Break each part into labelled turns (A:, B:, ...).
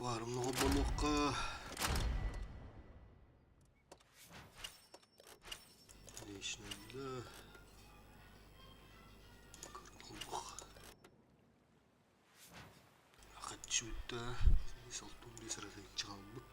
A: Аквариумна холбонуохха. Личный Хаччыта 605 эрэ хаалбыт.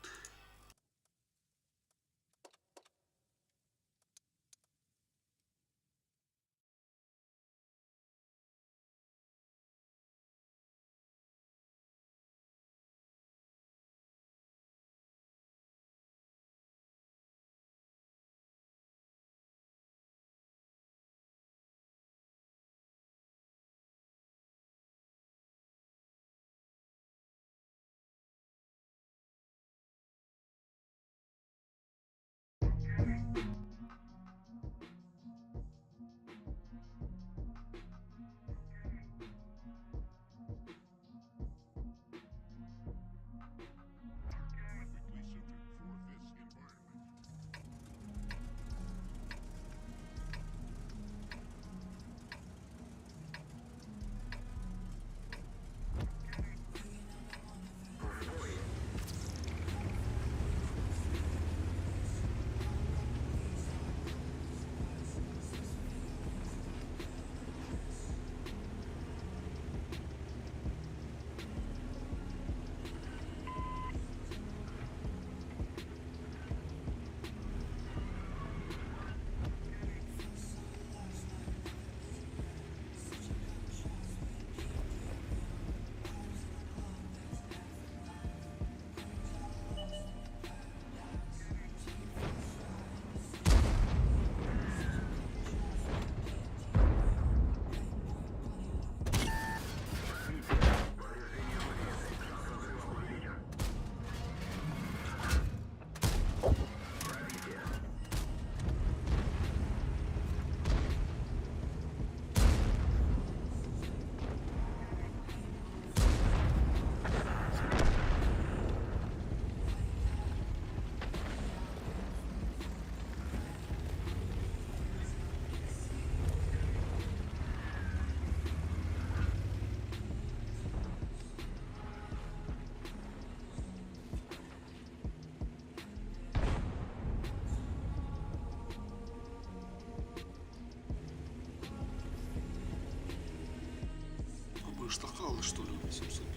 A: Обыштахала, что ли, 705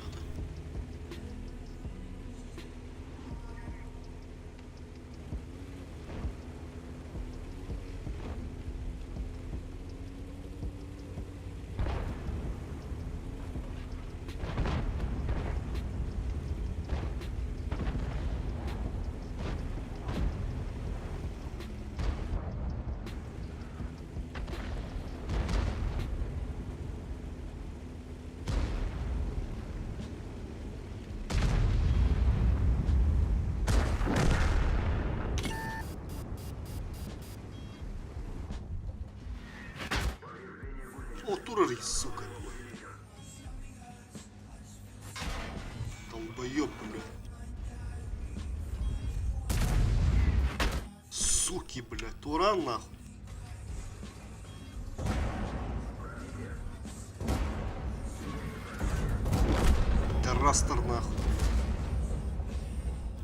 A: О, турар, сука. Долбоеб, бля. Суки, бля, Туран нахуй. Террастер нахуй.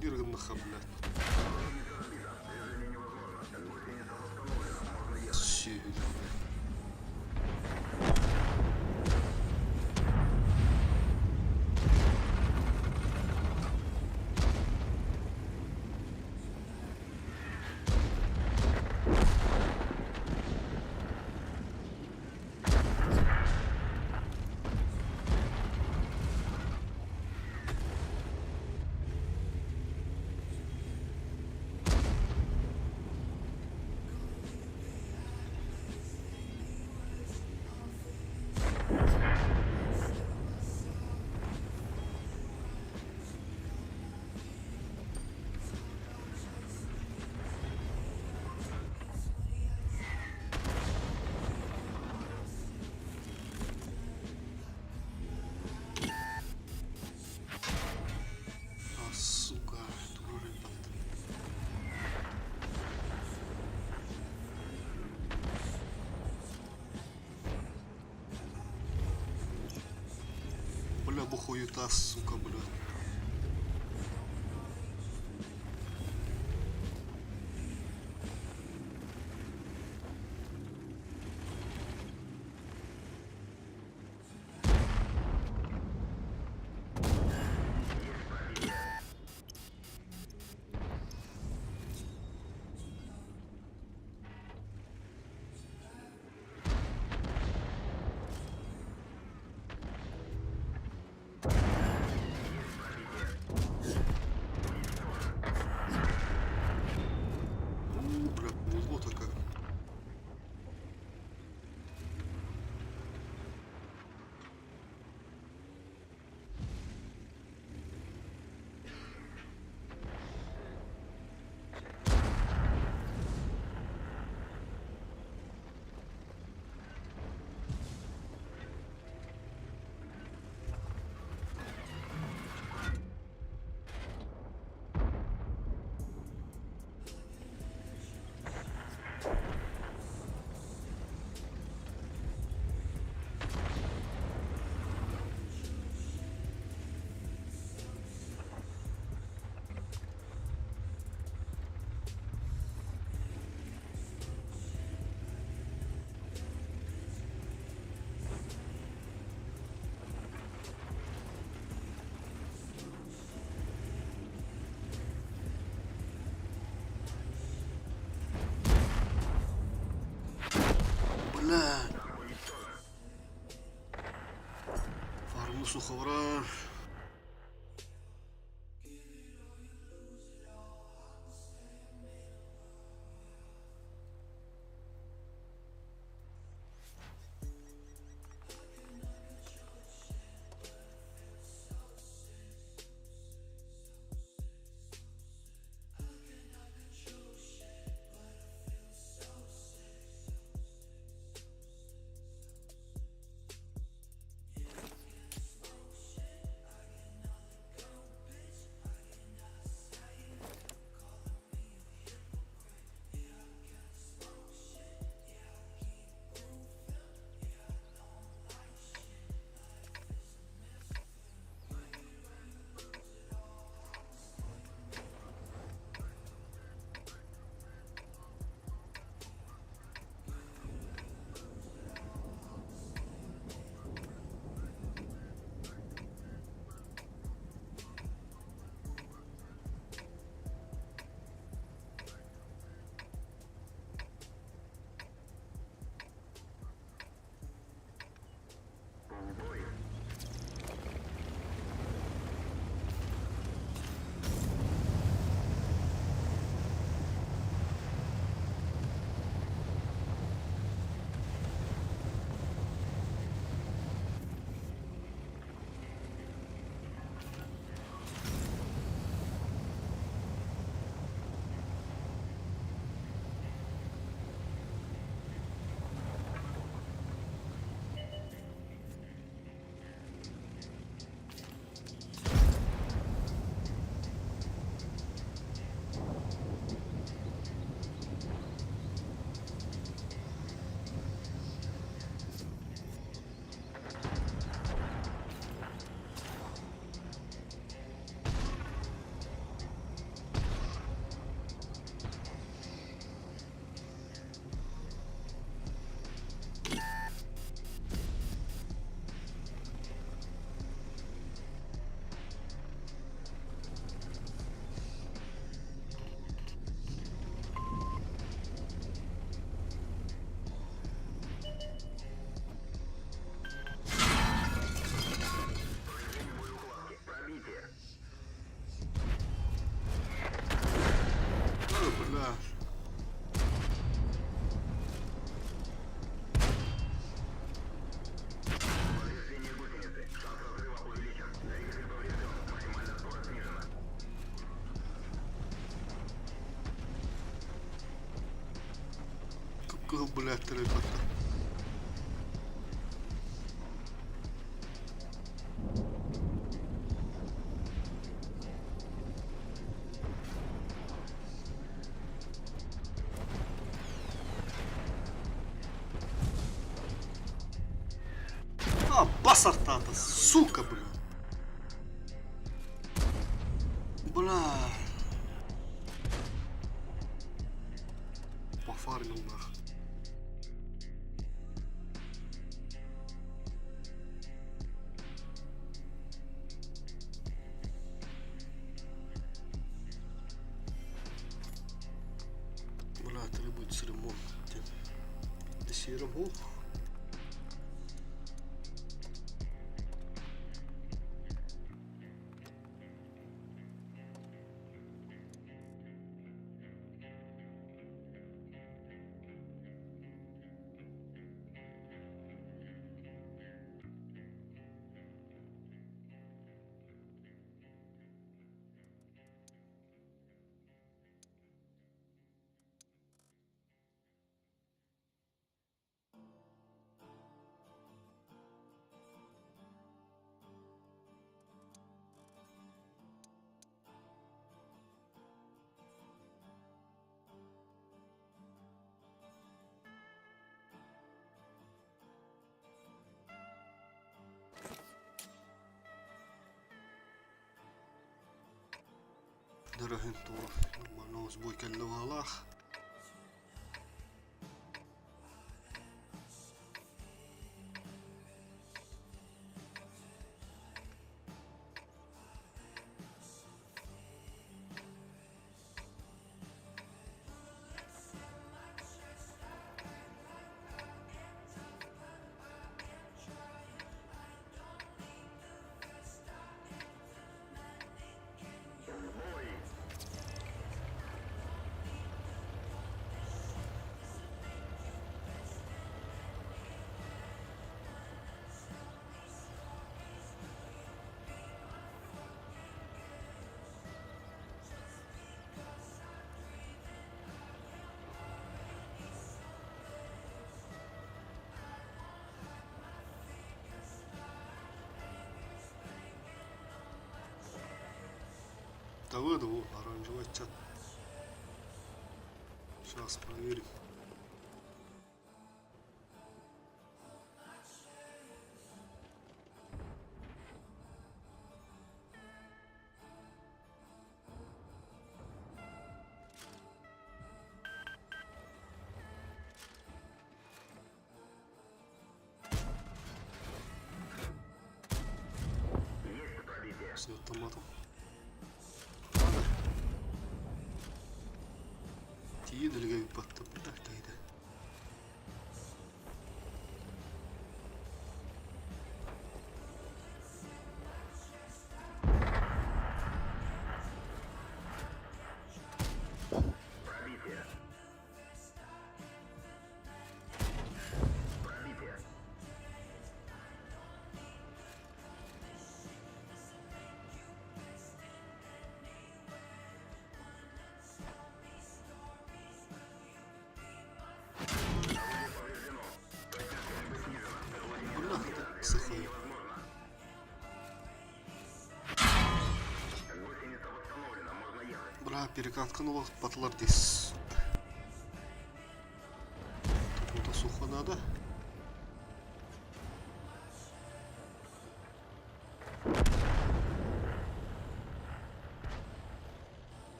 A: Бир гыннаха, блядь. Сүһү. А, сука, турар элбэхтэр. Бля, бу хуета, сука, бля. Суховра. Ой, бля. Кыл, блядь, ребята. А, басартата, сука, бля. Бля. Пофармил нах. Бля, требуется ремонт. Десиром. Ух. Дорогентур. Нормально сбой кэллэ. Давыдову оранжевый чат. Сейчас проверим. С автоматом. Ладно. Тиийэн үлүгэ баттым да киһитэ.
B: Пробитие. Пробитие. Орудие повреждено. Точность стрельбы снижена.
A: Бля,
B: Наводить
A: сухой.
B: невозможно. Гусеница восстановлена, можно ехать.
A: Бля, перекатканы улахпатылар дес. Тут сухо надо.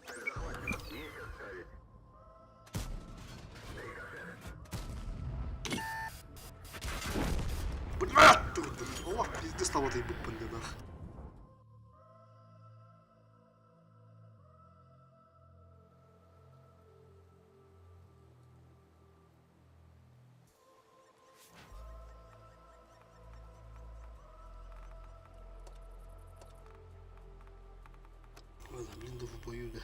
B: Цель захвачена. Есть отставить. Рикошет.
A: Бля, Олох пиздец там вот ебут нах. Ладно, блин, в бою, да.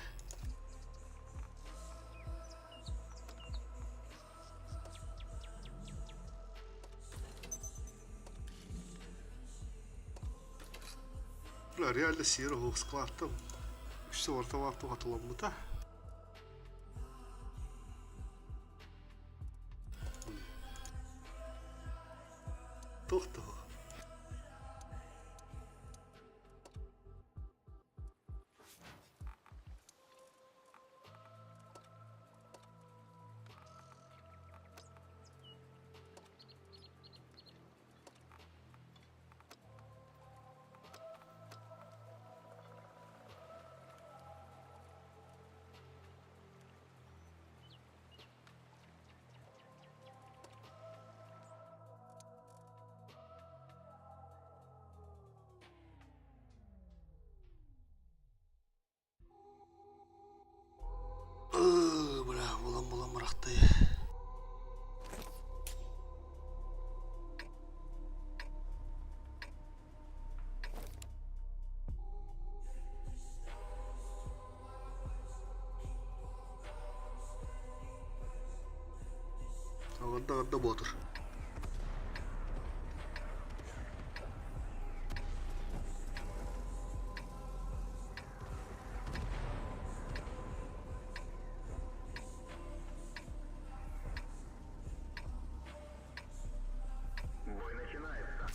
A: Бля, реально серого склад там. Үс орта хатыламмыта. Туох. Бля, булан-булан бырахты. Аҕарда буотур.
B: Бой начинается.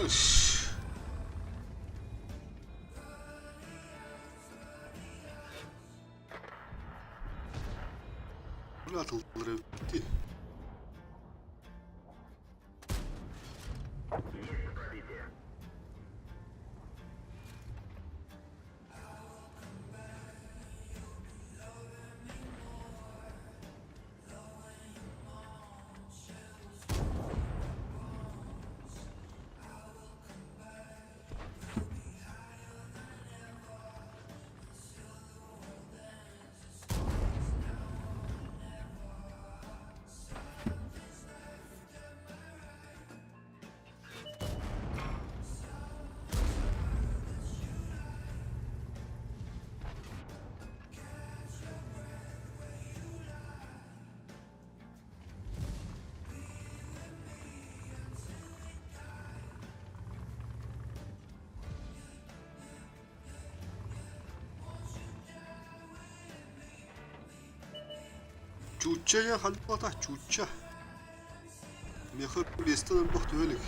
A: Ыш. Бля, тыллары эбит.
B: Есть пробитие.
A: Чуучча диэн ханна чуучча. Миэхэ биэстэн элбэх түһэ илик.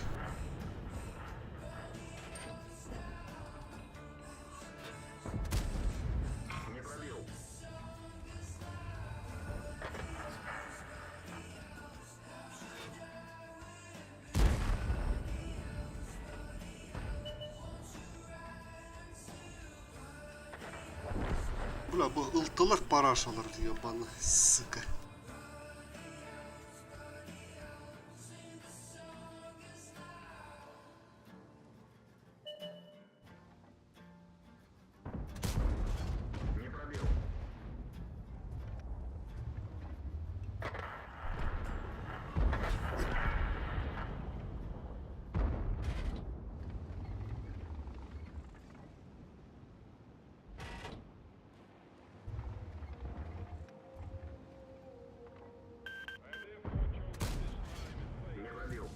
B: Не пробил.
A: Бля, бу ылтылар парашалар ебаный, сука.
B: Не пробил. Не пробил.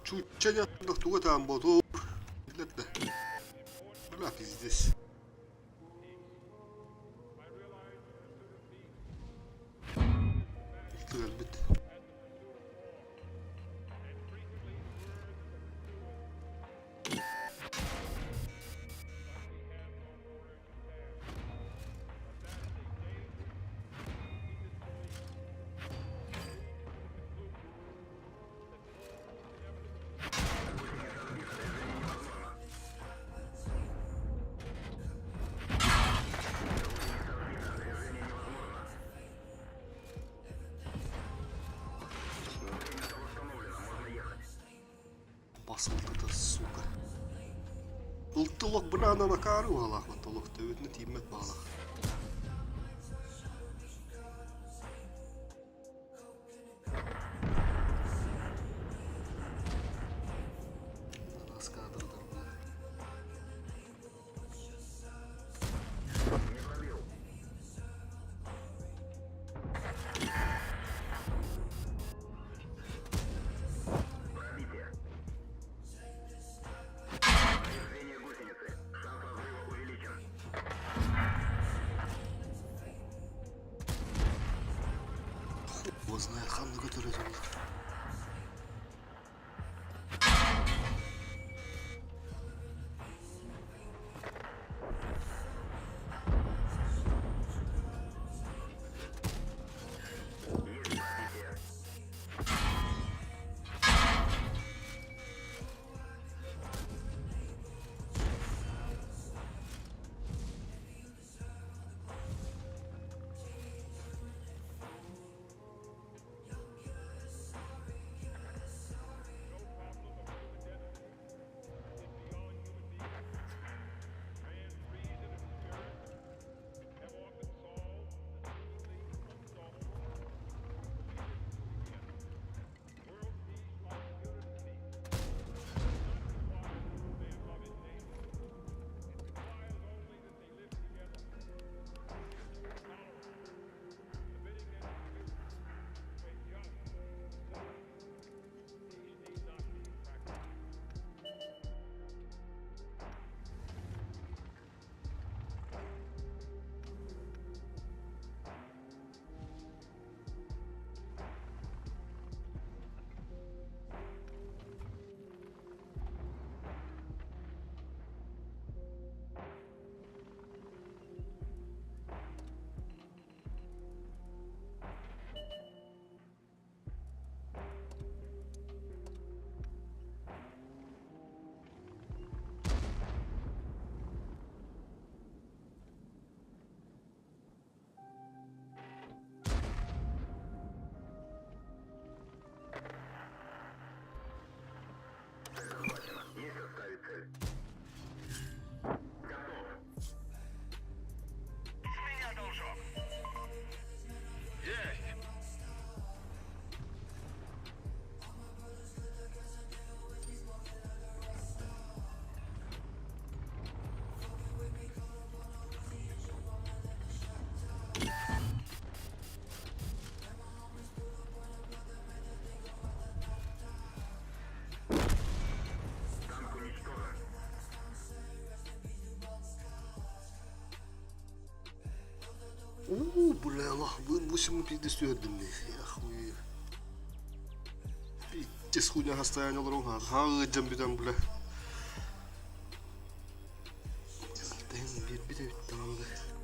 A: Чуучча диэн тугу этэн ботур. Билэр да. Бля, пиздец. Өлбүт.
B: Гусеница восстановлена, можно ехать.
A: Басылды сука. Ылтылок бырана накары уалах, толок төбөтүнэ тииммэт баалах. Раскадрдар, бля.
B: Не пробил. Пробитие. Повреждение гусеницы. Шанс разрыва увеличен.
A: Хуй его знает, ханна көтөрөр олар.
B: Есть пробитие.
A: Уу, бля, Аллах, 8 пиздец түһэрдим дии. Охуй. Пиздец хуйня состояние олорон хаҕа ыалдьан бүтэн, бля. Тэһин биэрбит эбит даҕаны да.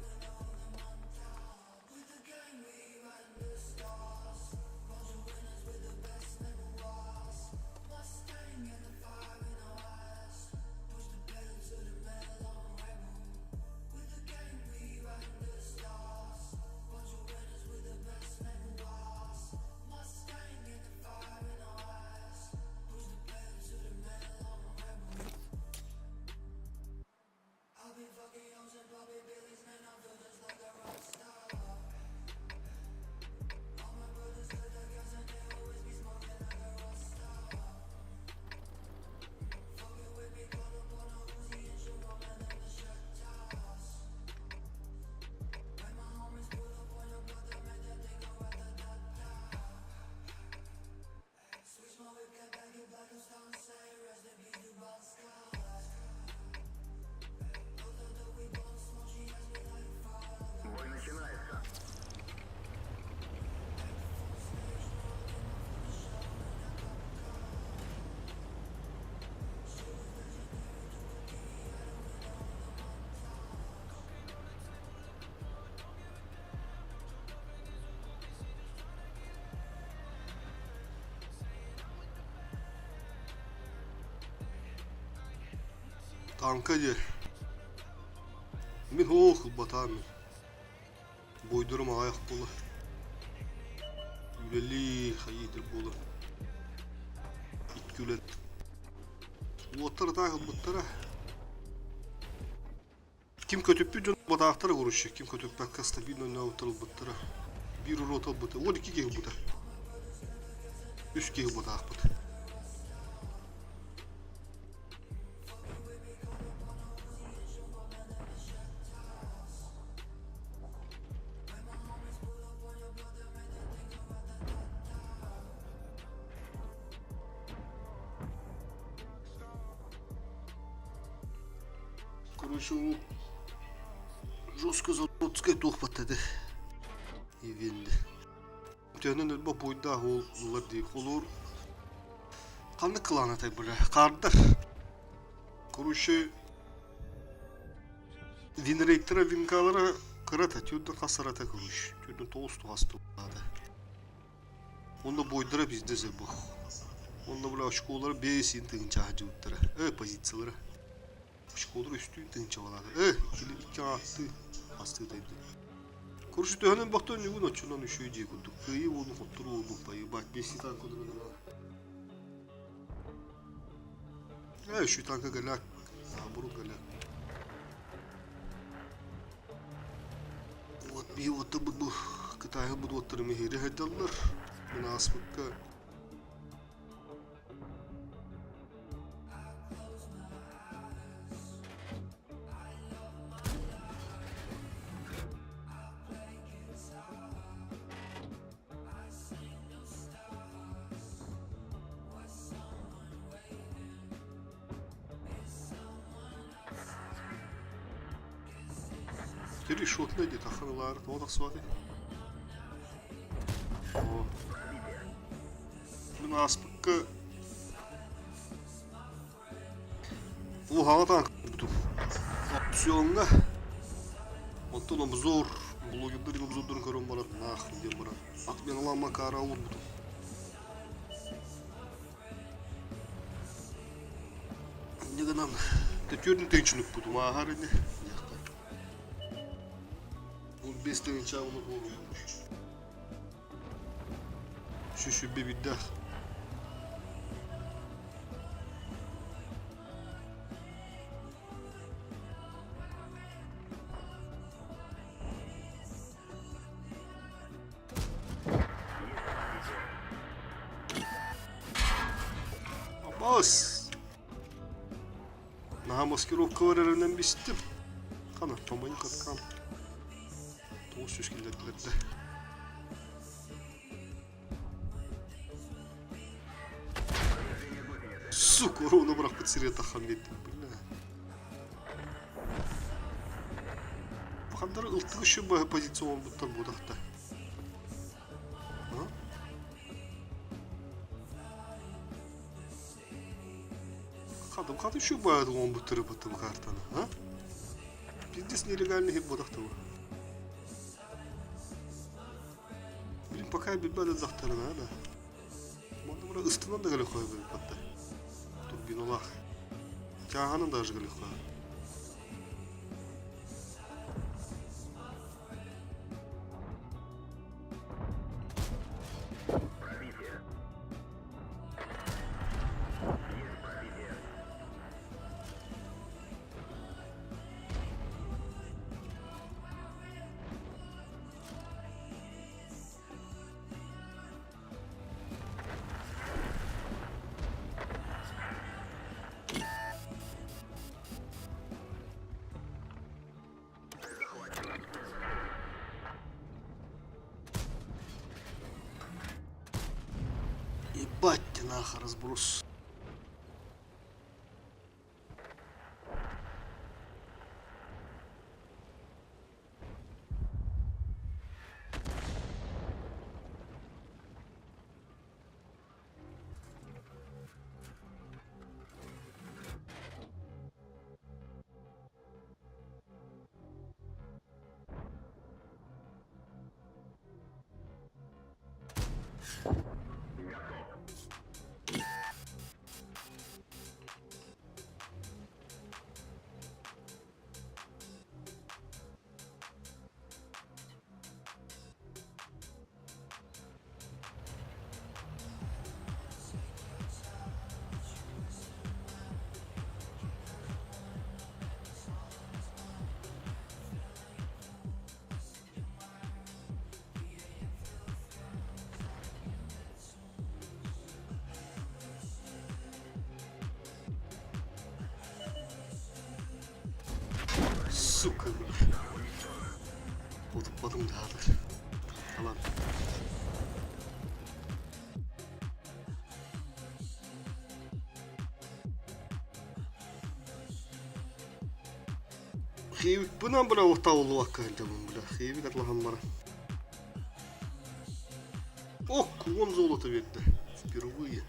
B: Бой начинается.
A: Танка диэ. Мин ох ылбатаам мин. Буойдурум аҕыйах буола. Үлэлии хайыытыр буола. Икки үлэ. Уоттар атаах ылбыттара. Ким көтүппүт дьон батаахтара короче, ким көтүппэккэ стабильно ойнообуттар ылбыттара. Биир уруот ылбыта, 12 киһи ылбыта. Үс киһи ылбатаахпыт. Короче, ол жестко заводскай туох баттады. Ивенди. Төһөнөн элбэх буойдаах уол ылар дии. Холуур ханнык кылаан атай бля? Хаардар. Короче, винрейттера винкалара кырата, түрден хасарата короче. Түрден тоғыз туғасты болады. Онно буойдара пиздец элбэх. Онно бля очколара 5 тыһыынча сылдьыбыттара. Э, позициялара. Очколара үстүүн тыһыынча балаата. Э, икки ааттыы астыы тайды. Короче, төһөнөн бахтан нүгүн оччонон үчүгэй дии курдук. Кыайыы уолун хотторуу уолун поебать. Бесси танка Э, үчүгэй танка голяк. Наоборот голяк. Вот биһи уоттарбыт бу Кытайга уоттары миһири сылдьаллар. Мин ааспыкка Решетный где-то ханылар, тоҕо тахсыбатый? О. Мин ааспыкка Уһаҕа таҥкыбытым. Опционҥа Онтон обзор, блогердар обзордарын көрөн баран, наах диэн баран, отменалаан Макара уурбутум. Инньэ гынан төтүөрүн тыынчыныкпытым ааһар ини диэххэ. 15 тыһыынча уну буолуо. Сүсүрбэ биирдээх. Абас! Наһаа маскировка эрэринэн бистим. Хана, томойун каткам. 900 киллэрдилэр да. Сука, ровно бырахпыт сиргэ таххан биэрдим. Бля. Хандары ылтык еще позиция оҥорбуттар буотахта. Хадым хаты еще баады оҥорбуттары баттым картаны, а? Пиздец нелегальный хит буотахта бу. Блин, пока билбэт захтарына да. Манна бара ыстынан да кэлэ хойбут батта. Турбиналаах. Чааһанан даже кэлэ хойбут.
B: Пробитие. Есть пробитие.
A: Ебать ты нахуй разброс. Сука, бля. Утуппатым даатар. Талан. Хиибикпинэн бля утауллубакка сылдьабын бля. Хиибик атлаһан баран. О, кулон золото биэрдэ. Впервые.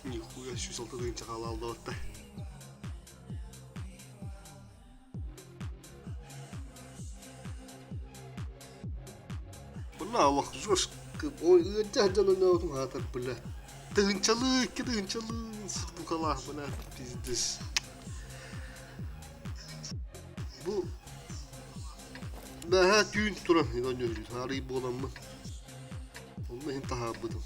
A: Нихуя 106 тыһыынча хаалааллыбатта. Бля, олох жестко. Ой, ыалдьа сылдьан ойноотум аатар, бля. Тыһыынчалыы, икки тыһыынчалыы сутукалаах, бля, пиздец. Бу бэһээ түүн туран оонньуур арый буоламмын. Онно иһин таһаарбытым.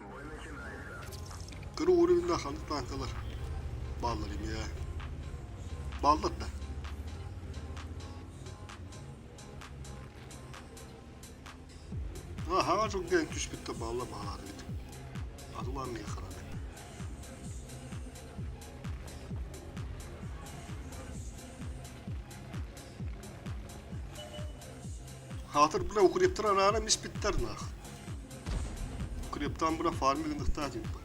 B: Бой начинается.
A: Кыра уровеннаах ханнык танкалар бааллар эмиэ. Бааллар да. Аһаҕас үрдээн түспүттэр баалла баалаат эбит. Атылаан миэхэ хараны. Хаатыр бля укрептар араара миспиттэр наах. Укрептан бля фарми гыныхтаа типпа.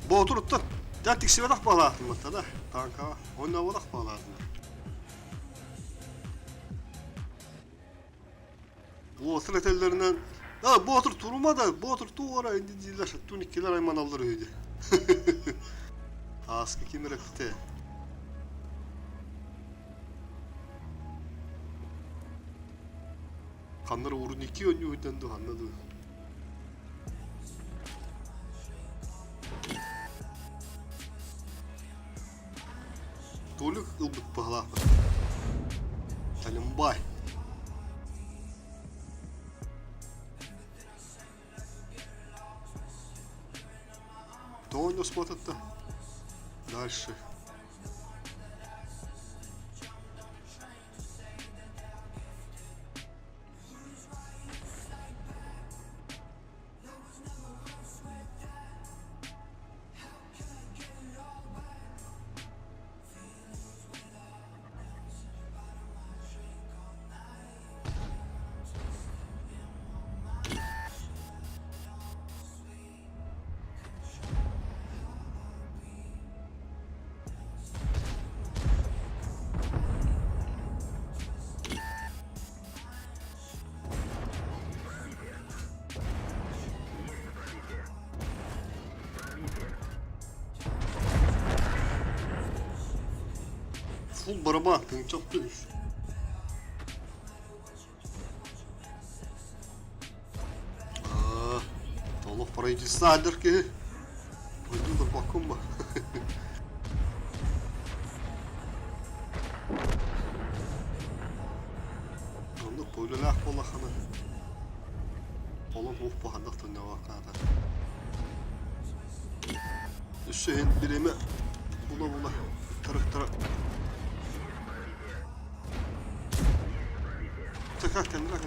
A: Боотуруттан дьэ тиксибэтэх баалаатымматта да таанкаҕа ойнооботох баалаатылар. Боотур этэллэринэн «А, Боотур турума да, Боотур туора инди дииллэр, туун иккилэр айманаллар үһү дии. Ааска ким эрэ эппитэ. Ханна эрэ уурун икки оонньуу дуу, ханна дуу. Толик ылбыт. Оонньуу смотрит-то. Дальше. Full барабан, тыҥчах түс. Олох правительство адыр киһи. Ойду турбаккын ба. Оннук полелаах буоллаххына холон уох баһардах тонньоҕоохтаата. Өссө иһин бириэмэ була-була тарыктара Как там, как?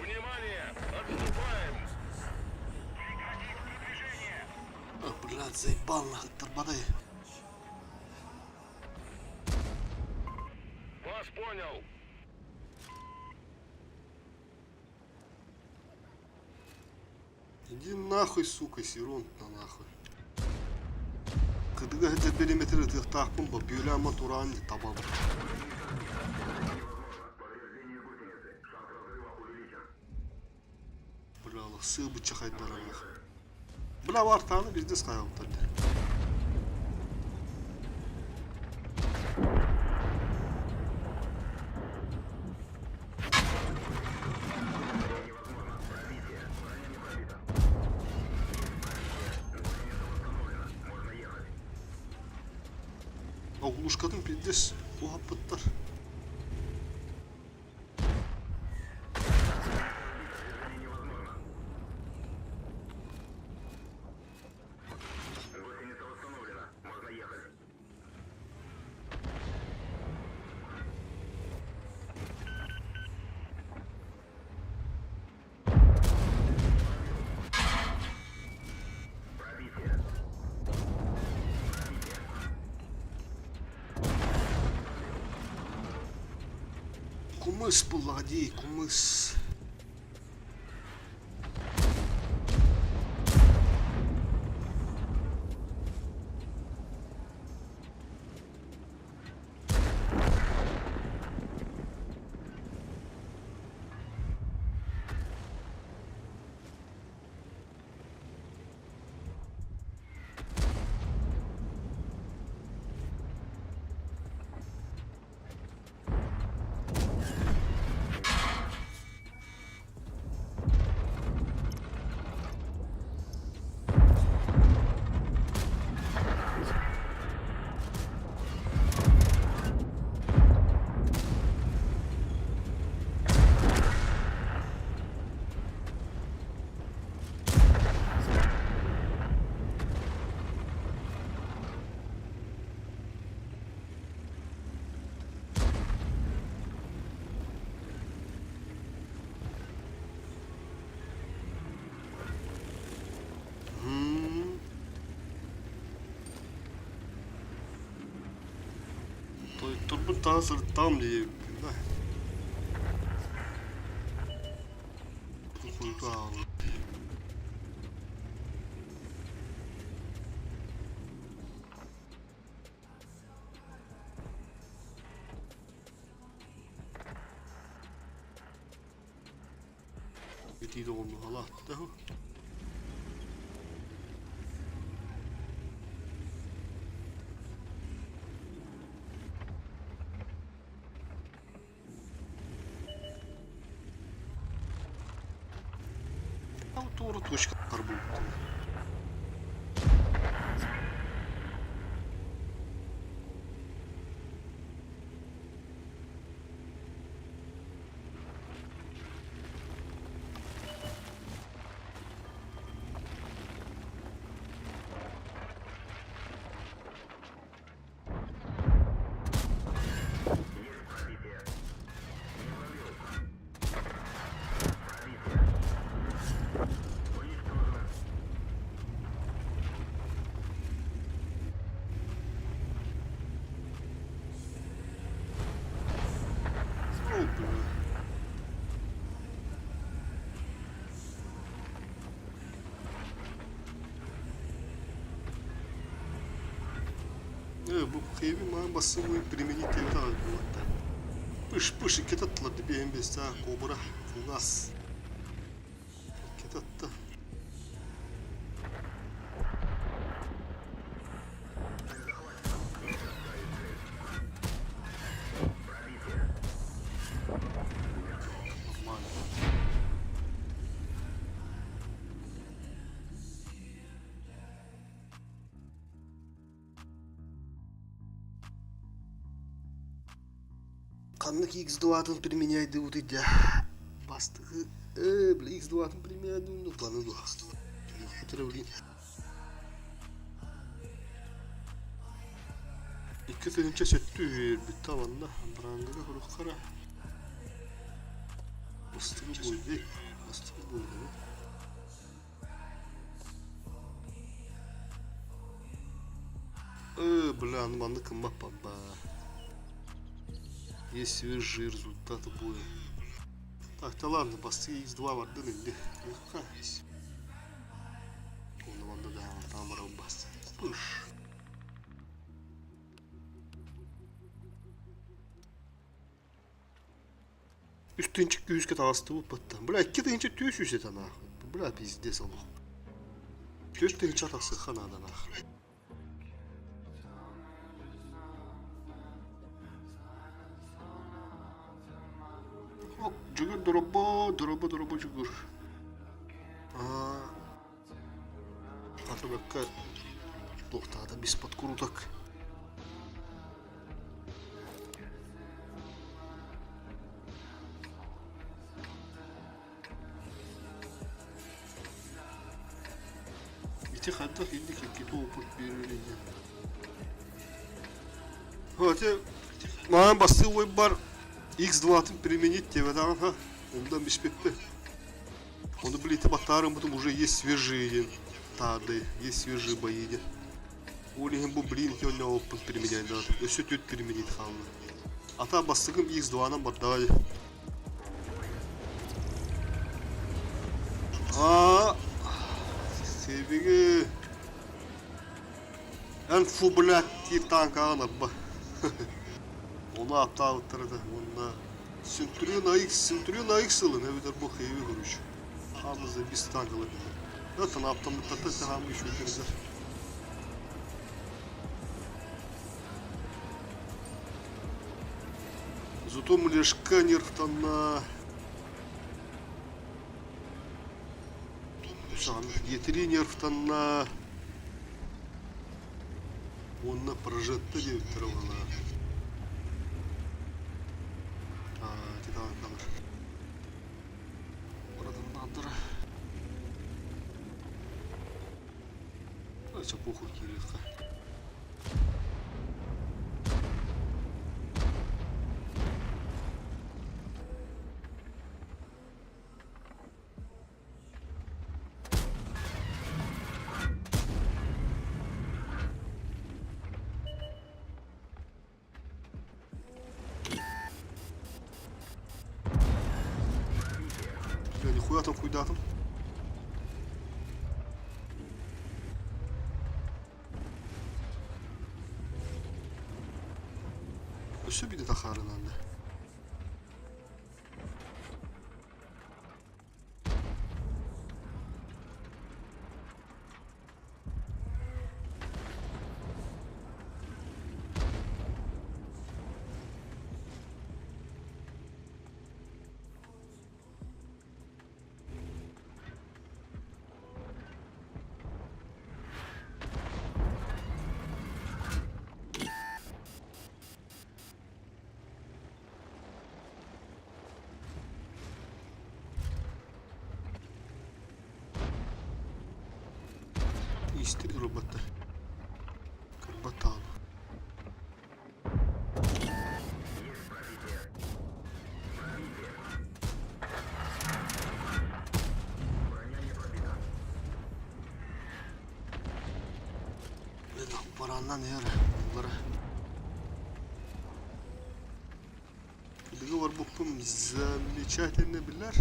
B: Внимание! Отступаем! Прекратить продвижение!
A: А, блядь, заебал нахуй, торбадай.
B: Вас понял!
A: Иди нахуй, сука, Сирон, на нахуй. Кыдыга сылдьар периметр ытыахтаахпын ба, бүөлээмэ тураан табабын. Бля, сыы быччахайдараллах. Бля, вартааны бизнес хайабыттар дии. Оглушкатын пиздец уһаппыттар.
B: Гусеница восстановлена. Можно ехать. Пробитие. Пробитие.
A: Кумыс буоллаҕа дии, кумыс. Турбут таһа сырыттаҕым диэбиккин да. Итии доҕордоһолоохто Туора точка буолбут. Бу хеви маа бассыбы применить диэбит аҕай буолатта. Пыш-пыш икки таттылар диэн бэстаа кобра кылгас. Икки татта. Нормально. Ханнык X2-атын применяйдыбытый дьэ? Бастакы бля X2-атын применяйдыбын баны дуо? Блин. 2007 үһү манна Брангага хуруххара Бастакы буолбей Бастакы буолбей Бля, ну маннык гыммаппын Есть свежие результаты боя. Так, да ладно, бастыы X2 бардын инде. Онно манна да там барабын бас. Пыш. Үс тыһыынча күүскэ таҕыстыбыт баттан. Бля, 2400 это нахуй. Бля, пиздец олох. 4 тыһыынча тахсыахха наада нахуй. Оп, Дьөгүр доробо, доробо, доробо Дьөгүр. Аа, хатыбакка туохтаата без подкруток. Ити хайдах инник иккитэ опыт биэрэр диэн. Ити маан бастыы уойбар X2-ын применить диэбэтэҕим ха онтон биспиппин. Ону билити баттаарыммытым уже есть свежие диэн таарды, есть свежие бои диэн. Ол иһин бу блин онно оппун применять өссө түт применить хаалла. Ата бастыгым X2-нан бардаҕа дии. Аа, себиги эн фу блядь диир таанкаҕын арба. Ону аптаабыттар этэ уонна Центурион AX, Центурион AX ылын эбэтэр бу хейви короче. Хаамызда бис танкалар билэр. Это аптаммыттартан хаамы үчүгэй Зато млешка нервтанна. Етери нервтанна. Уонна прожетта диэбиттэрэ буолар. Титанкалар. Братаннаадара. Чэ похуй киириэххэ. Бля, нихуя там хуйдатым. Өссө биирдэ тахаарынан да. Истир робота. Карбатан. Блин, бараннан эр bunları. Биһиги барбыппын замечательно билэр.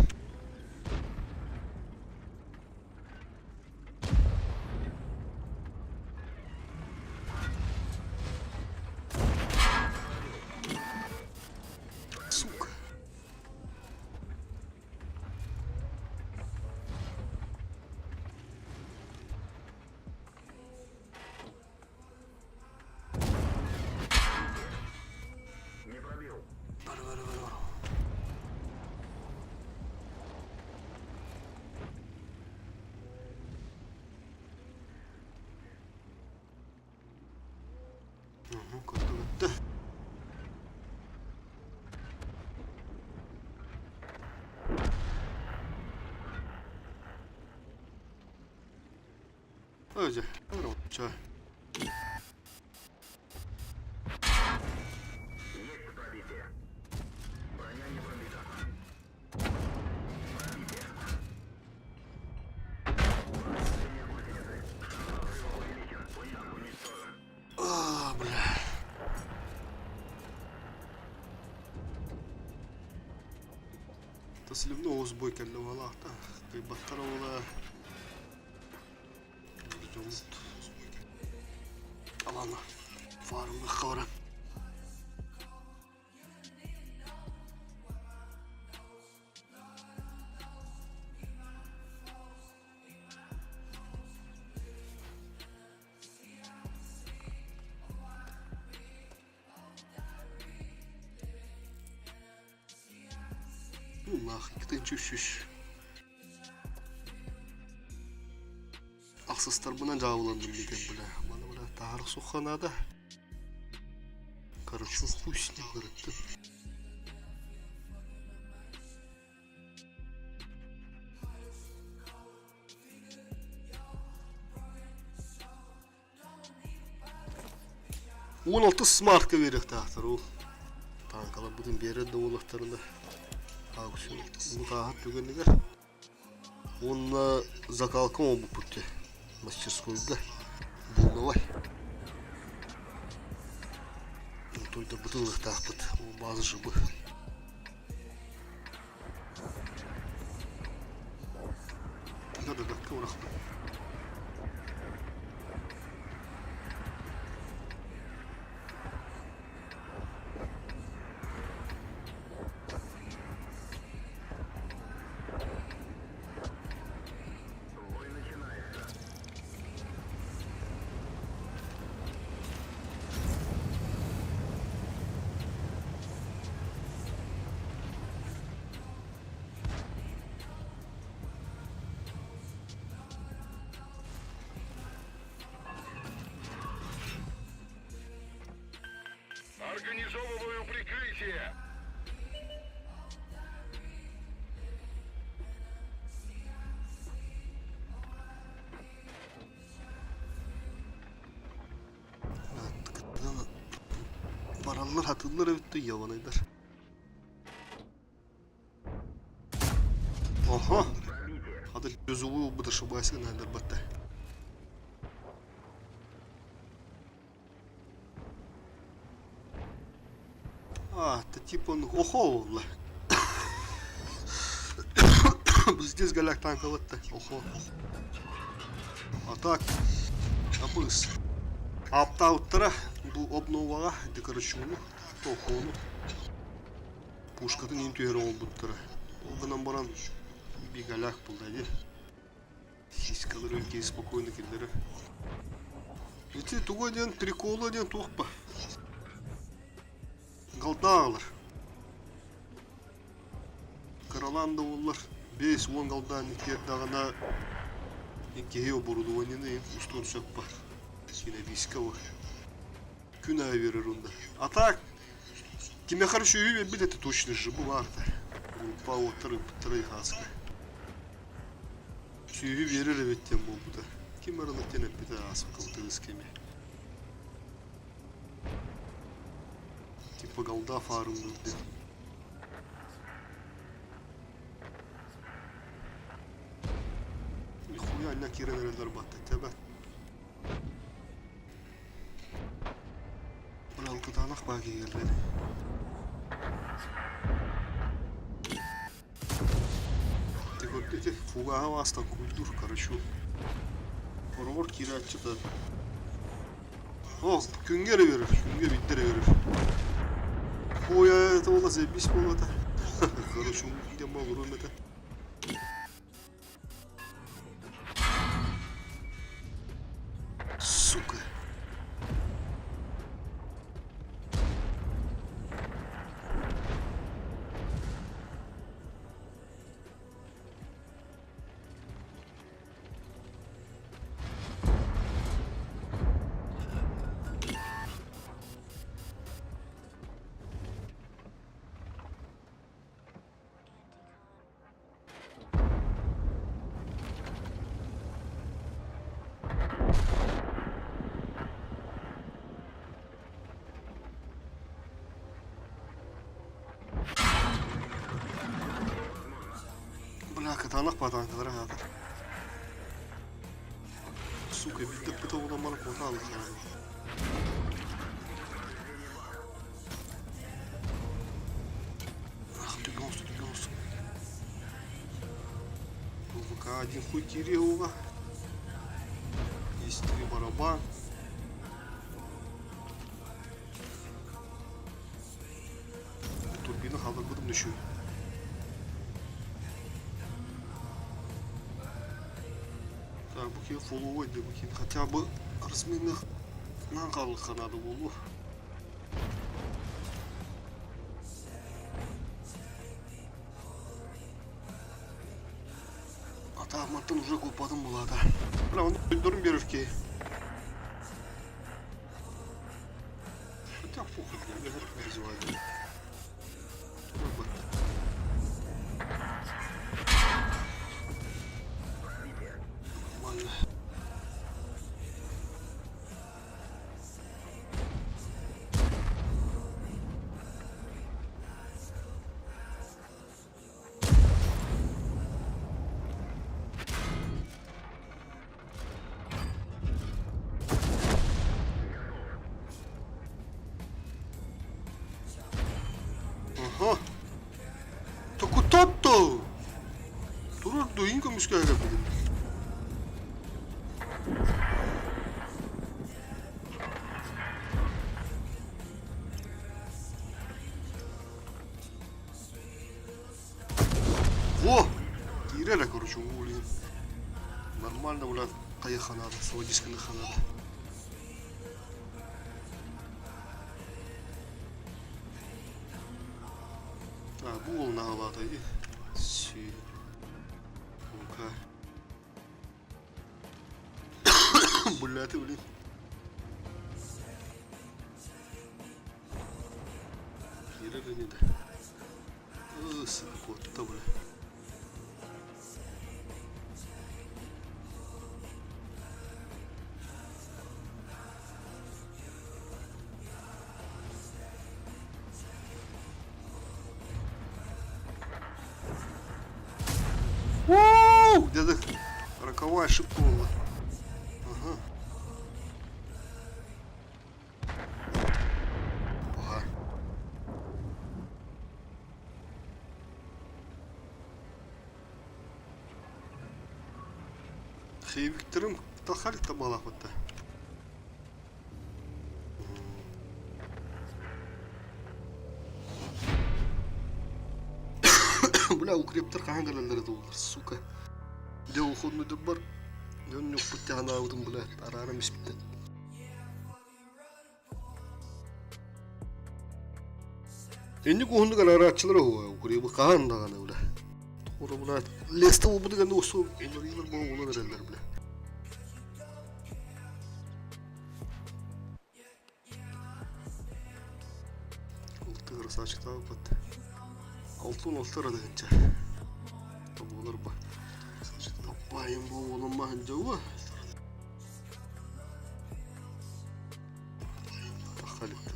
A: Өзө, ча.
B: Есть пробитие. Броня не пробита. Пробитие. Повреждение гусеницы. Шанс разрыва увеличен. Танк уничтожен.
A: А, бля. Тасливно оҕус бой кэллэ уолаахта. Кыйбаттар уола дьоммут Алана фармлыхха баран. Нах, 2 300. Ахсыстарбынан дьаабыланным диэн бля. Маны бля таһар охсуохха наада. Короче, хуй с ним ырыттым. 16 смартка биэриэхтээхтэр ол. Тааҥкаларбытын биэрэр да буоллахтарына утааһыт түгэнигэр уонна закалка оҥорбуппут дии мастерскойга булгавай тойдорбутун ылыахтаахпыт ол база жыбы Да-да-да, урахпын.
B: Бой начинается.
C: Организовываю прикрытие.
A: Бараллар хатыллар эбит да ебаныйдар. Оһо! Хата лизовую ылбыт ошибайся надарбатта. А, это типа он охо буолла. Здесь голяк танкалатта. Охо. А так, абыс. Аптауттара бу обноваҕа декорачуну, тохону, пушкатын иин түһэрэ оҥорбуттара. Ол гынан баран бигаляк булда дии. Сиськалар өлкей спокойно киллэрэр. Ити туга диэн прикола диэн туох ба? Галдааҕылар. Кыралаан да буоллар 5-10 галдаан иккиэрдэҕинэ киһи оборудованиены устуон сөп бар. Кинобиска бар. Күн аайы биэрэр онно. А так, кимиэхэ эрэ сүөһү биэрбит этэ точно же бу баарта. Группа уоттар ыыппыттара хаска. Сүөһү биэрэр эбит диэн буолбута. Ким эрэ диэн эппитэ ааспыт алтыгыс кэми. Типа голда фармлыыр диэн. Нихуя анньа киирэн эрэллэр батта тэбэ. Быралгытаанах баа киһигэллэр. Ити фугаһа ваастан куйдуур, короче. Хороҕор киирээччи да. О, күҥҥэ эрэ үөрэр, күҥҥэ биирдэ эрэ үөрэр. Ой, это буолла заебись буолла Короче, диэн буолуруом этэ. Сука. Бля, кытаанах батаанкалара хаатар. Сука, биирдэ оҕолон баран куота алыхтара. Ах, түргэн оҕусту, түргэн оҕусту. ВК один хуй киириэ уоҕа. Есть три барабан. Турбина хаалларбытым да үчүгэй. Так, бу киһи фолловой да бу киһи хотя бы разменных нам хааллахха наада буолуо. Атаамматтан уже куоппатым булаата. Бля, оны өйдөрүм берер киһи. Хотя похуй, бля, я переживаю. Нормально. Ага. Токутотто! Турар дуин көмүскэ эрэ Во! Киирэ эрэ короче, блин. Нормально, бля, хайыха надо, сводисканыха надо. А, бу уол наҕалаата дии. Сүү. Ну-ка. Бля, ты, блин. Киирэр ини да. Куотта, бля. Уу! Где-то роковая ошибка была. Ага. Ага. Хейвиктерим тахаль табалахвата. Бля, укрептер хаһан кэлэллэрэ буоллар, сука. Дьэ, уходный бар. Дьон ньукпут тяханаабытым, бля, араарам испиттэн. Инник уһуннук араарааччылар уһуга, укребы хаһан даҕаны, бля. Туора, бля, леста буолбут гэнэ усу, уларыйылар буолан улар эрэллэр, бля. Алты красавчиктаабыппыт. 66 эрэ тыһыынча. Буолар ба. Баайым бу уолум маһын дьолу. Тахаликтар.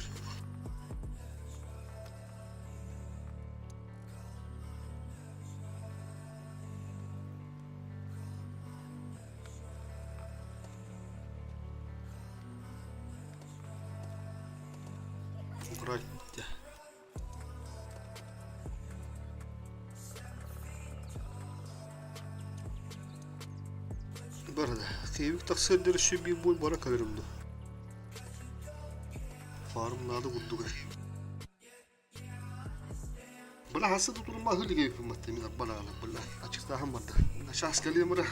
A: Убрать. Барда. Киевик тахсыар диэри өссө биир бой бара кэлэрим дуо? Фарм наада курдуга. Бля, хасы тутулма хылыга юппуммат мин бараана бля ачыктааһын барда. Сейчас кэлиэм эрэ.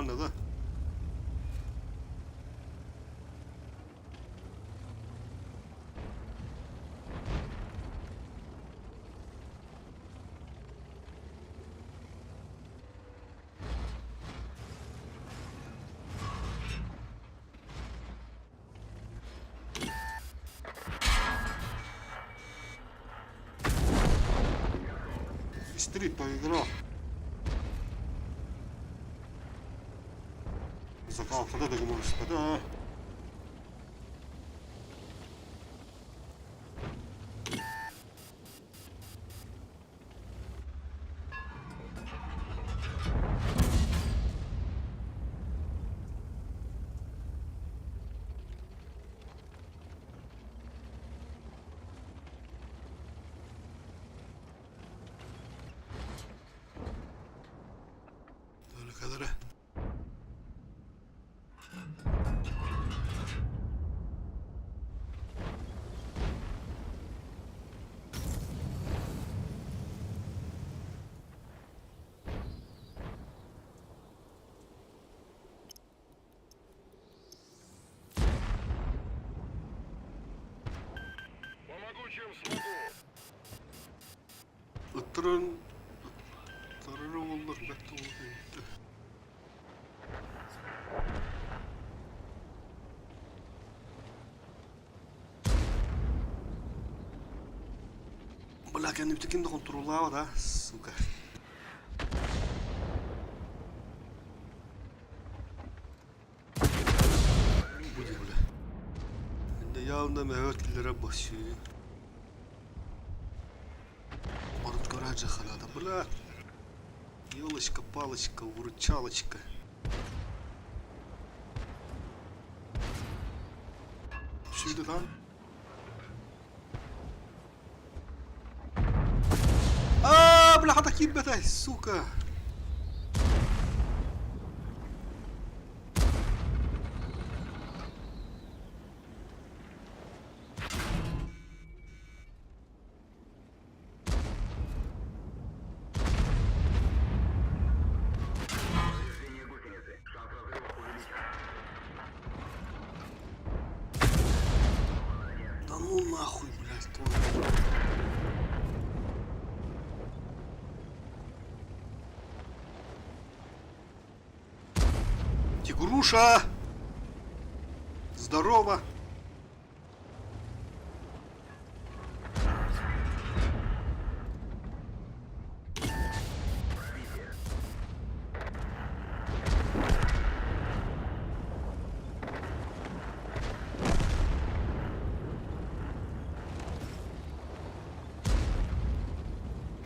A: Нормально, да? Стрит поиграл. Закалкада да гуманство, да. Öyle
C: Помогу, чем смогу.
A: Ыттырын ыттарара буоллар бэрт буолуо Бля, кэннибитин ким да хонтуруоллаабат, а, сука. Бу дии, бля. Инде явно мөһөт киллэрэ басыы. Орут көрөөччү ханаата, бля. Елочка, палочка, выручалочка. Сюда там. Аа, бля, хата киирбэтэ, сука.
B: Повреждение гусеницы. Шанс разрыва увеличен.
A: Да ну нахуй, блядь, твою. Тигруша! Здорово!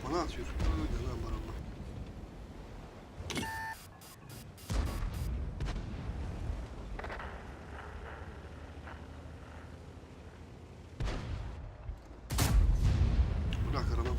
A: Bana atıyor. Öyle lan barama. Bırak arana.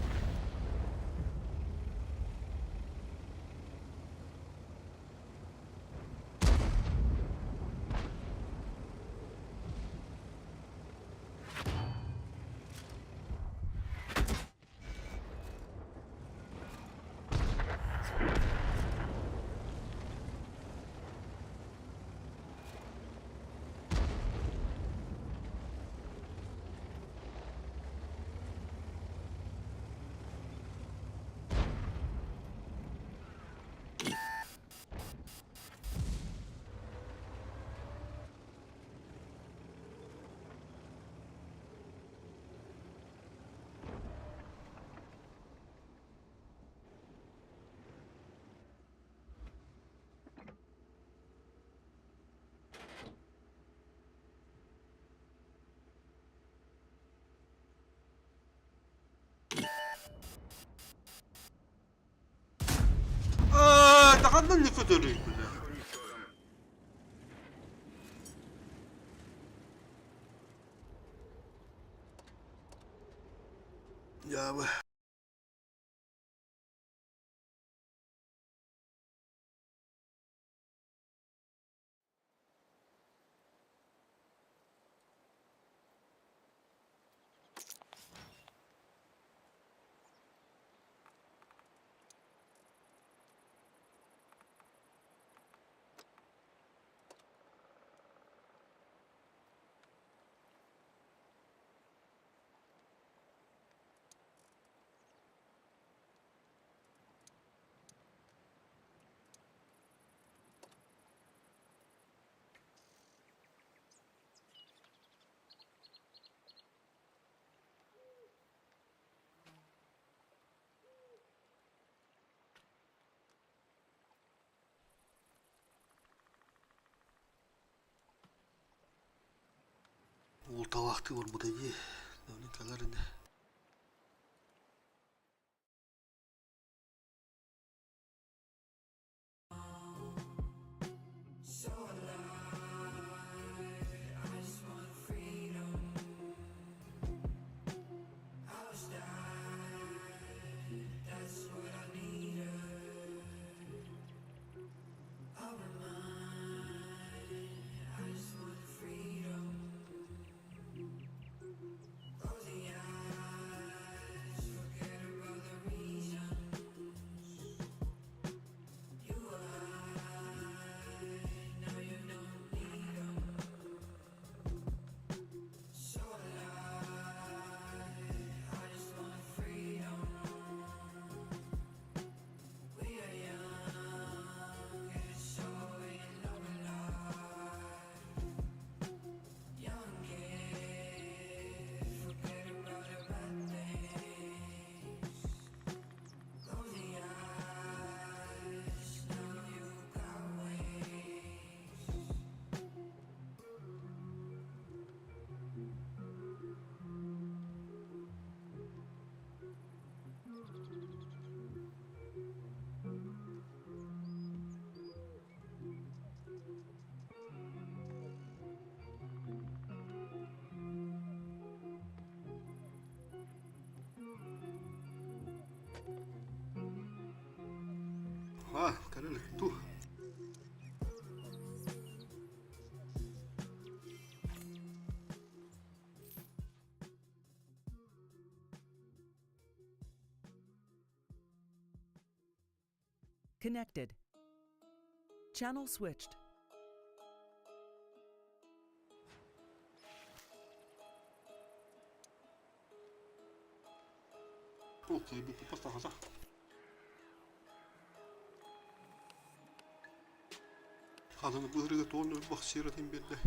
A: Аа, ханна көтөрүй бля. Дьаабы. Уол табаахтыы барбыта дии. Ону кэлэр ини. А, кэлэ ту.
D: Connected. Channel switched.
A: Окей, бу пастахата. Хаданы быһырыга тоон өлбөх сиэрэтин биэрдэ.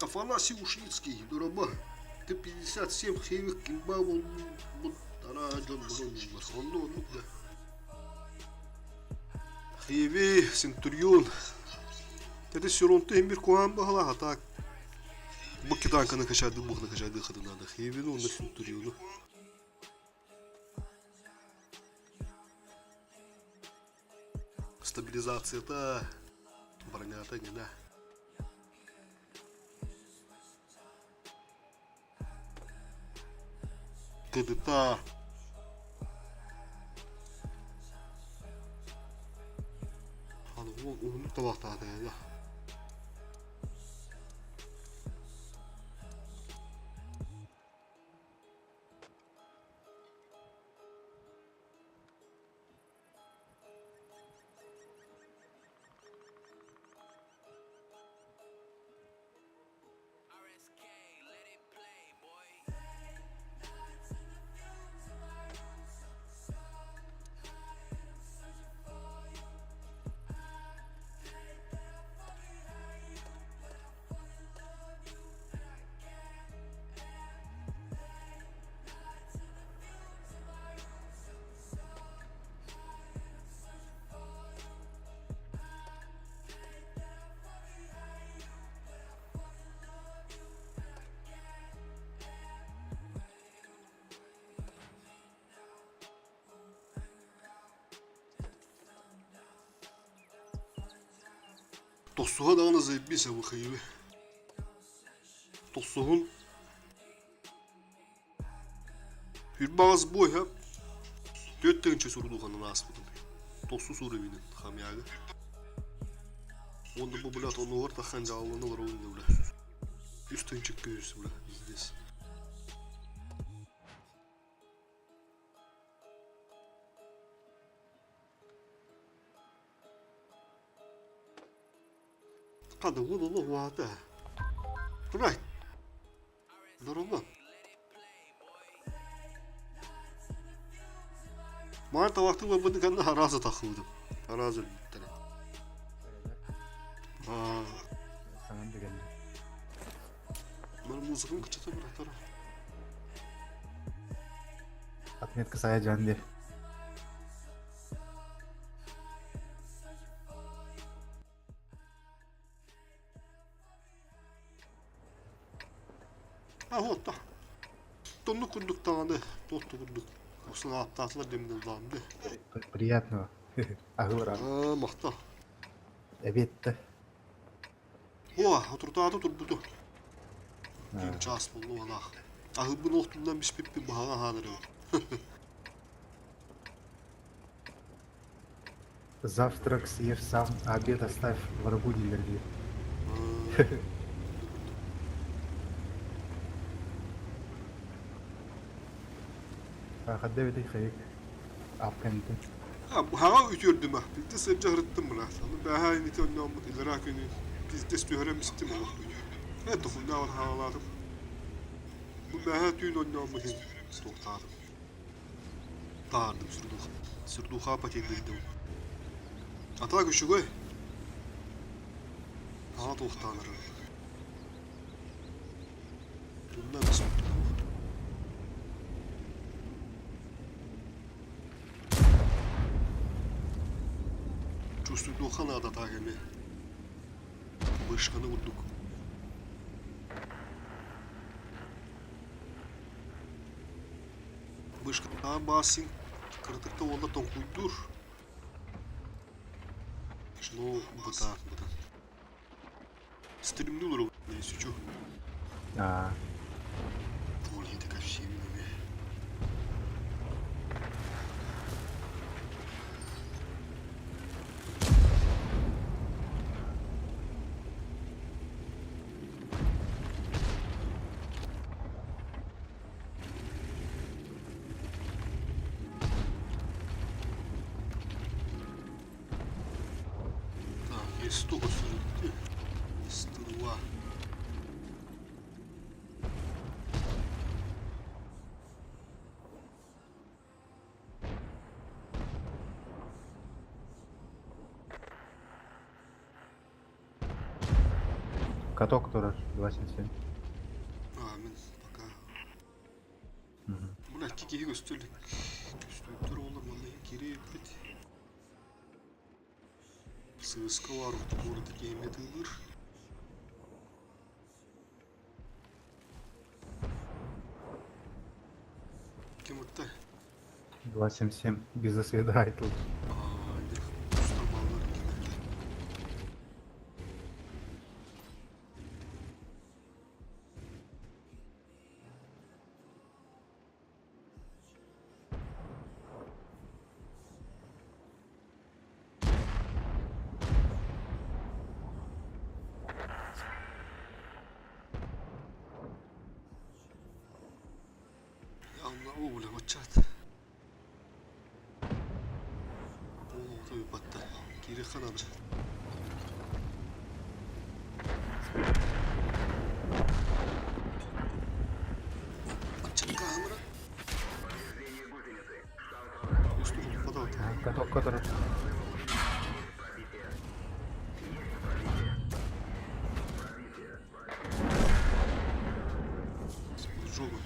A: Афанасий Ушницкий, дороба, Т-57 хевик кимба буолбут араа дьон бары Онно оннук да. Хеви, Центурион. Это Сюронто эмир куһаан баһылаах, а так бу китанканы качарды бухны качарды хатынады. Хевини онно Центуриону. Стабилизацията, бронята гына. Кыдыта. Аны уһуннук табахтаата да. Тохсуһа даҕаны заебись абыхайыбы. Тохсуһун Үрбаҕас буойа түөрт тыһыынча сурдууханан ааспытым. Тохсус уровенин хамьяга. Уонна бу блядь онугар таххан дьааллана олоробун да бля. Үс тыһыынча көһүс бля пиздец. Хадыгы олох уаата. Турай. Дороба. Маар табахтыы барбыты кэннэ араас атахыбытым. Араас өлбүттэрэ. Аа.
E: Саҥан да кэллэ.
A: Мар музыкам кычата быратара.
E: Отметка сайа дьон диэ.
A: Туох да курдук. Охсон ааттаатылар диэн ыллаҕым дии.
E: Приятного. Аһыыран.
A: Аа, махтал.
E: Эбиэттэ.
A: О, отуртааты турбуту. Түүн чаас буолла алаах. Аһыырбын олохтунан биспиппин баһаҕа аһаан эрэбин.
E: Завтрак съешь сам, а обед оставь врагу дииллэр дии. Хадда эбитий хайык апкэнтин.
A: Хаҕа үтүөрдүм а. Пиздец сылдьа сырыттым мына. Аны бээһээ инити онньооммут илэрээ күнү пиздец түһэрэн истим олох. Э тохуннаабын хаалаатым. Бу бээһээ түүн онньооммут иһин туохтаатым. Таһаардым сурдуха. Сурдуха потердым. А так үчүгэй. Аҕа туохтаанарын. Тунна быспыт. Чувствуйдуха наада так эми. Вышканы курдук. Вышкаҕа баасин кыратыкта уонна тоҥкуйдуур. Ну, бытаан, бытаан. Стримнүү олоробун сүчү.
E: Аа.
A: Политика всеми. Так, есть столько сюда. 102.
E: Каток турар 277.
A: А, мин пока. Бу икки киһи көстөр. Көстүүттэр олор манна кириэппит. Сыыска баар куораты киһимҥэ тыылыыр. Ким ытта?
E: 277 без засведа айтыл.
A: Аа, устар бааллар иккилэр. Алла уу, баччаат. Оо, тойбатта. Киириэххэ наада. Аччыкка аһымыра.
E: Каток турар.
A: Жогу.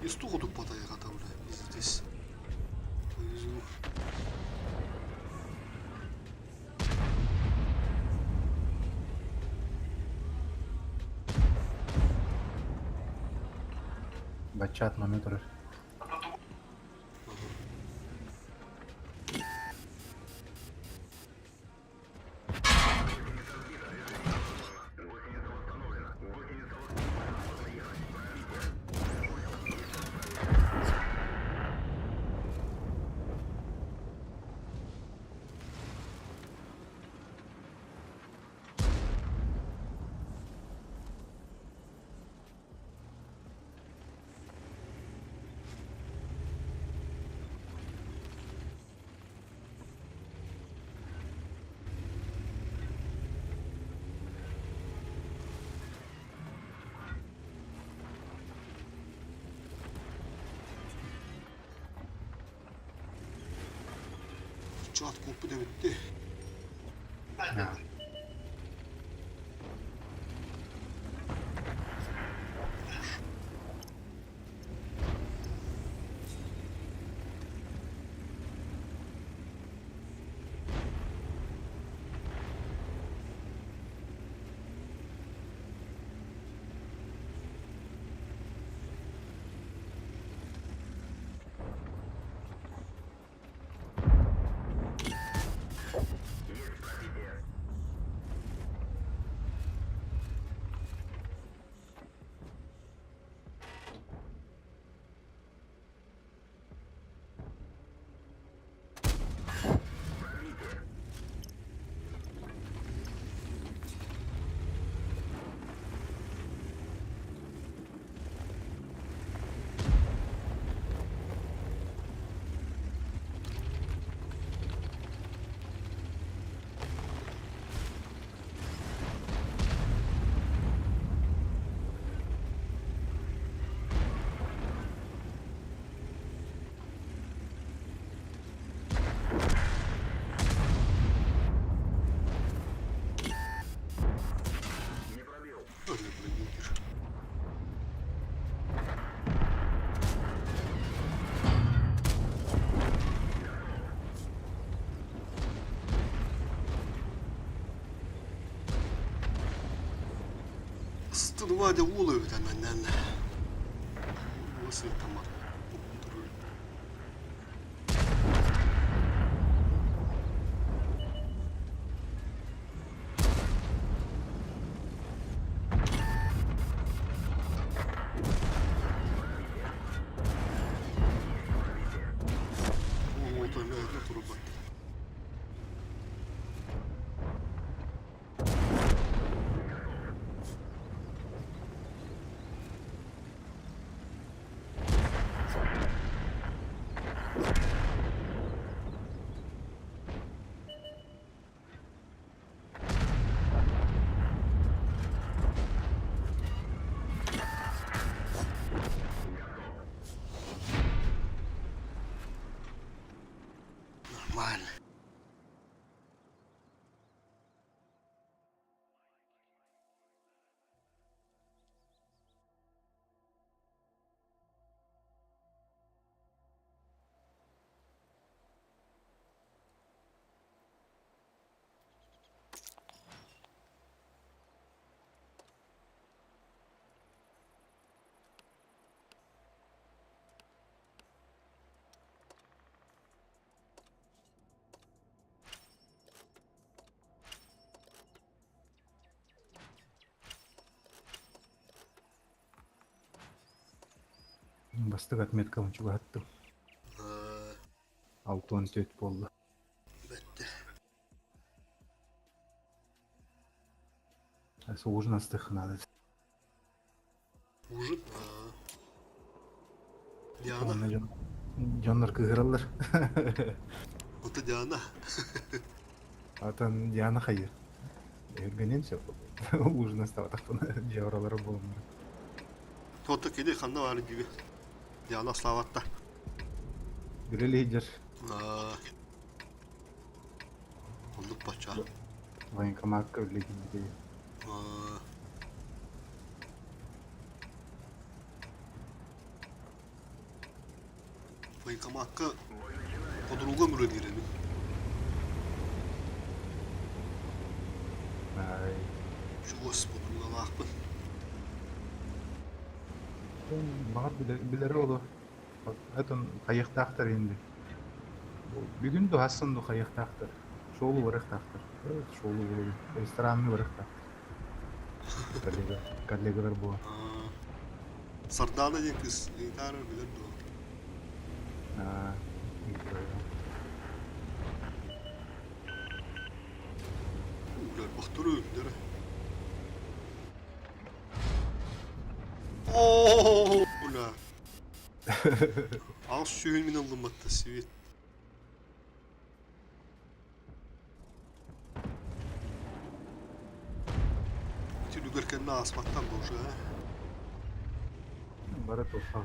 A: Истуҕу туппатайҕата бля, пиздец. Повезло.
E: Баччаат манна турар.
A: Чат куоппут эбит
E: Аа.
A: Вадя уол эбит ананнан. Сыттаммат. Уол эмиэ турбат. Нормально.
E: Бастакы отметкабын чугаһаттым. 64 буолла.
A: Бэтте.
E: Ужин астых надо.
A: Ужин? Диана.
E: Онно дьон дьоннор кыыһыраллар.
A: Это Диана.
E: Атын Диана хайыр. Өһүргэниэн сөп. Ужин астаабатахпына дьиэ буолуммут.
A: Тото кини ханна баар диби. Диана Славатта.
E: Билэ лидер.
A: Оннук бачча.
E: Военкомакка үлэлиир.
A: Военкомакка подругам үлэлиир эбит.
E: Ай.
A: Чугас подругалаахпын.
E: Баҕар билэр олор. Этон хайыахтаахтар инди. Бүгүн ду хассын ду хайыахтаахтар. Шоулу барыахтаахтар. Шоулу ресторанны барыахтаахтар. Коллега, коллегалар буо.
A: Сардаана диэн кыыс гитара билэр дуо? Үлэр бахтыр өлүннэрэ. Оо, бля. Аҕыс сүүһүн мин ыллымматта свет. Ити үлүгэр кэннэ ааспаттан бу уже, а?
E: Бары туохха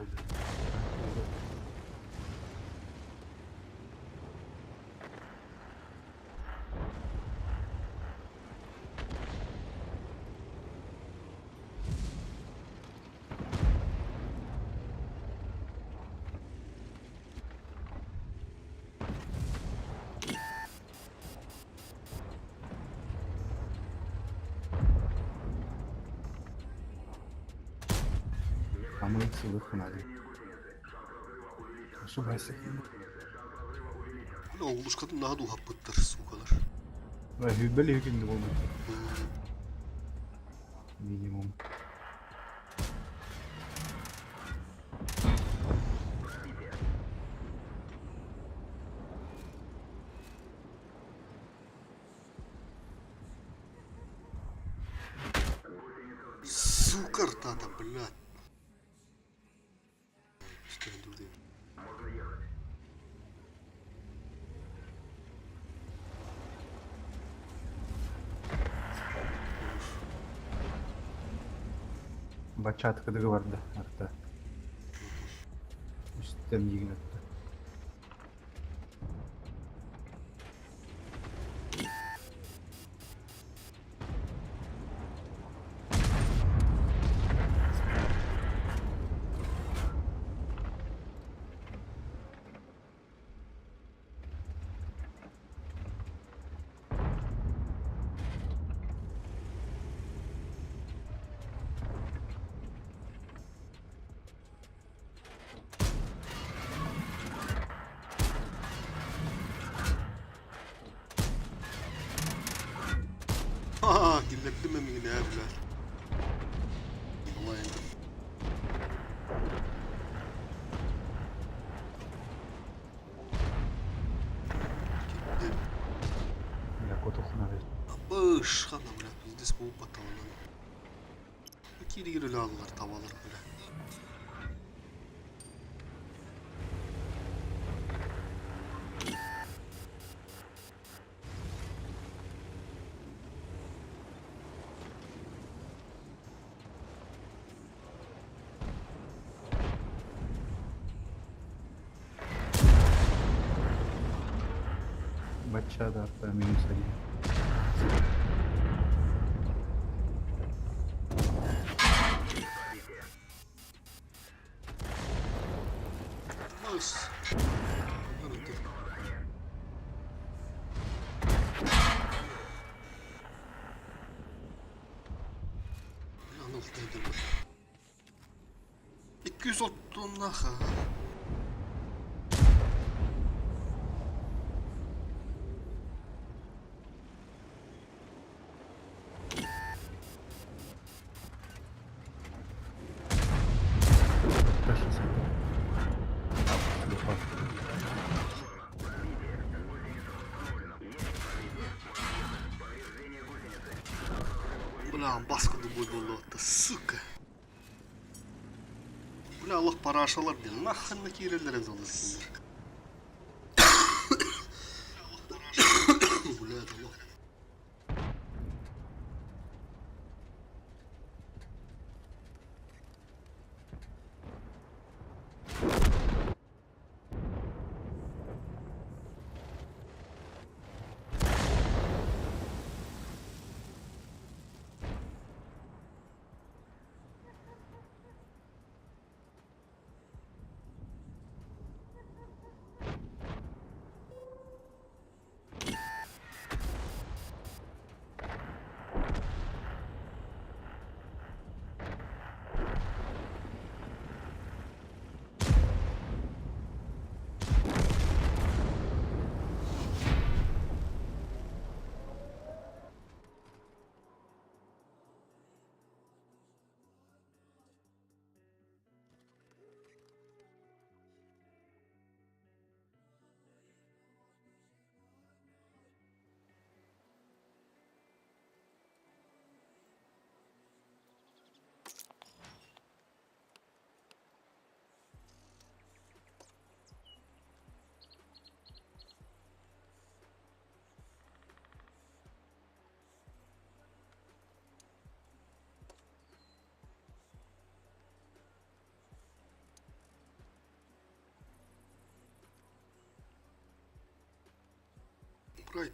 E: Хамыйык сылых надо. Ошибайся.
A: Бля, оглушкатын наһаа дууһаппыттар, сукалар.
E: Хүббэл үһүкүндү болбут. Минимум.
A: Сука, ртата, блядь.
E: Бачатка договорда арта. Үстем йигин өттө.
A: Киллэрдим эмигин ээ бля. Онлайн. Кирдим.
E: Бля, котухна
A: Бышхана, бля, пиздец буолуп батталанан. Кииригир өлө аллар табалар, бля.
E: Бачча да минус один.
A: Мыс. Анал тайдыр. 230 наха.
E: Т-60. Лупа.
A: Бля, баска дубой болуотта, сука. Бля, Аллах парашалар диэн, наханна киирэллэр эбит олор кинилэр. Бля, это лох. Брать.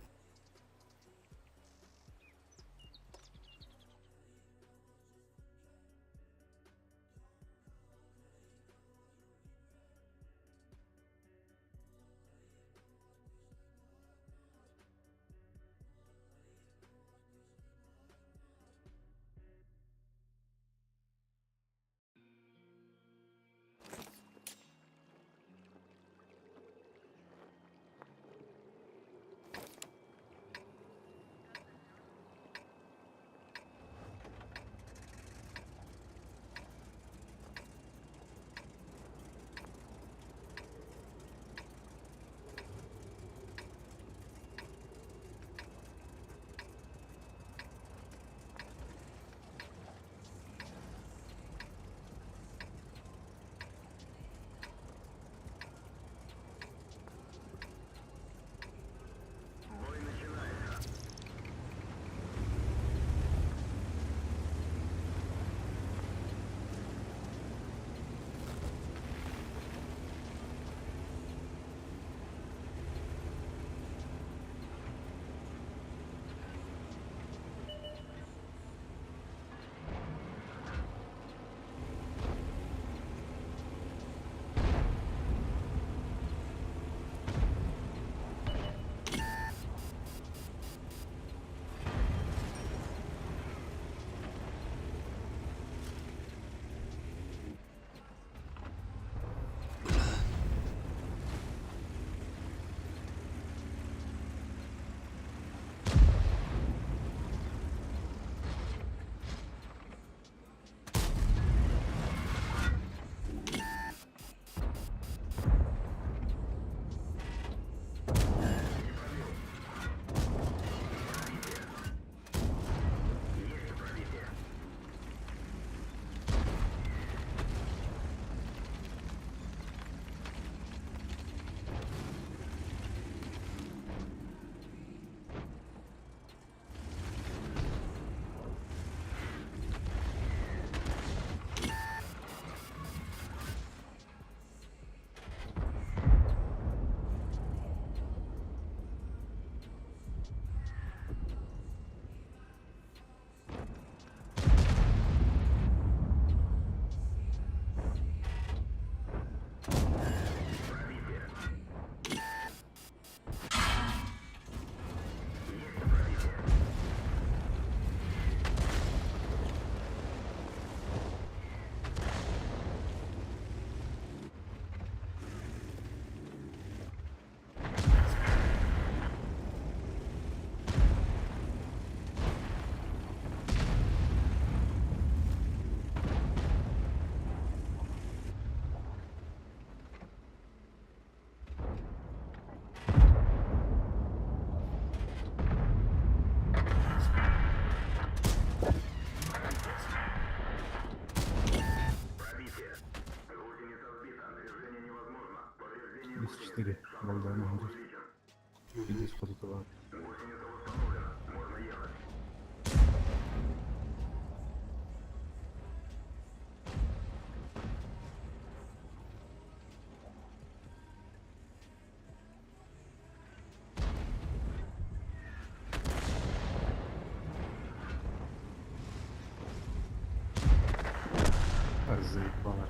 E: оонньуур. Пиздец хотуталаан.
B: Гусеница восстановлена. Можно ехать.
E: Заебало.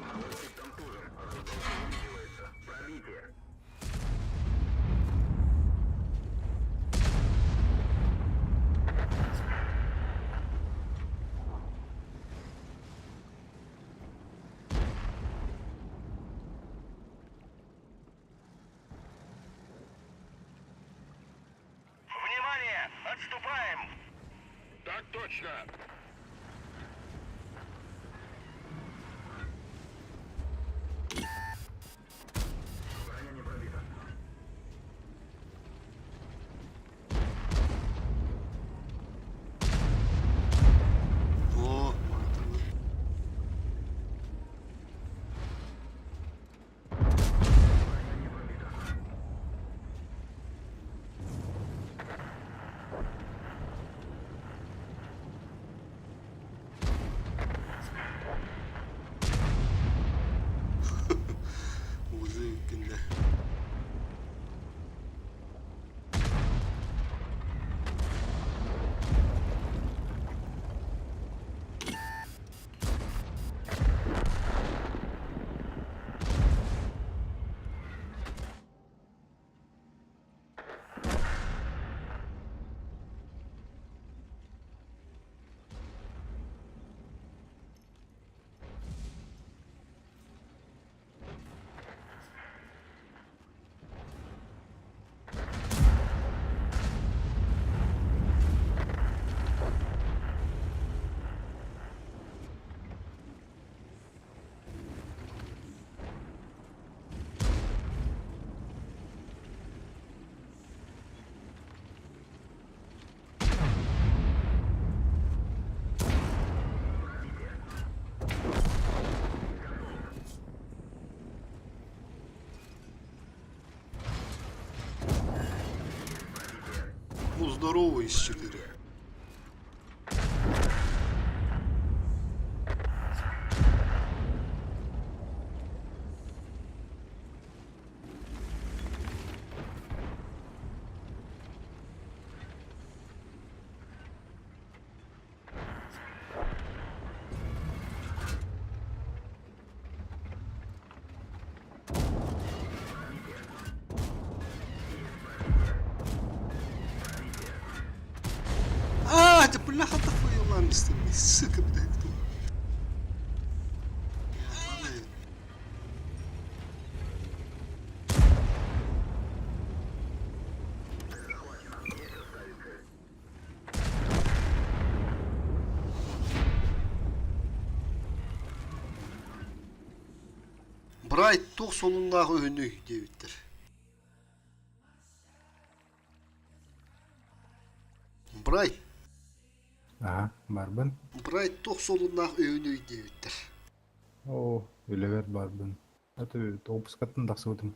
B: Контужен. Разброс увеличивается. Пробитие.
C: Внимание! Отступаем! Так точно!
B: Броня не пробита.
A: О, маатырбыт.
B: Броня не пробита.
A: Узы үккүндэ. Ну, здорово из 4. А, это бляха твою ламистый, сука, блядь, кто? Брайт туох солуннаах үһүнүй диэбиттэр. Брайт.
E: Аха, барбын.
A: Брайт туох солуннаах үһүнүй диэбиттэр.
E: Оо, үлэбэр барбын. Это отпускаттан тахсыбытым.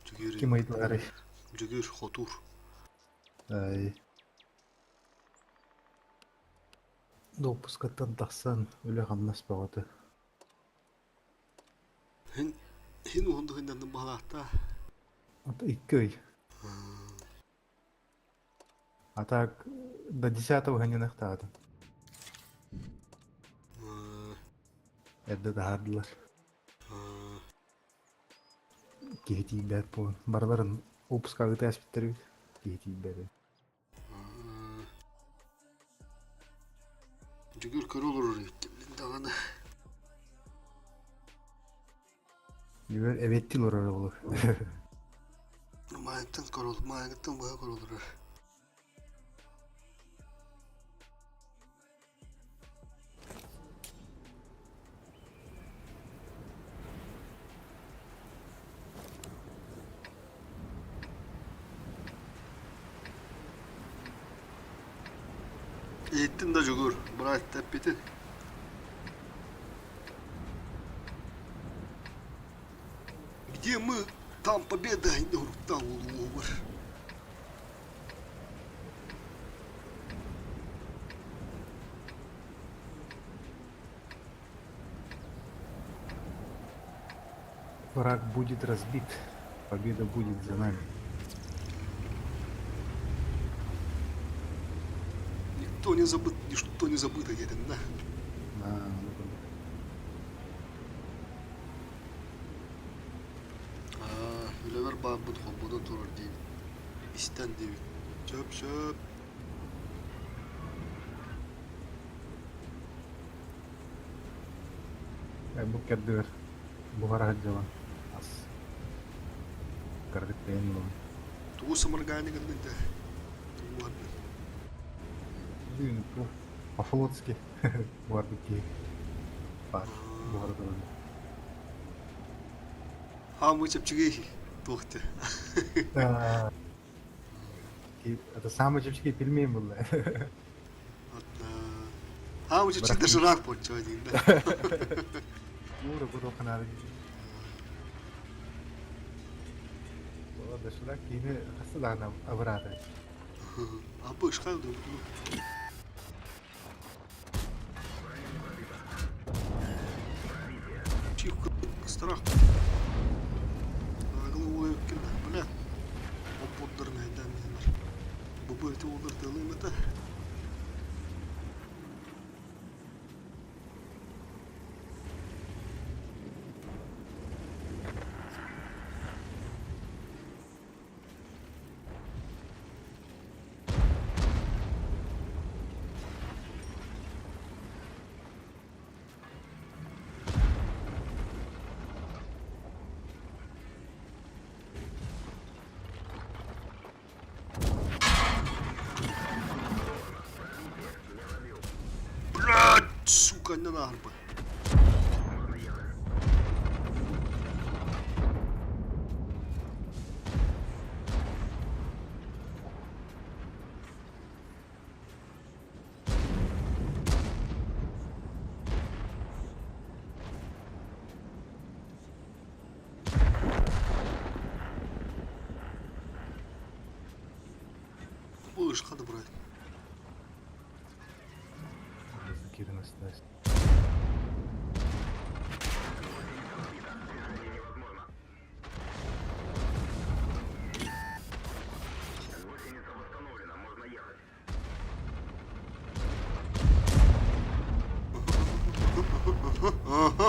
A: Дьөгүөр
E: Ким ыйыталарый?
A: Дьөгүөр хотуур.
E: Ай. Допускаттан тахсан үлэ-хамнас бөҕөтө.
A: Һин һин уһун дуһуннанным баһылаахтаа.
E: Ото икки ый. А так до десятого гынньаныахтаатым. Эрдэ таһаардылар. Киһи тиийбэт буолан. Барыларын выпуска ыыта эспиттэр эбит. Киһи тиийбэт эбит.
A: Дьөгүөр көрө олорор эбит даҕаны.
E: Дьөгүөр эбиэттии олорор оҕолор.
A: Маайыттан көрө маайыттан быһа көрө олорор. Иһиттин да Дьугур, быраат эппитин. Где мы, там победа, уруктан улууһугар.
E: Враг будет разбит, победа будет за нами.
A: Никто не забыт, ничто не забыто диэтин да.
E: Аа, ону курдук.
A: Аа, үлэбэр баарбын холбонон турар диэбит. Истэн диэбит. Сөп-сөп.
E: Бу кэрдигэр буһара сылдьабын ас кыргыт бэйэм ылабын.
A: Тугу сымыргааны гынныҥ да? Тугу буһардыҥ?
E: Бүгүн бу по-флотски буһарбыт киһи баар буһара турар.
A: Хаамыы чэпчэки туох те.
E: Это самый чэпчэки пельмень был.
A: Хаамыы чэпчэки доширак буолчу диин да.
E: Уура кутуохханаары. Доширак киһини хаста даҕаны абыраата.
A: Апы ышкал да Тихо, страх. Бля, опподдарын айдан Бу эти олар тылым это. Блядь, сука, не наарба. Ышқады брат.
E: Кирин осталось.
B: Гусеница восстановлена, можно ехать.
A: Ага.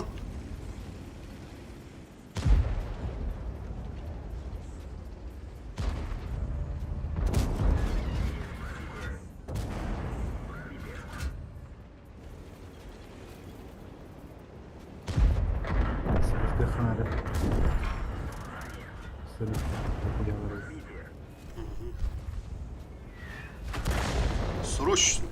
E: Сырыттыаххына эрэ.
A: Срочно.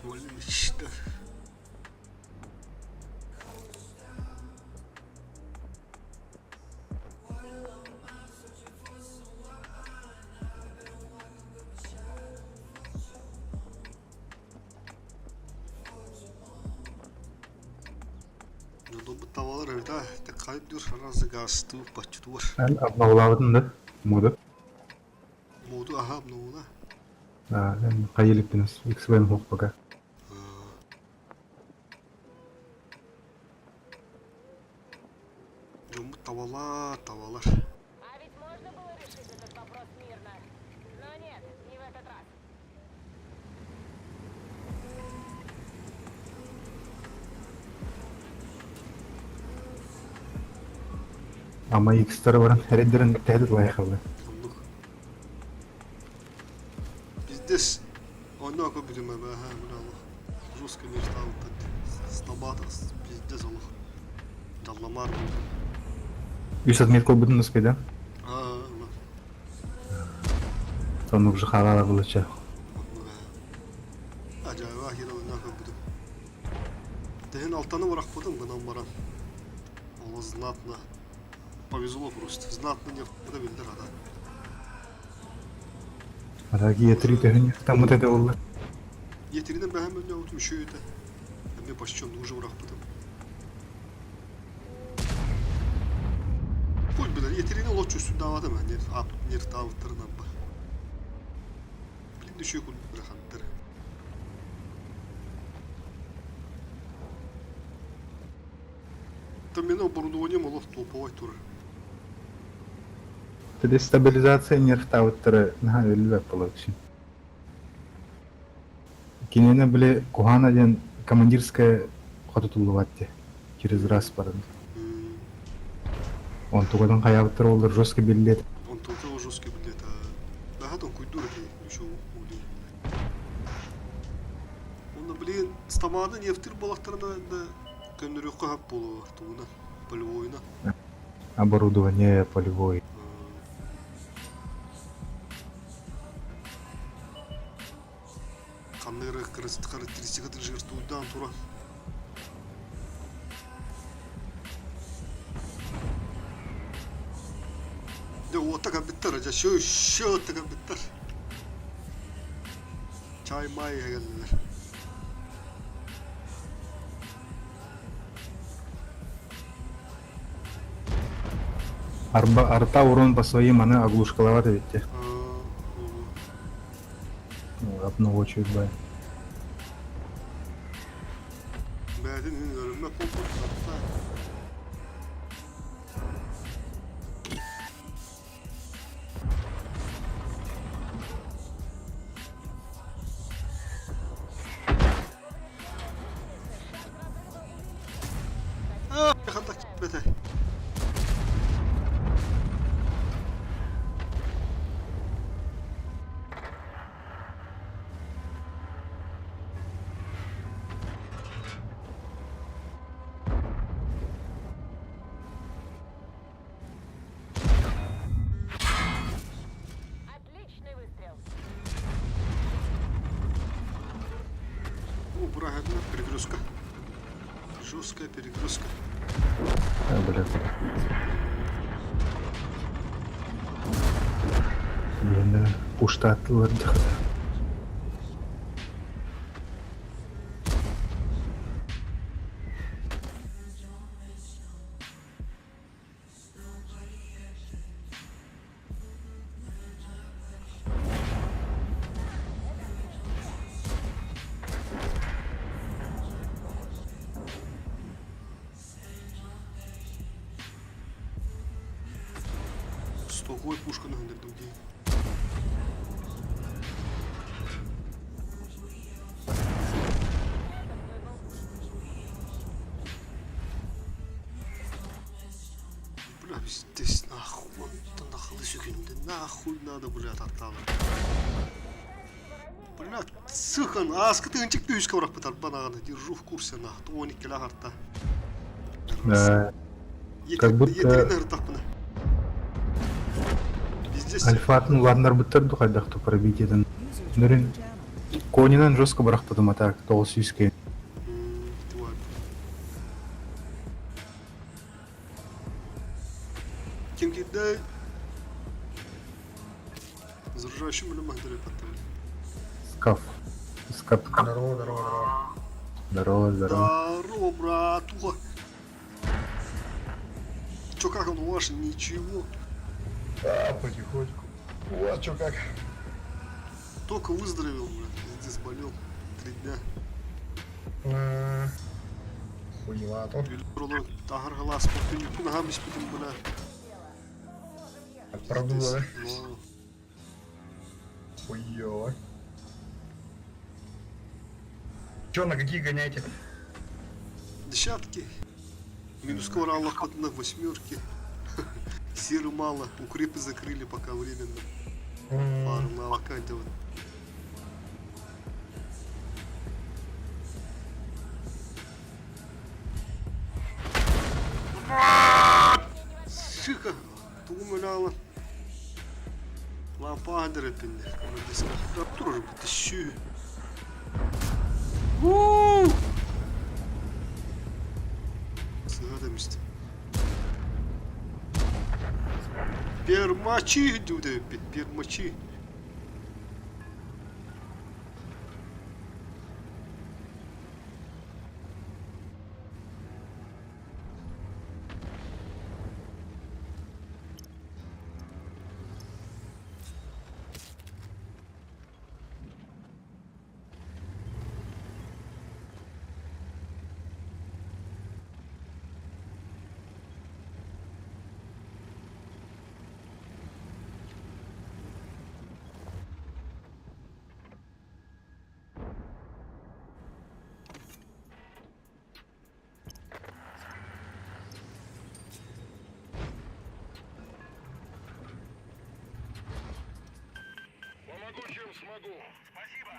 A: Мечта. Дьоннорбут табалар эбит хайдыр араас гаастыы баччытугар.
E: Эн обновлаабытын да моду?
A: Моду аха обновла.
E: А, эн хайа иликпинэс XVN суох пока.
A: Дьоммут табалар, табалар.
F: А ведь можно было решить этот вопрос мирно. Но нет, не в этот раз.
E: Ама X-тары баран эрэйдэрин тэһэ лайхаллар.
A: Оннук. Пиздец. Онно көрбүтүм эбэ, бля, олох. Жестко не встал, стабата, пиздец олох. Далламар буолдум.
E: Үс отметка ылбытын успейда.
A: Аа, ма.
E: Соннук же хаалаала былыча.
A: Оннук ээ. Ажайба хир онно көрбүтүм. Тэһин алтаны бырахпытым гынан баран. Ол знатно. Повезло просто. Знатно не биллэр ада.
E: А так Е3 төһөн таммыт этэ буолла.
A: Е3-ден бэһэм өлнөөбүтүм үчүгэй этэ. Эмиэ почти уже бырахпытым. Пусть билэр Е3-ни олоччу үстүндаабатым нерв нервтаабыттарын абба. Блин үчүгэй курдук бырахаттар. Там мене оборудованием олох топовай турар.
E: Дестабилизация нервтаабыттара наһаа өллүбэт буолар Кинини били Куһаана диэн командирская хотутуллубат дии через раз баран. Онтугатын хайаабыттар уоллар жестко биллиэт.
A: Онтугата жестко биллиэт. Наһаа куйдуур эти еще ули. Онно блин стамааны нефтир буолахтарына да көннөрүөххэ хап буолуо тугуна полевойна.
E: Оборудование полевой.
A: Ханнык эрэ характеристика жертвуйдаан туран. Дьэ уота кэлбиттэр, дьэ шө шө уота кэлбиттэр. Чай май кэллилэр.
E: Арба арта урон по своим аны оглушкалават эбит Обновочует бай.
A: Бэйэтин үн өрүммэ куоппут арта. Хантах киирбэтэ.
F: Отличный выстрел.
A: О, быраһыгына перегрузка. Жесткая перегрузка.
E: А, блядь. Блин, пуштааттылар дихата.
A: Стоковой пушканы өндірдім дейін. Бля, пиздец, нахуй, нахуй сүкүндэ, нахуй надо, блядь, аттаалы. Бля, сыхан, ааскы тыынчык үскэ бырахпыт арбанаҕаны, держу в курсе, нахуй, он иккилээх арта.
E: Да, как будто
A: Етерин ыртахпына. Пиздец.
E: Альфатын улаатыннарбыттар ду хайдах ту пробитиетин.
D: User
E: Нөрүн
D: joined your channel.
E: Конинан жестко бырахпытым а так 900
A: Ким киирдэй? Заряжающий мөлө маһдары паттабын.
E: Скаф. Скаф.
G: Здорово, здорово, здорово.
E: Здорово, здорово.
A: Здорово, братуха. Чё, как он у вас? Ничего.
G: Да, потихоньку. У вас чё как?
A: Только выздоровел, блядь. Пиздец, болел. 3 дня.
G: Хуевато.
A: Тахар глаз, ногами спитим, бля.
G: Продуло, да?
A: Ну,
G: Хуёво. Чё, на какие гоняете?
A: Десятки. Минус скоро Аллах на восьмерки. Силы мало, укрепы закрыли пока временно. Пар на ваканте вот. Шиха, тумаляла. Лампадеры пинде. Да тоже тысячу. Сыгадамист. Пермачи, дюде, пермачи.
C: Помогу, чем смогу. Спасибо.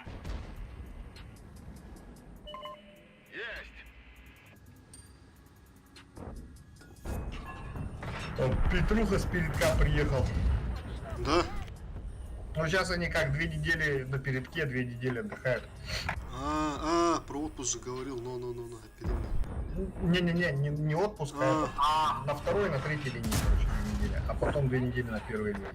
C: Есть.
G: О, Петруха с передка приехал.
A: Да?
G: Ну, сейчас они как 2 недели на передке, 2 недели отдыхают.
A: А, про отпуск же говорил, но,
G: Не-не-не, не отпуск, а это, на второй, на третьей линии, короче, 2 недели. А потом 2 недели на первой линии.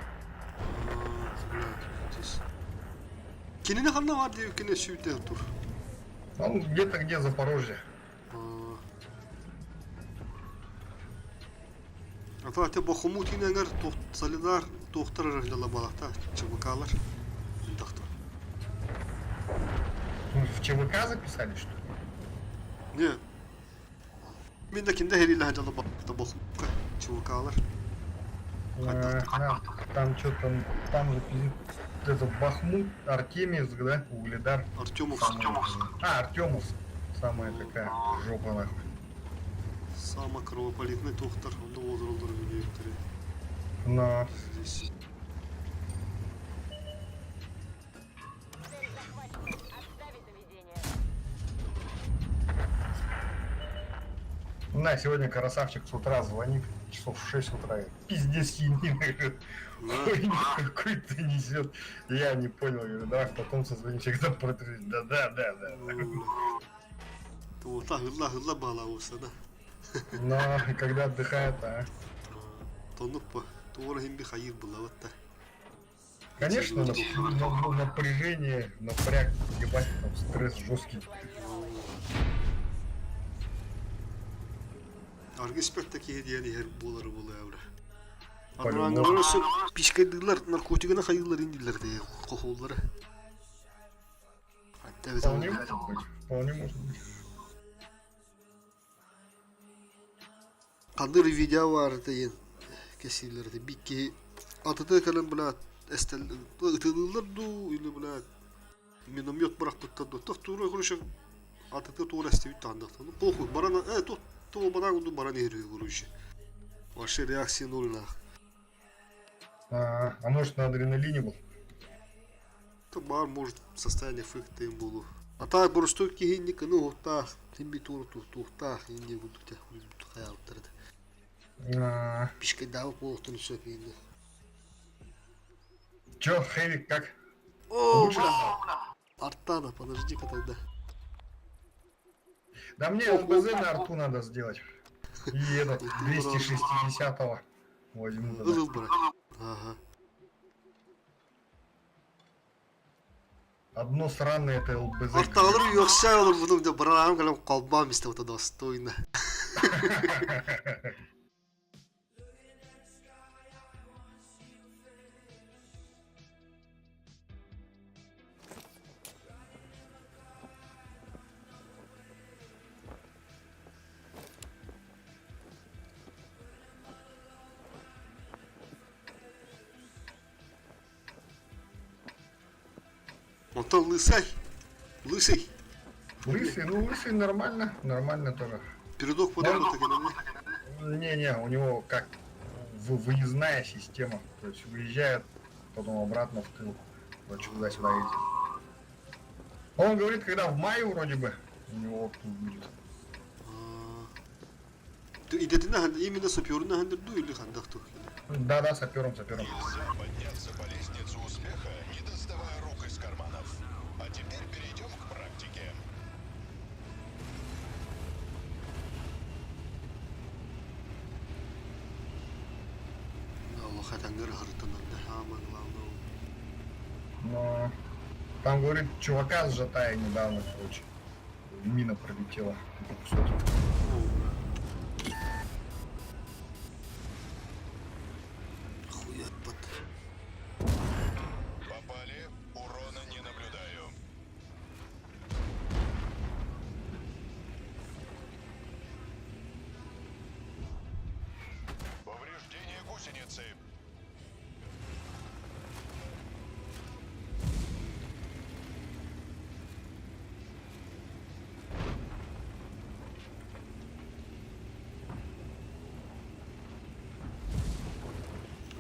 A: Кинини ханна бар диye кине сүйте тур.
G: Он где-то где Запорожье.
A: Ата ате бохуму тинеңер солидар тохтар рахлала балакта ЧВКлар. Тахта.
G: Ну, в ЧВК записали, что ли?
A: Не. Мен да кинде хериле хажала балакта бохумка ЧВКлар.
G: Там что-то, там же пиздец, это Бахмут, Артемьевск, да, Угледар.
A: Артемовск.
G: А, Артемовск. Самая такая жопа нахуй.
A: Самый кровопролитный тохтар. Онда озролдор видео.
G: Но
A: Здесь.
F: Цель захвачена. Отставить наведение.
G: На, сегодня красавчик с утра звонит, часов в 6 утра. говорит, Пиздец хинин, говорит, хуйню какую-то несет. Я не понял, говорю, давай потом созвонимся, когда протрешь. Да, да, да, да.
A: Туота хылла хылла бала болса да.
G: Но когда отдыхает, а.
A: Тонук по. Туора химби хайыр була ватта.
G: Конечно, напряжение, напряг, ебать, там стресс жесткий.
A: Аргы спектаки диэн иһэр буолар буола эбра.
G: По-любому.
A: Анраңалар өссө пишкайдыылар наркотигына хайыылар индилер дии хохоллара. Атта бит
G: Вполне может быть, вполне может быть.
A: Хандыр видео бар дейин кесилерди бикки атыты кэлэн бля эстел ытылылар ду или бля миномет бырахпыттар ду тох тура короче атыты тура эстебит таандахта ну похуй барана то то баран ду баран иһэр короче вообще реакция ноль нах.
G: А может на адреналине был?
A: То бар может состояние фыкта им булу. А так боросток киһинник ну тах химби тур тух тух тах инди будут хаялтырды.
G: А,
A: Пишке дава полуктун сөп инди.
G: Чё, Хэвик, как?
A: О,
G: Лучше
A: бля. Артана, подожди-ка тогда.
G: Да мне ЛБЗ на арту надо сделать. И этот 260-го возьму тогда.
A: Ыл брат. Ага.
G: Одно сраное это ЛБЗ.
A: Арталар үөхсээ олорбутум дьэ быраҕан кэлэн холбоон истэ ото достойно. Онтон лысай. Лысый.
G: Лысый, ну лысый нормально, нормально тоже.
A: Передок подобно так
G: Не-не, у него как выездная система. То есть выезжает, потом обратно в тыл. Короче, туда-сюда ездит. Он говорит, когда в мае вроде бы у него отпуск будет.
A: Идэтинэ именно саперунан дуу или хандах тух.
G: Да-да, сапером, сапером.
C: Нельзя подняться по лестнице успеха, не доставая рук из карманов. А теперь перейдем к практике.
A: Аллах атаңгыр хыртынан да самое главное.
G: Но там, говорит, чувака сжатая недавно, короче. Мина пролетела. 200.
A: Хуя под.
C: Попали, урона не наблюдаю. Повреждение гусеницы.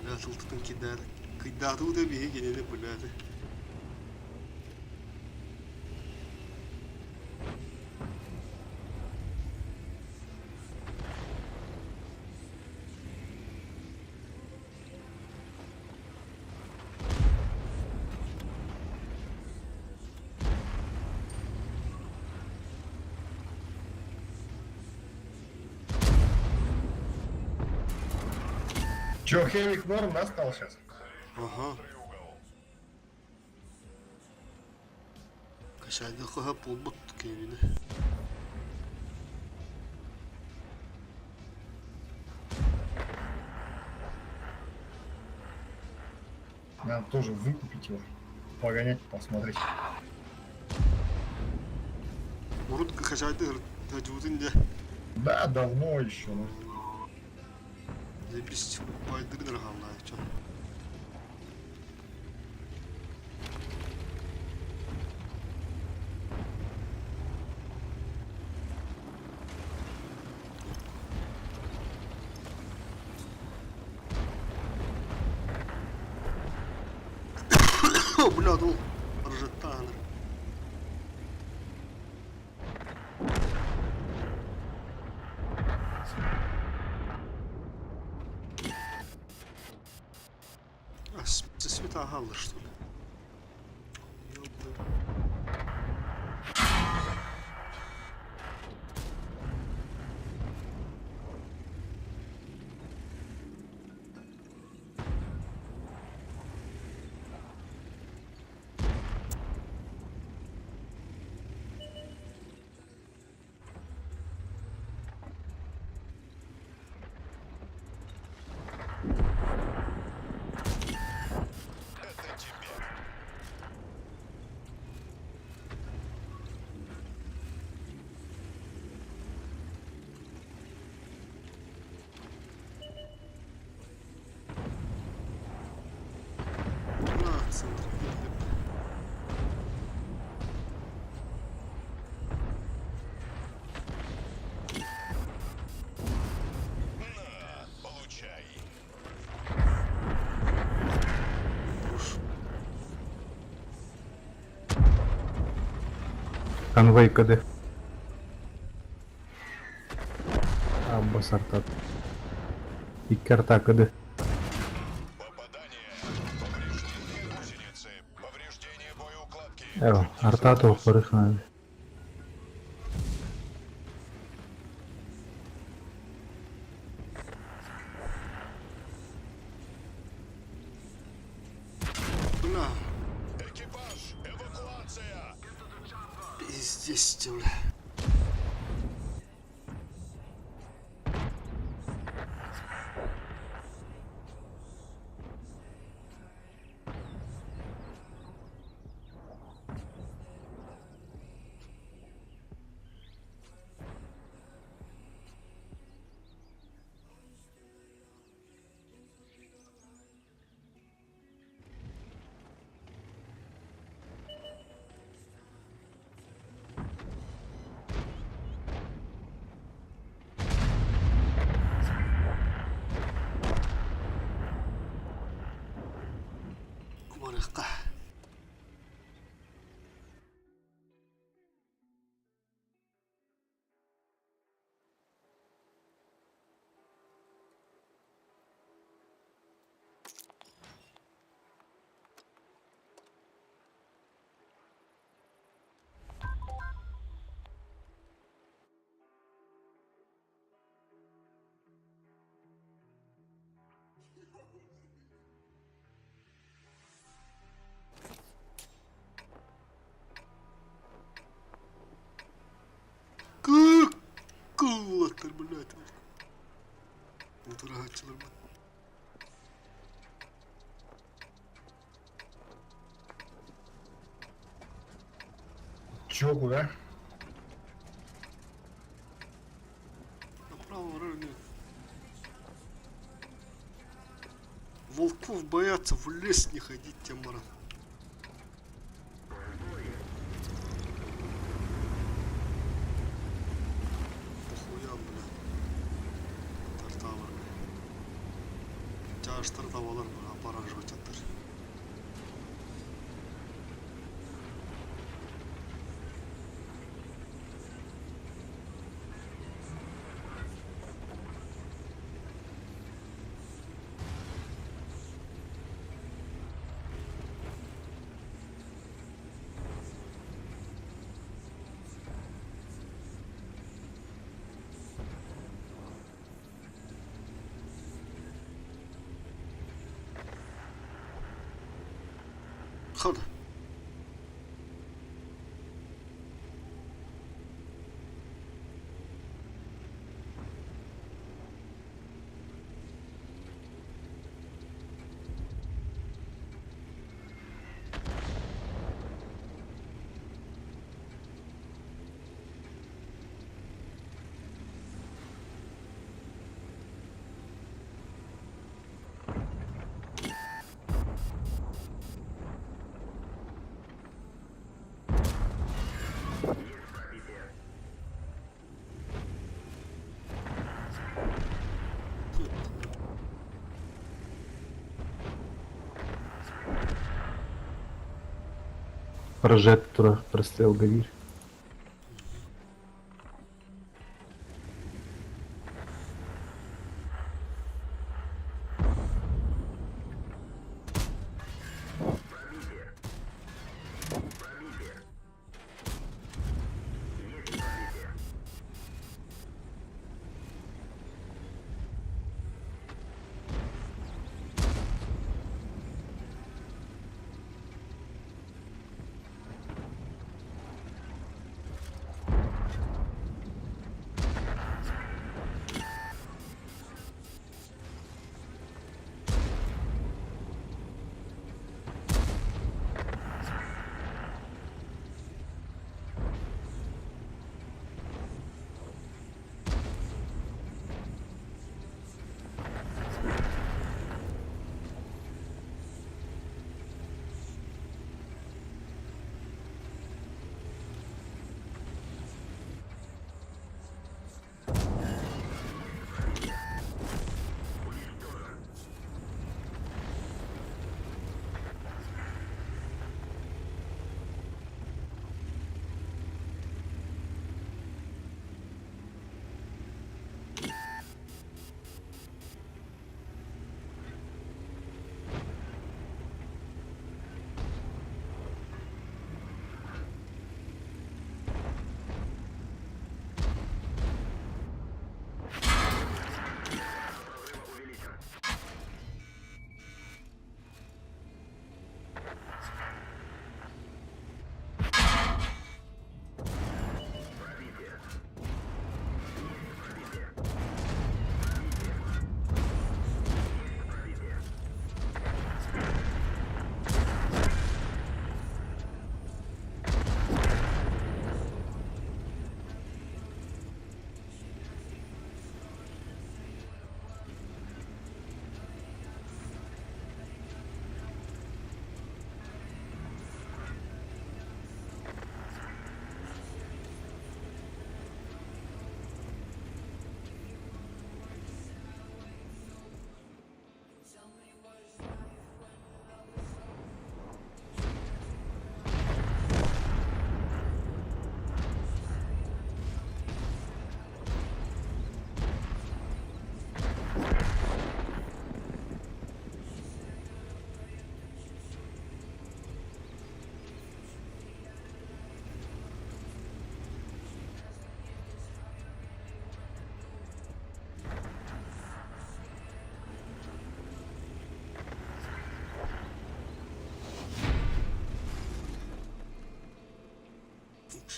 A: Бля, тылтытын кидали. Кыйдаатыы да биһи кинини блядь.
G: Че, Хевик норм, да, стал сейчас?
A: Ага. Кашайды хоха пулбут кевини.
G: Надо тоже выкупить его. Погонять, посмотреть.
A: Урут кашайды хажуутун дьэ.
G: Да, давно еще. Ну.
A: Заебись байдыгнар хааллаа чо. Бля, дул. Ржетанер. А, света галла, что ли? Ёбда.
C: Это тебе.
A: На, центр.
C: На, получай.
A: Уж.
E: Конвой КД. Аббас артат. Икки арта КД.
C: Попадание. Повреждение гусеницы. Повреждение боеукладки.
E: Эво, арта туох барыхнаа.
A: Бля,
C: Экипаж, эвакуация!
A: пиздец, тебе, бля. Барыахха. Как кулактар, блядь. Утурааччылар бу.
G: Чё, куда?
A: Направо вроде. Волков боятся в лес не ходить, Темара. Похуям, бля. Тарталар. Чаштар табалар, бля, аппарат жотаттар. Хода.
E: Прожектора прострел гавир.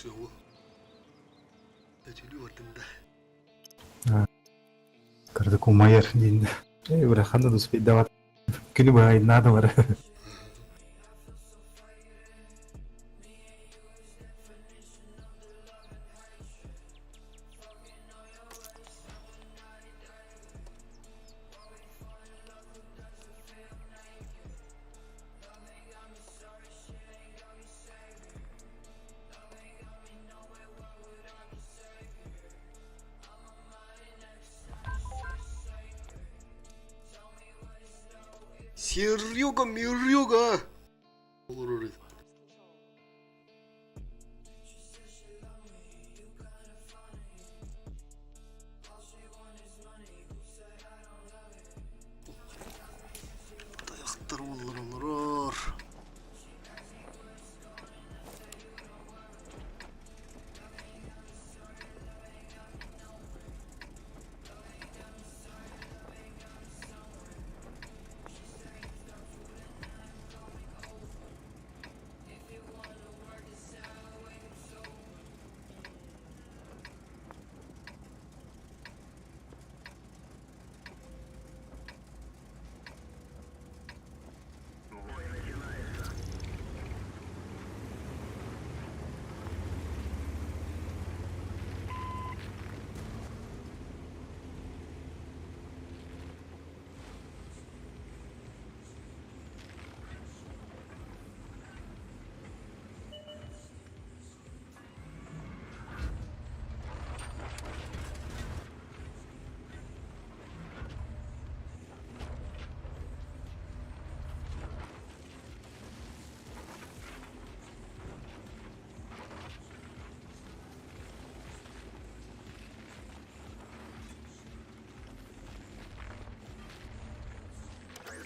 A: Все. Этилүү бардым да.
E: Кырдык умайар диин. Э, ырахан да успейдават. Күнү быһа надо
A: Серега, Мирюга! Олорор Тайахтар буоллар олорор.
B: Бой начинается.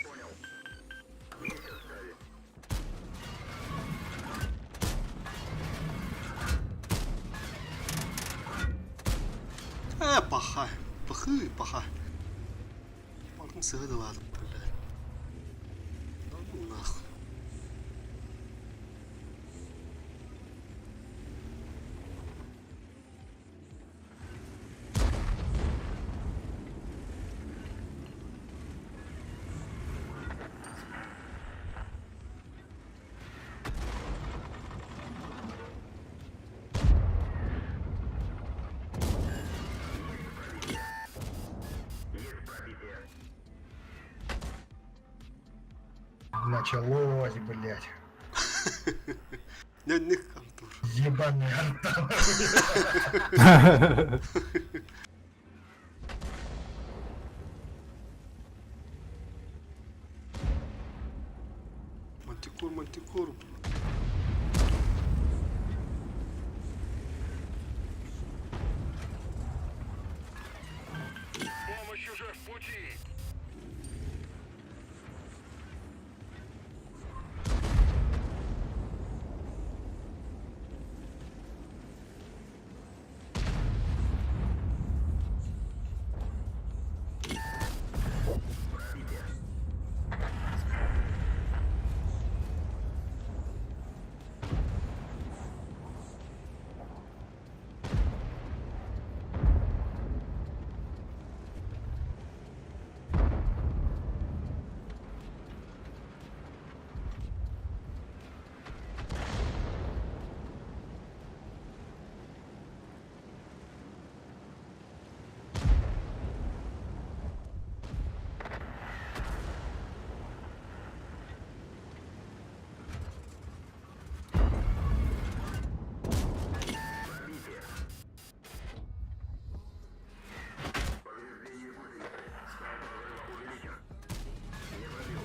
B: Понял. Есть в составе.
A: Э, паха. Пахы, паха. Бардым сыгыдылаадым, бля. Да ну нахуй.
B: Есть пробитие.
G: Началось, блядь.
A: Дневник Артур.
G: Ебаный Антон.
A: Мантикор, мантикор.
B: Помощь уже в пути. Пробитие. Пробитие. Повреждение гусеницы. Шкала прорыва увеличен. Не пробил.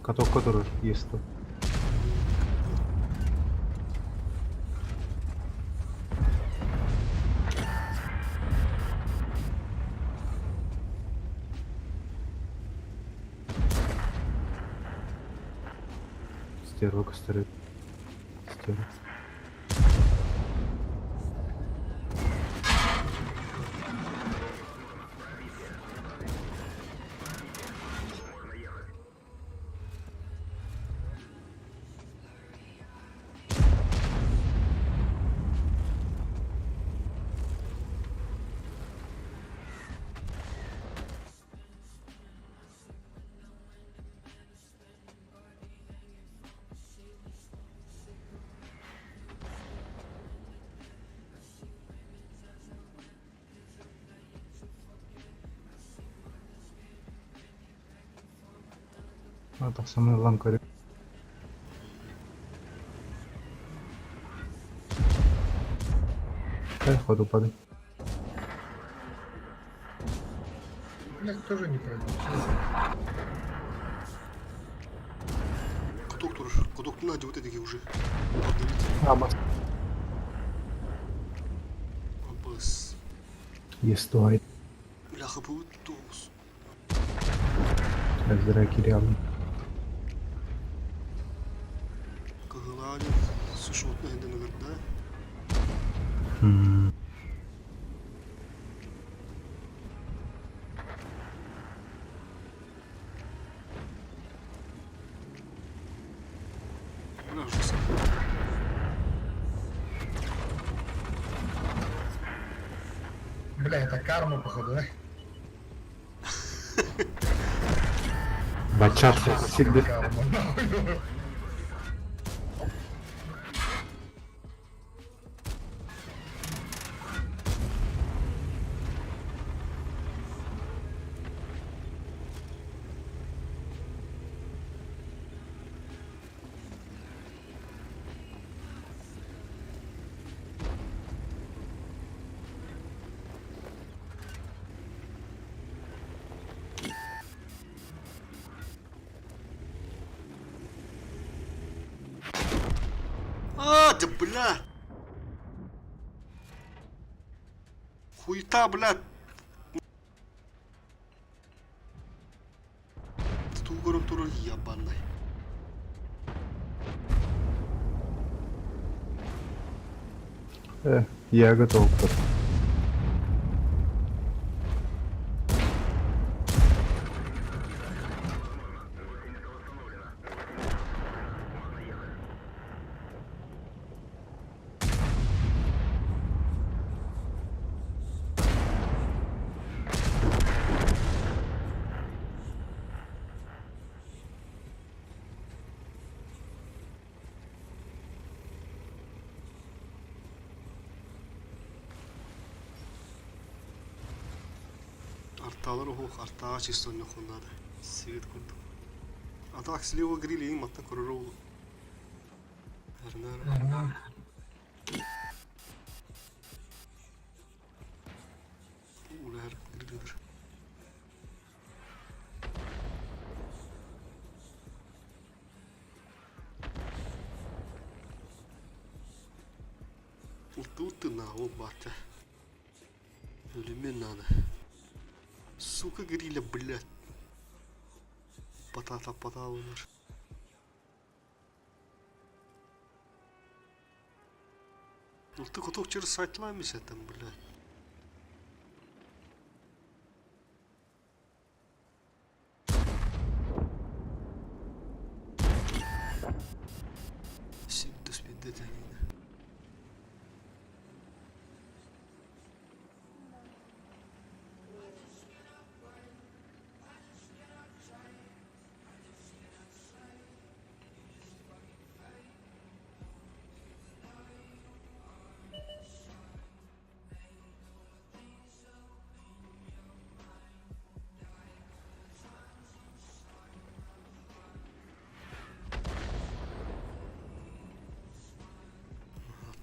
E: Каток который есть тут. Стерва костеры. Стерва. Тахсан ылан көрү. Хотуппатын.
G: Блядь, тоже не пройдет.
A: Каток турар. Катоктун адьыбыт этиги уже.
E: Абас.
A: Абас.
E: Есть туһай.
A: Бля, хапыбыт тоҕус.
E: Өздөрө кириалым.
A: Кыһылаан сушотна хенден ыгырда. Бля, жестко.
G: Бля, это карма, походу, да?
E: Бачат всегда.
G: Карма, нахуй.
A: А, да бля! Хуета, бля! Тугором турар ебаный.
E: Я готов.
A: Арталар оһох, артаҕа чисто онньоххуннаада. Свет курдук. А так слева грили им атта көрөр ол. Эрнер. Улар грилидер. Улту на о батя. Өлүмүөн надо. Сука гриля, блядь. Потата поталынар. Ну ты куток через сайтлаймся там, блядь. Сидді спидді тәніне.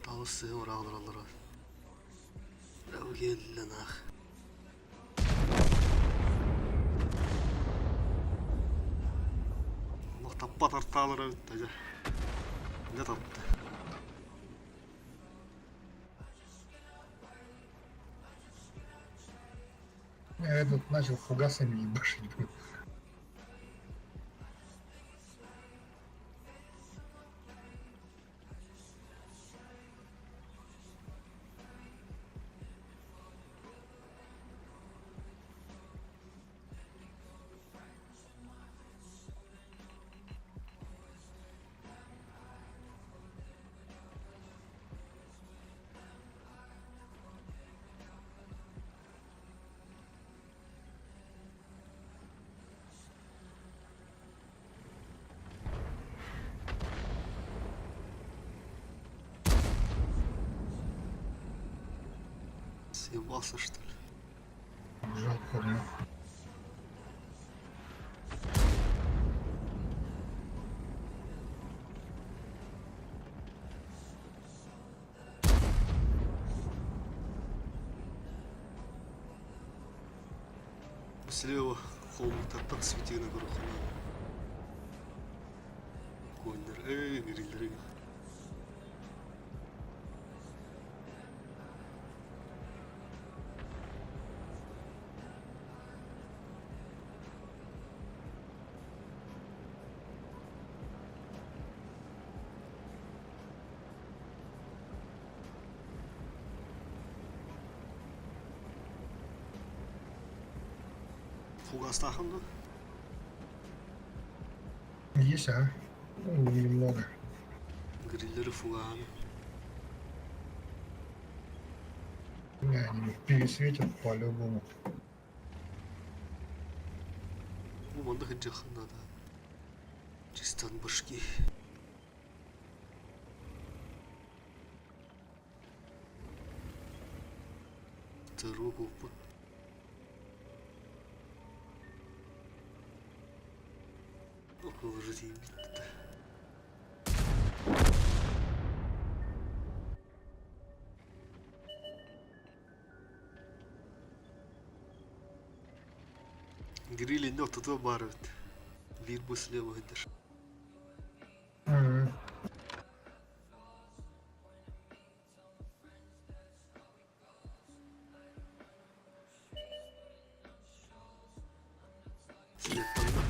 A: Талысы оралыралары. Келлен ах. Олох таппа тартаалара бүтtä дьэ. Дьэ тапта.
G: Этот начал фугасами ебашить, блин.
A: Съебался, что ли?
G: Убежал, походу, нахуй.
A: Слева холмуктартан светигинэ көрөххүнэ коннор ээ гириллери Фугастаахын дуо?
G: Есть, ага. Ну, немного.
A: Гриллери фугаһын.
G: Не, они пересветят по-любому.
A: Бу манна сылдьыаххын наада. Чистан башки. Второй опыт. Около тиийбит Гриль иннэ ортотугар баар эбит. Биир бу слева сылдьар.
G: Мгм.
A: Слеттанна.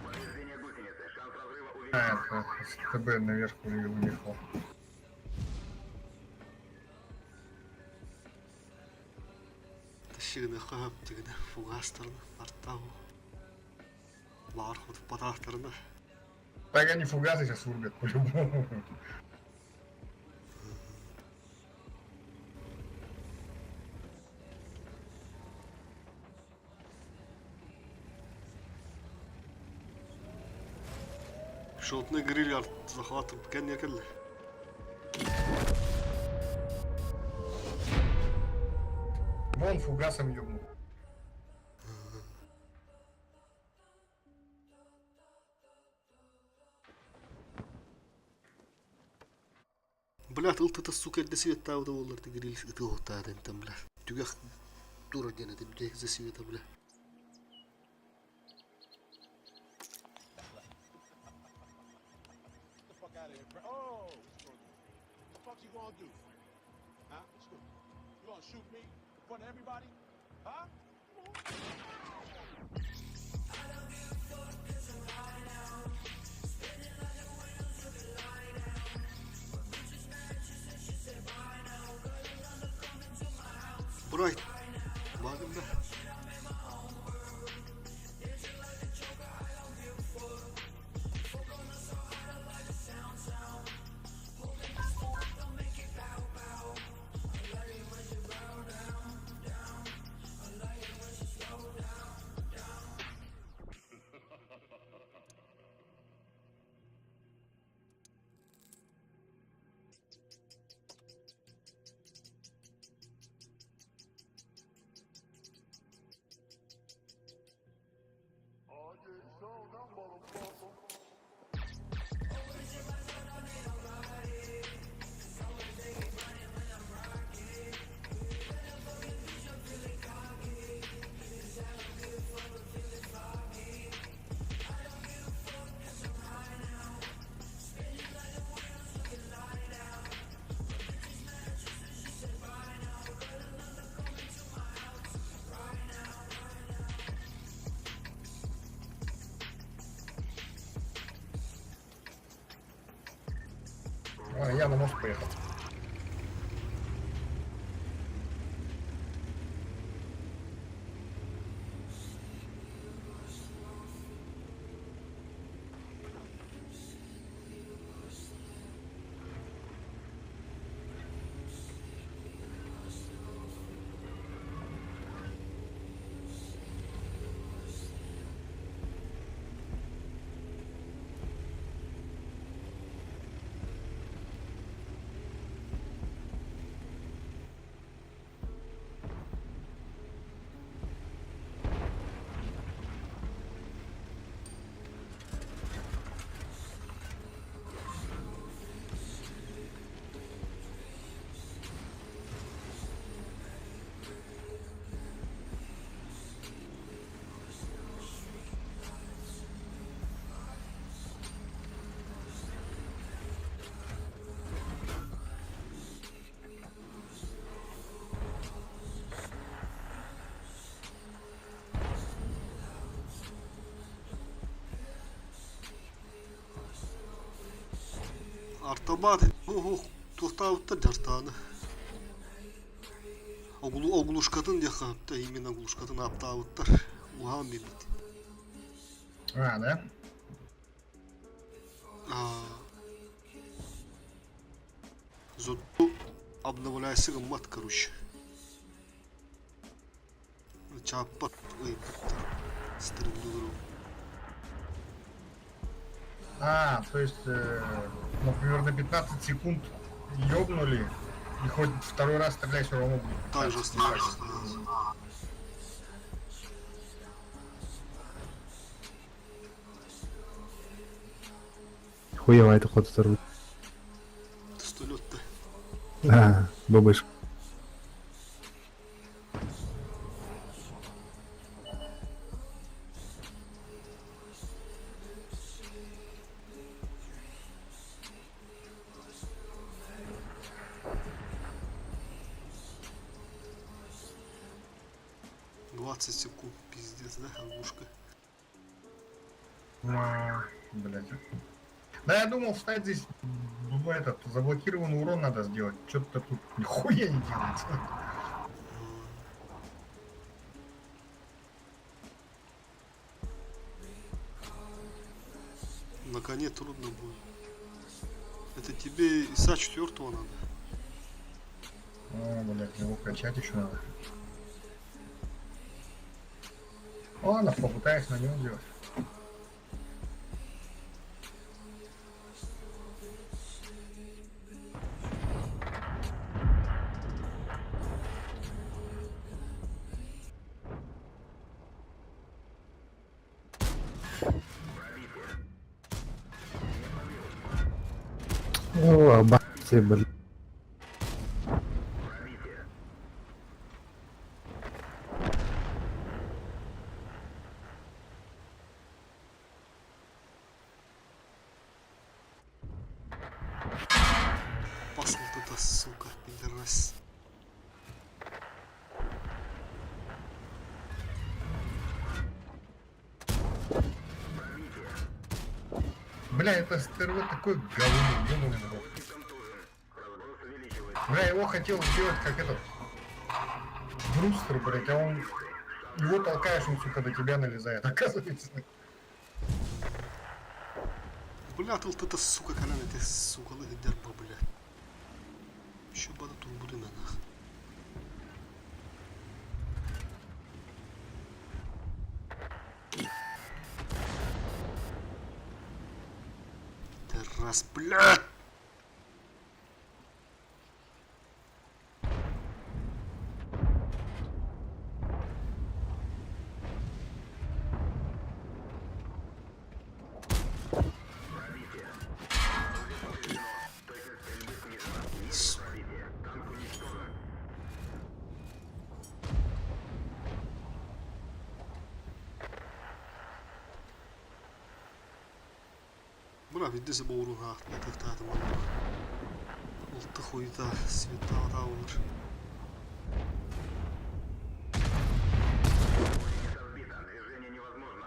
B: Повреждение гусеницы. Шанс разрыва
G: А,
B: увеличен.
G: это СТБ наверх уехал.
A: Тащыгыныахха сөп дигинэ фугастарына артаах баҕар хотуппатаахтарына
G: Так они фугасы сейчас рубят по-любому.
A: Шотный гриль арт захват кэнниэ кэллэ.
G: Вон фугасом ёбнул.
A: Бля, ыл-тыта сука эрдэ светаабыта буоллар гриль ытыахтаах этим бля. Түгэх тура диэн этим бүтэһик за света бля. Брайт, баарым да.
G: А, я на мост поехал.
A: Артабаат уһук туохтаабыттар дьартааны. Оглушкатын диэххэ сөптөөх именно оглушкатын ааттаабыттар. Уһаан биэрбит.
G: А, да?
A: А, Зато обновляйся гыммат, короче. Чааппат ыйбыттар. Стреллюру.
G: А, то есть, например, на 15 секунд ёбнули, и хоть второй раз стреляй, все равно будет.
A: Так же
G: 15
A: остается.
G: секунд.
E: Хуево это ход второй.
A: Пистолет-то.
E: А, бабышка.
A: 20 секунд, пиздец, да, оглушка.
G: А, Блядь. Да я думал встать здесь, ну, этот, заблокированный урон надо сделать. Что-то тут нихуя не делается.
A: На коне трудно будет. Это тебе ИСа четвертого надо.
G: О, блядь, его качать еще надо. Ладно, попытаюсь на нем сделать.
E: О, бати, блин.
A: Пошел туда, сука, пидорас.
G: Бля, это СТРВ такой говно, ёбаный в рот. Бля, его хотел сделать как этот Брустер, блядь, а он его толкаешь, он, сука, до тебя налезает, оказывается.
A: Бля, ты это, сука, колян, ты, сука, лыги дерба, бля. Еще бада тут буду на нах. Ты раз, блядь! Сука. Бля, видно боурун хаахтатым Улты хуйта света olur.
B: Сбито. Движение невозможно.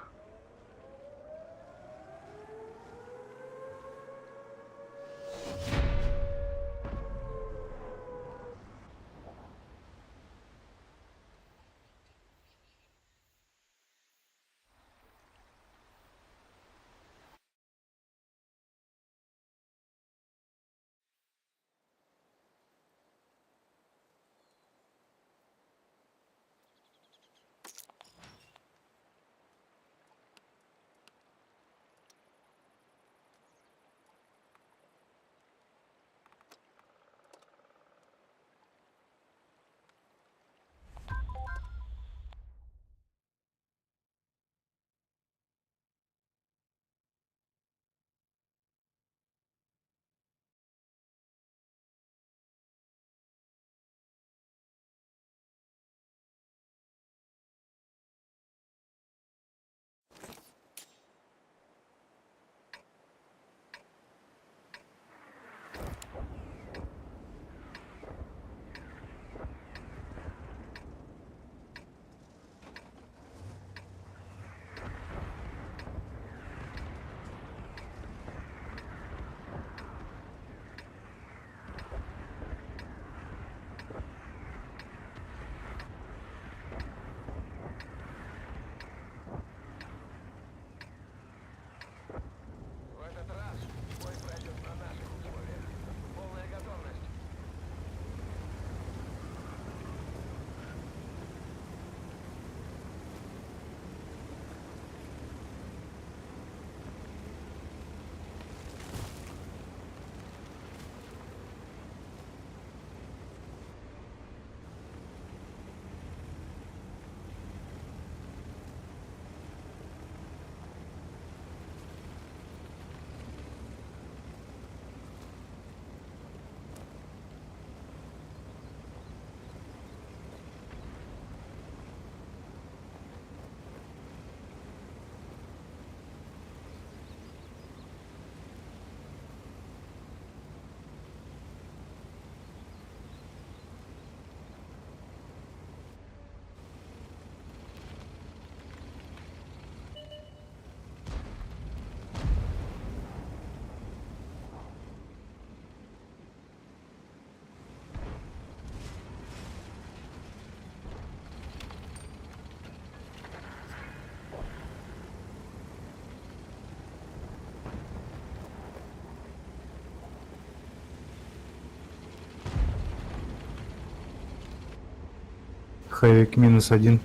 E: Хэвик минус один.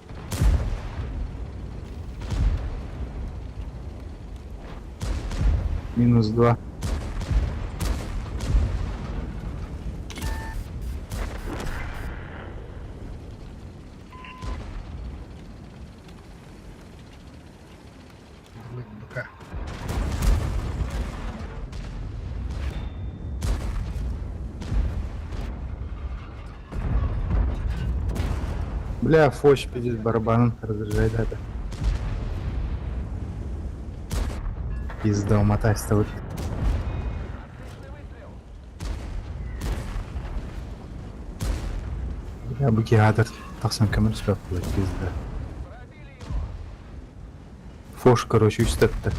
E: Минус два.
G: Ярлык быка.
E: Бля, Фощ пиздец барабаном разряжает это. Пизда, умотайся вот. Бля, быки гадар тахсан көмөр сүрәп була пизда. Фош, короче, үс тәтті.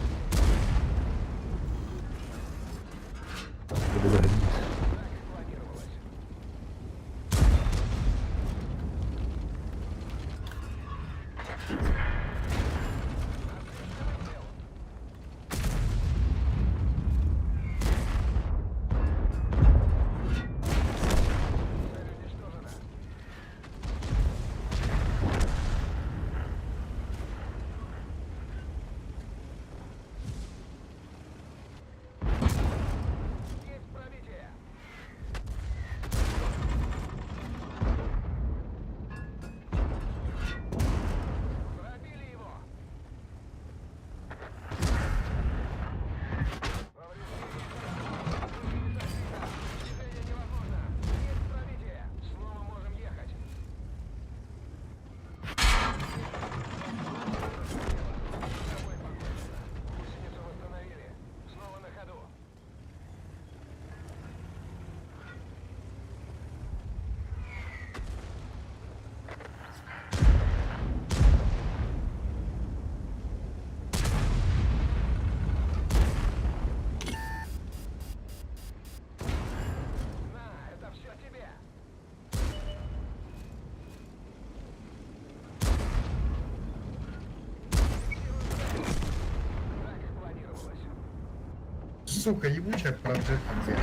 G: Сука, ебучая прожекта, блядь.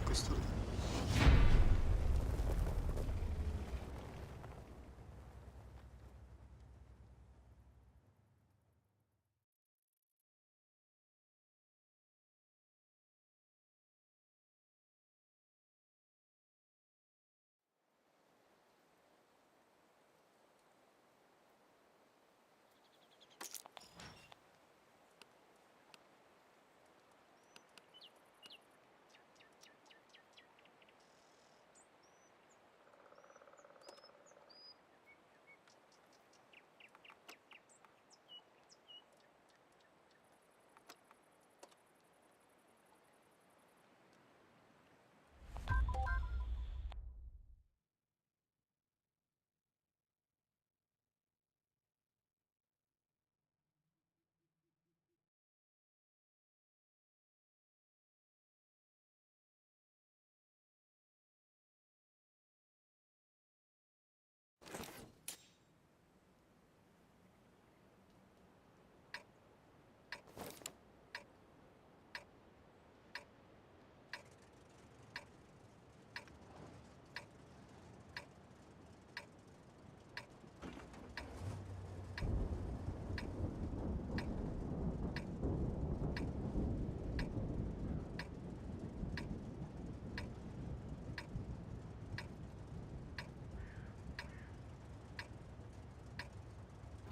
A: Көстөр.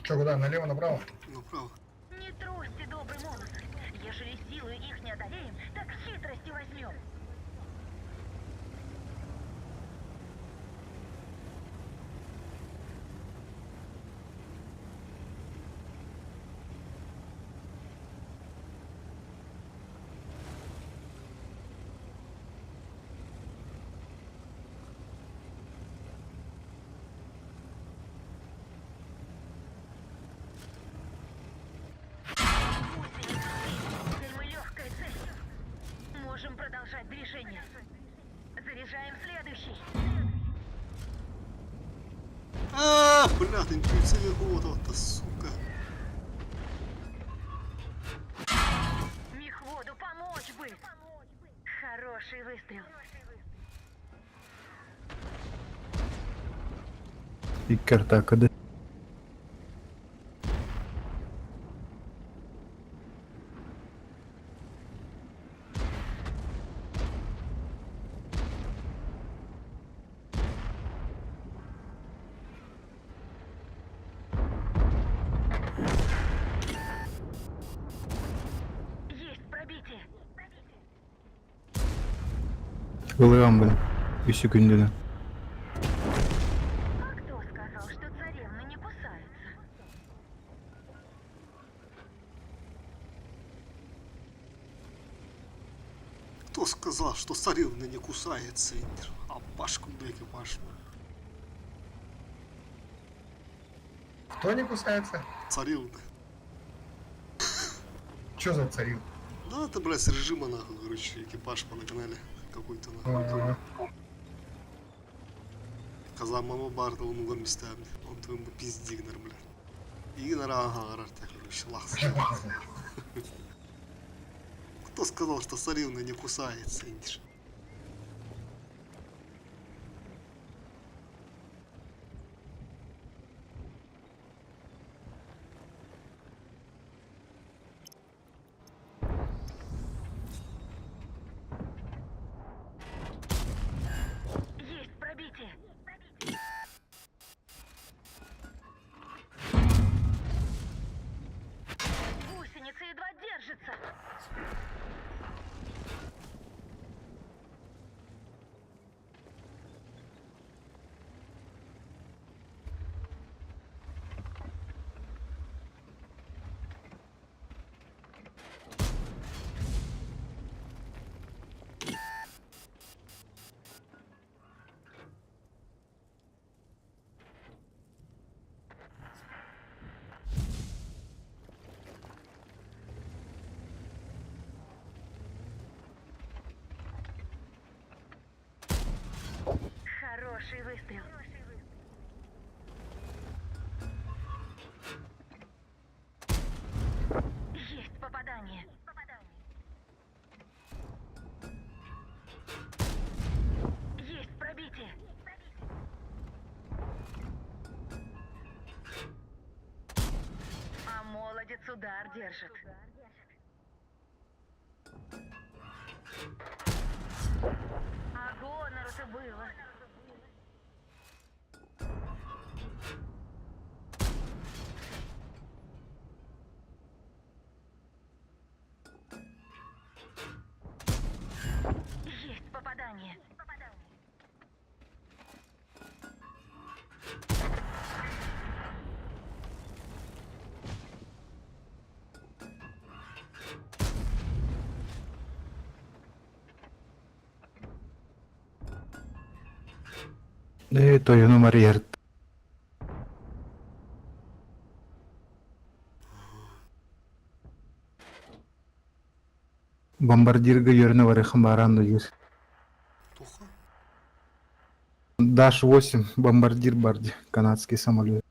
G: Че, куда? Налево, направо?
A: Направо.
F: Не трусьте, добрый молодцы. Ежели силой их не одолеем, так хитростью возьмем. Заряжаем следующий.
A: А, бля, ты интуиция какого-то, сука.
F: Мехводу помочь бы. Хороший выстрел.
E: Икки атака да.
F: Есть пробитие.
E: Ылыам бын. Үс күндүнэ.
F: А кто сказал, что царевны не кусаются?
A: Кто сказал, что царевна не кусается? А пашку да экипаж.
G: Кто не кусается?
A: Царевна.
G: Че за царил?
A: Да, это, блядь, с режима, нахуй, короче, экипаж по на канале какой-то, нахуй.
G: Ага.
A: Каза мама барда он местами. Он твоему пиздигнер, блядь. Игнор, ага, короче, лахс. Кто сказал, что царевна не кусается, Индиш?
F: Есть пробитие. Гусеница едва держится. Хороший выстрел. Есть попадание. Есть пробитие. А молодец удар держит. А гонору-то было. Есть попадание.
E: Ээ, тойону арыйар. Бомбардирга үөрэнэ барыахым бааран да диир.
A: Тоха?
E: Даш 8, бомбардир барди, канадский самолет.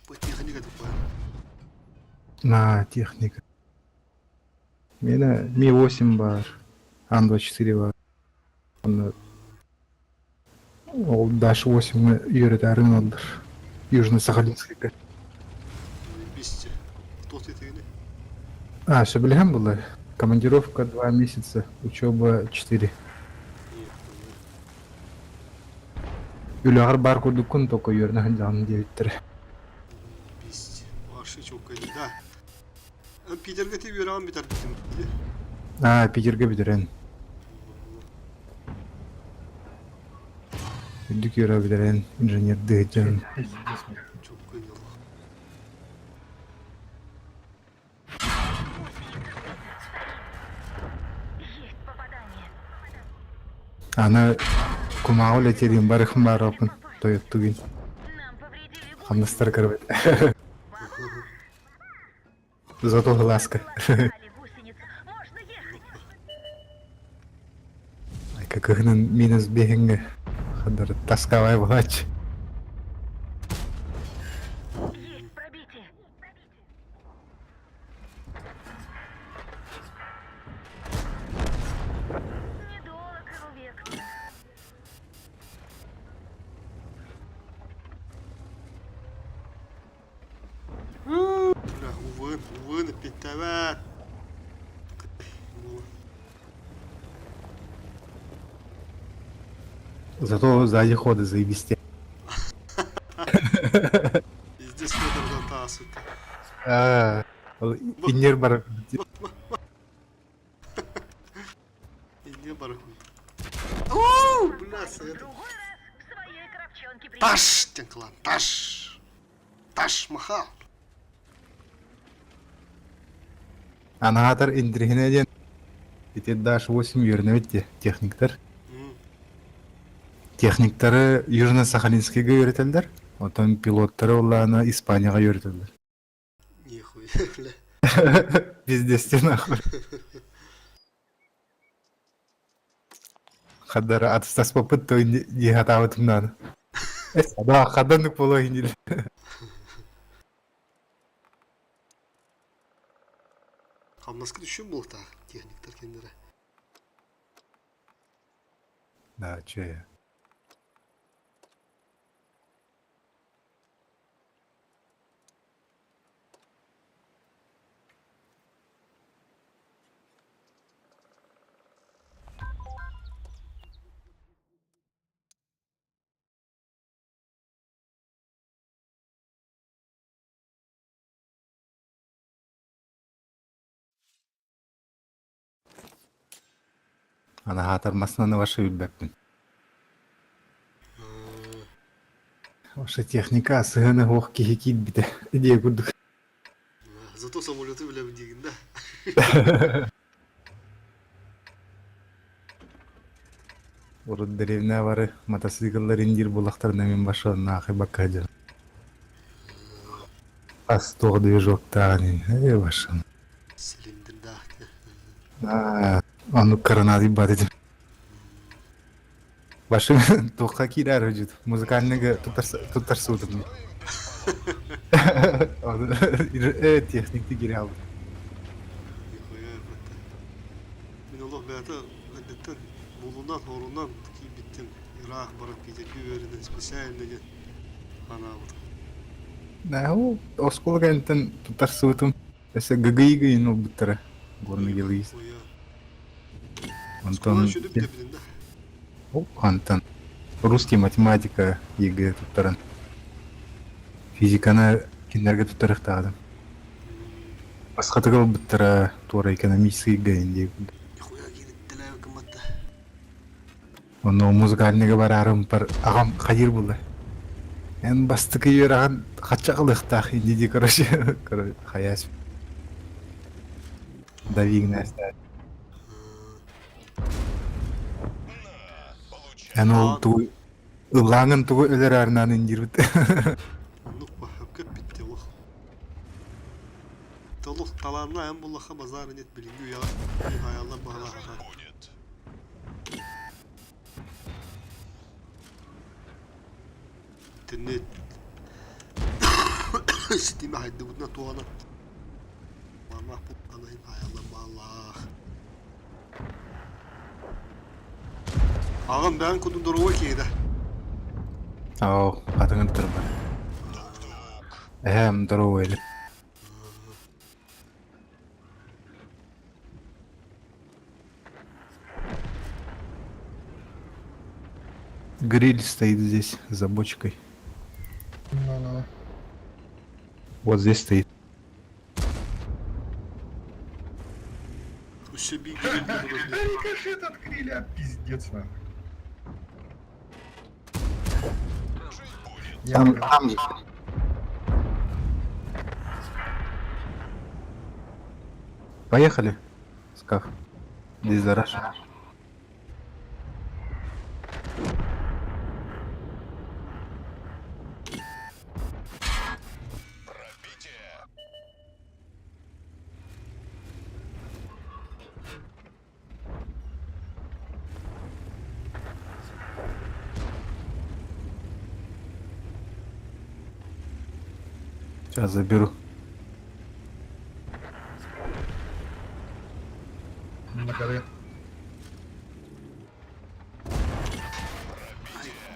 A: По техника такая.
E: На техника. Миэнэ Ми-8 баар, Ан-24 баар. Онно ол Даш 8 үөрэтээри ылаллар. Южно-Сахалинскайга.
A: Бесте. Кто ты ты?
E: А, сөбүлэһэн буолла. Командировка 2 месяца, учеба 4.
A: Нет,
E: Үлэҕэр баар курдуккун только үөрэнэ сылдьаҕын диэбиттэрэ.
A: Бесте. Ваши чокка да. Питерге ти үөрэн бүтэрбитим.
E: Аа, Питергэ бүтэрэн. Үрдүк үөрэ бүтэрэн, инженердыы сылдьан.
G: Пиздец мне.
A: Чокка не
F: Есть попадание.
E: Аны кумааҕы үлэтиэрин барыхым баараппын тойоттугун.
F: Нам повредили гусеницу.
E: Хамнастар көрбөт. Зато глазка.
F: Ласкали гусеницу. Можно ехать.
E: Кыһынын минус биэһиҥҥэ хадары тасковай буолааччы.
F: Есть пробитие. Недолог его век.
A: Бля, увы, увы, эппиэттээбэт.
E: Зато сзади ходы заебись.
A: Пиздец Федордан таасыта.
E: Аа, ол иннер бар.
A: Инне бар хуй. Уу, бля, это.
F: Другой раз в своей коробчонке приедешь.
A: Таш, диэн кылаан, таш. Таш махал.
E: Анаатар интириһинэ диэн ити Даш 8 үөрэнэбит дии техниктэр. Техниктары Южно-Сахалинскайга үөрэтэллэр, оттон пилоттары уоллаана Испанияҕа үөрэтэллэр.
A: Нихуя, бля.
E: Пиздец нахуй. Хаддара атыстаспаппыт то дии хатаабытым наада. Да, хадданнык буолуо иннилэр.
A: Хамнаска түшүн буолтаах техниктар кендere.
E: Да, че. Анаһаатар массыынаны ваша билбэппин. Ваша техника сыһыана суох киһи киирбитэ диэ курдук.
A: Зато самолеты билэбин диигин да.
E: Урут дэриэбинэ бары матасыыкыллар индиир буоллахтарына мин башоннаахы бакка дьон. Ас туох движоктааҕын ээ башын.
A: Цилиндрдаах.
E: Аа, оннук коронавирус баар этим. Башым туохха киирэр үдьүт музыкальныйга туттарсыбытым. Техникти киирэ хаалбыт.
A: Нихуя это. Мин олох бэйэтэ эрдэттэн булунан, хорунан киирбиттим. Ыраах баран Питергэ үөрэнэн специально диэн анаабытым.
E: Ол оскуола кэнниттэн туттарсыбытым. Өссө ГГИ-гыйын ылбыттара. Горный Гелыйс.
A: Нихуя.
E: Онтон
A: Оскуола сүдү бүтэбитин да.
E: Онтон русский математика ЕГЭ туттаран физиканы кинилэргэ туттарыахтаатым. Басхатыгар ылбыттара туора экономический ЕГЭ диye
A: Нихуя киириттэлээбит гымматта.
E: Онно музыкальныйга бараарым пар аҕам хайыыр буолла. Эн бастакы үөрэҕин хачча ылыахтаах инди дии короче хайаас давигнаас Эн ол тугу ыллааҥын тугу өлөрөөрүнэн индиирбит.
A: Оннук баһапка эппитти олох. Толух талаанна эн буллаха базар нет билиҥҥи үйэҕэ хайаллар баһылаахата. Интернет ситимэ хайдыбытына туһана Маамаах буллаҕына хайаллар баалаах. Аҕам бэйэҥ курдук доруобай киһи да.
E: Оо, хатыҥын турбат. Эһээм доруобай илик. Гриль стоит здесь за бочкой.
G: Ну-ну.
E: Вот здесь стоит.
A: Өссө биир гриль подожди.
G: Рикошет от гриля, пиздец нахуй. Я
E: Там,
G: понял.
E: там же. Поехали, Скаф. Здесь зараж.
C: Пробитие.
E: Сейчас заберу.
G: На горе.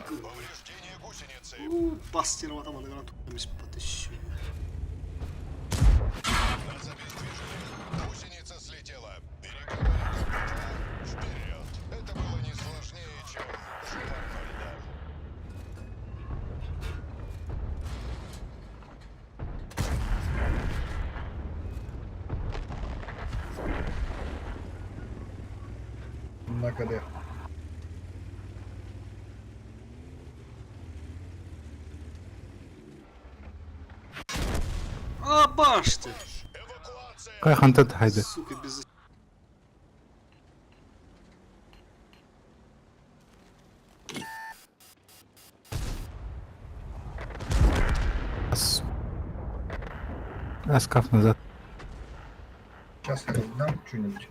C: Повреждение гусеницы.
A: Бастер там аны гранат эмес потащу.
C: Нас обездвижили. Гусеница слетела. Переговоры компьютера. Вперед. Это было не сложнее, чем жим Арнольда.
G: На КД.
A: А башты!
C: Эвакуация.
E: Кай хантат хайда.
A: Сука, без
E: Ас. Аскаф назад.
G: Сейчас я дам что-нибудь.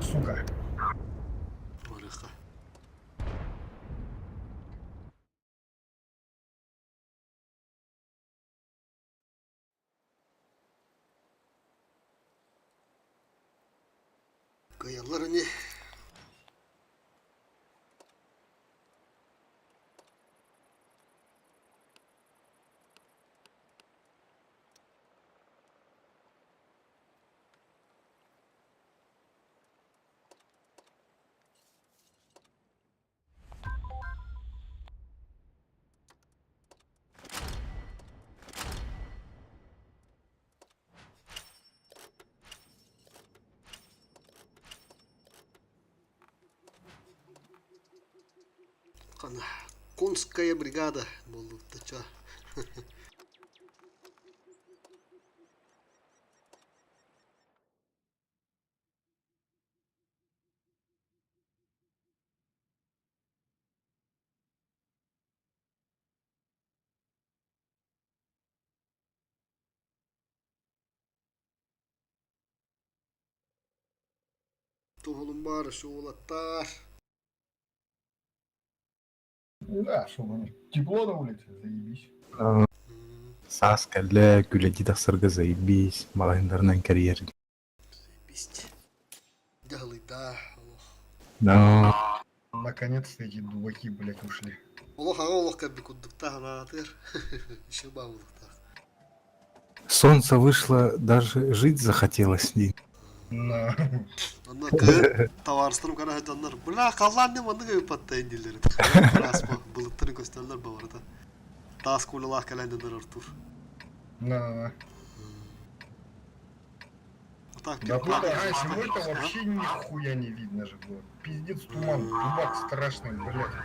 G: Сука.
A: Барыха. Каялар не. Кана. Конская бригада буоллуттача. Туһулун баар шуулаттар.
G: Ну Да, чтобы у них тепло на улице, заебись.
E: Саас кэллэ, күлэдии тахсарга заебись, маҕаһыыннарынан кэрийэр.
A: Заебись. Дьаһалыйда. Олох.
E: Но
G: Наконец-то эти дураки, блядь, ушли.
A: Олох аҕа олох кэлбит курдуктаах анаатыр. Еще баалыктаах.
E: солнце вышло, даже жить захотелось. Дин.
G: На.
A: Онно кыһын табаарыстарым көрө сылдьаннар, бля, халлаан диэн маннык ыыппаттайын дииллэр этэ. Араас былыттарын көстөллөр бабарата. Таас куулалаах кэлэн дэнэр ортуур.
G: На.
A: А так,
G: Да тут, ага, зимой-то
A: А?
G: вообще нихуя не видно же было. Пиздец туман, дубак страшный, блядь.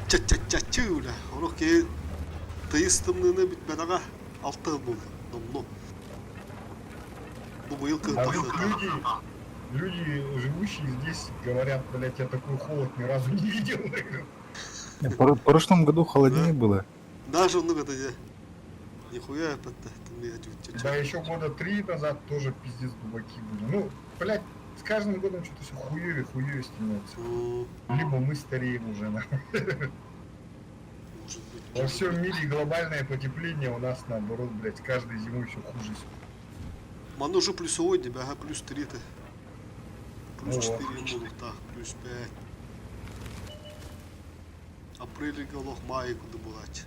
A: Ча-ча-ча-чу, бля. Ону киһи тыйыс тымныыны бүтбэтэҕэ алта буолла. Номну. Бу быйыл кыһын
G: А ведь
A: тахсыта.
G: люди, люди, живущие здесь, говорят, блядь, я такой холод ни разу не видел.
E: В прошлом году холоднее было.
A: Даже оннук это дьэ. Нихуя эппэтэ тымныы дьүччэ.
G: Да еще года три назад тоже пиздец дубаки были. Ну, блядь, с каждым годом что-то все хуевее, хуевее становится. Либо мы стареем уже, нахуй.
A: Может быть.
G: Во всем мире глобальное потепление, у нас наоборот, блядь, с каждой зимой все хуже.
A: Манна уже плюсовой тебе, ага, плюс 3 ты. Плюс
G: О.
A: 4 буолуохтаах, плюс 5. Апрельгэ олох маай курдук буолааччы.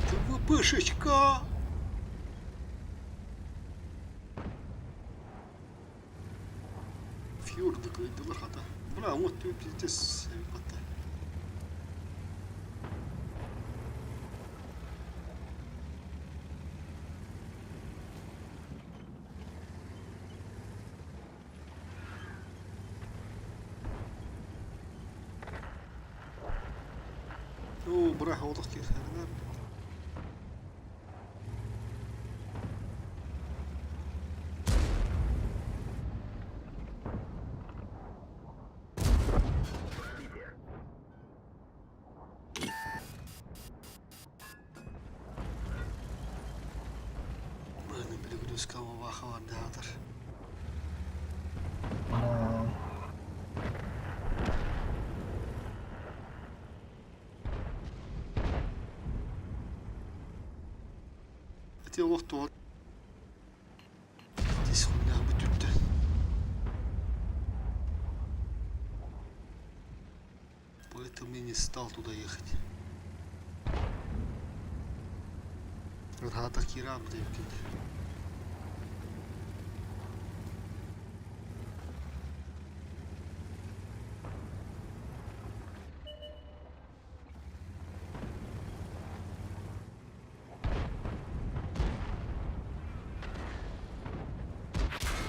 A: ТВПшечка! Фьорды кыйдылар хата. Бля, вот ты пиздец батта. Ура, олох киирсэринэн. Быаны билигин баахабардаатар. Ити олох туох тис хуннаах бүтүрдэ. Поэтому я не стал туда ехать. Рада кирам диэбиккин.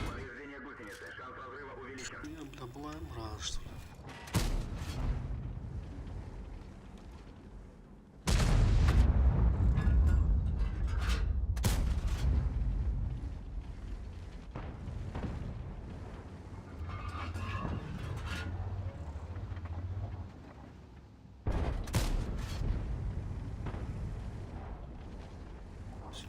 B: Повреждение гусеницы. Шанс разрыва увеличен.
A: Я, бля, была мраз, что ли? Все.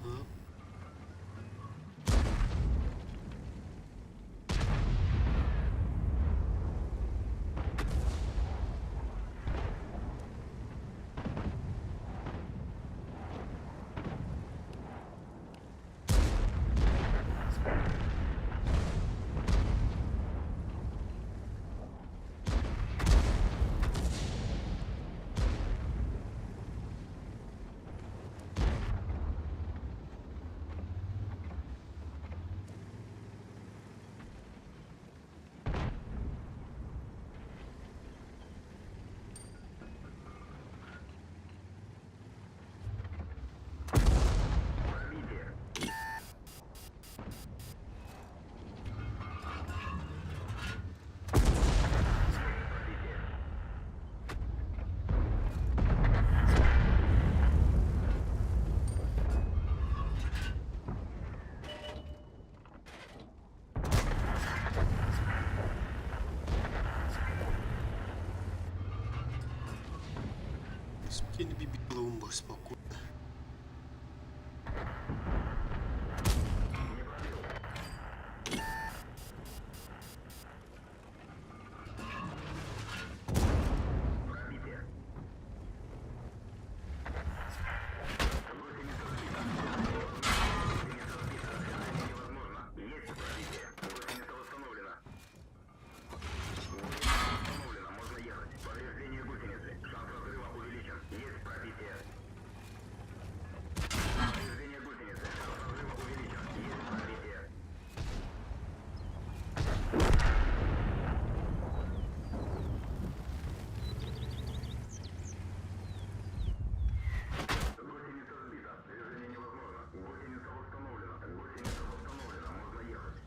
A: Скинь бибилум спокойно.
B: Гусеница восстановлена. Восстановлена. Можно ехать. Повреждение гусеницы. Шанс разрыва увеличен. Есть пробитие. Повреждение гусеницы. Шанс разрыва увеличен. Есть пробитие. Гусеница сбита. Движение невозможно. Гусеница восстановлена. Гусеница восстановлена. Можно ехать.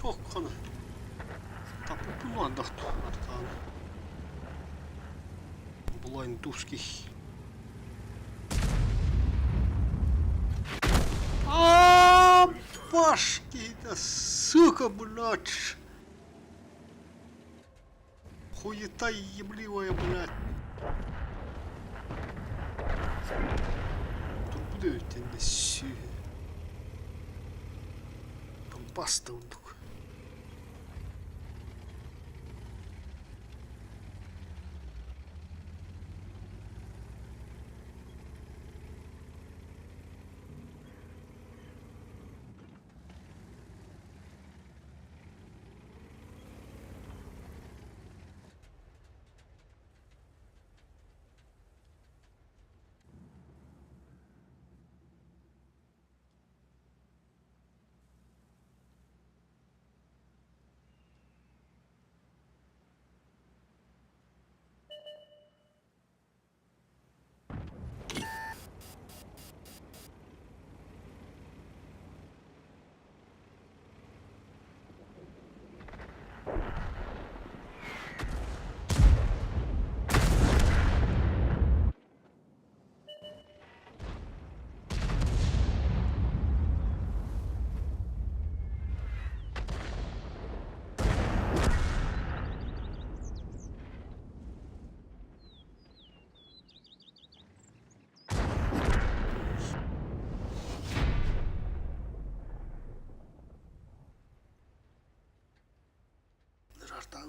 A: Tokkana. Tapupun andahtu arkaan. Булайн тузских. А, башки, да сука, блядь. Хуета ебливая, блядь. Тут будет Помпаста ундук.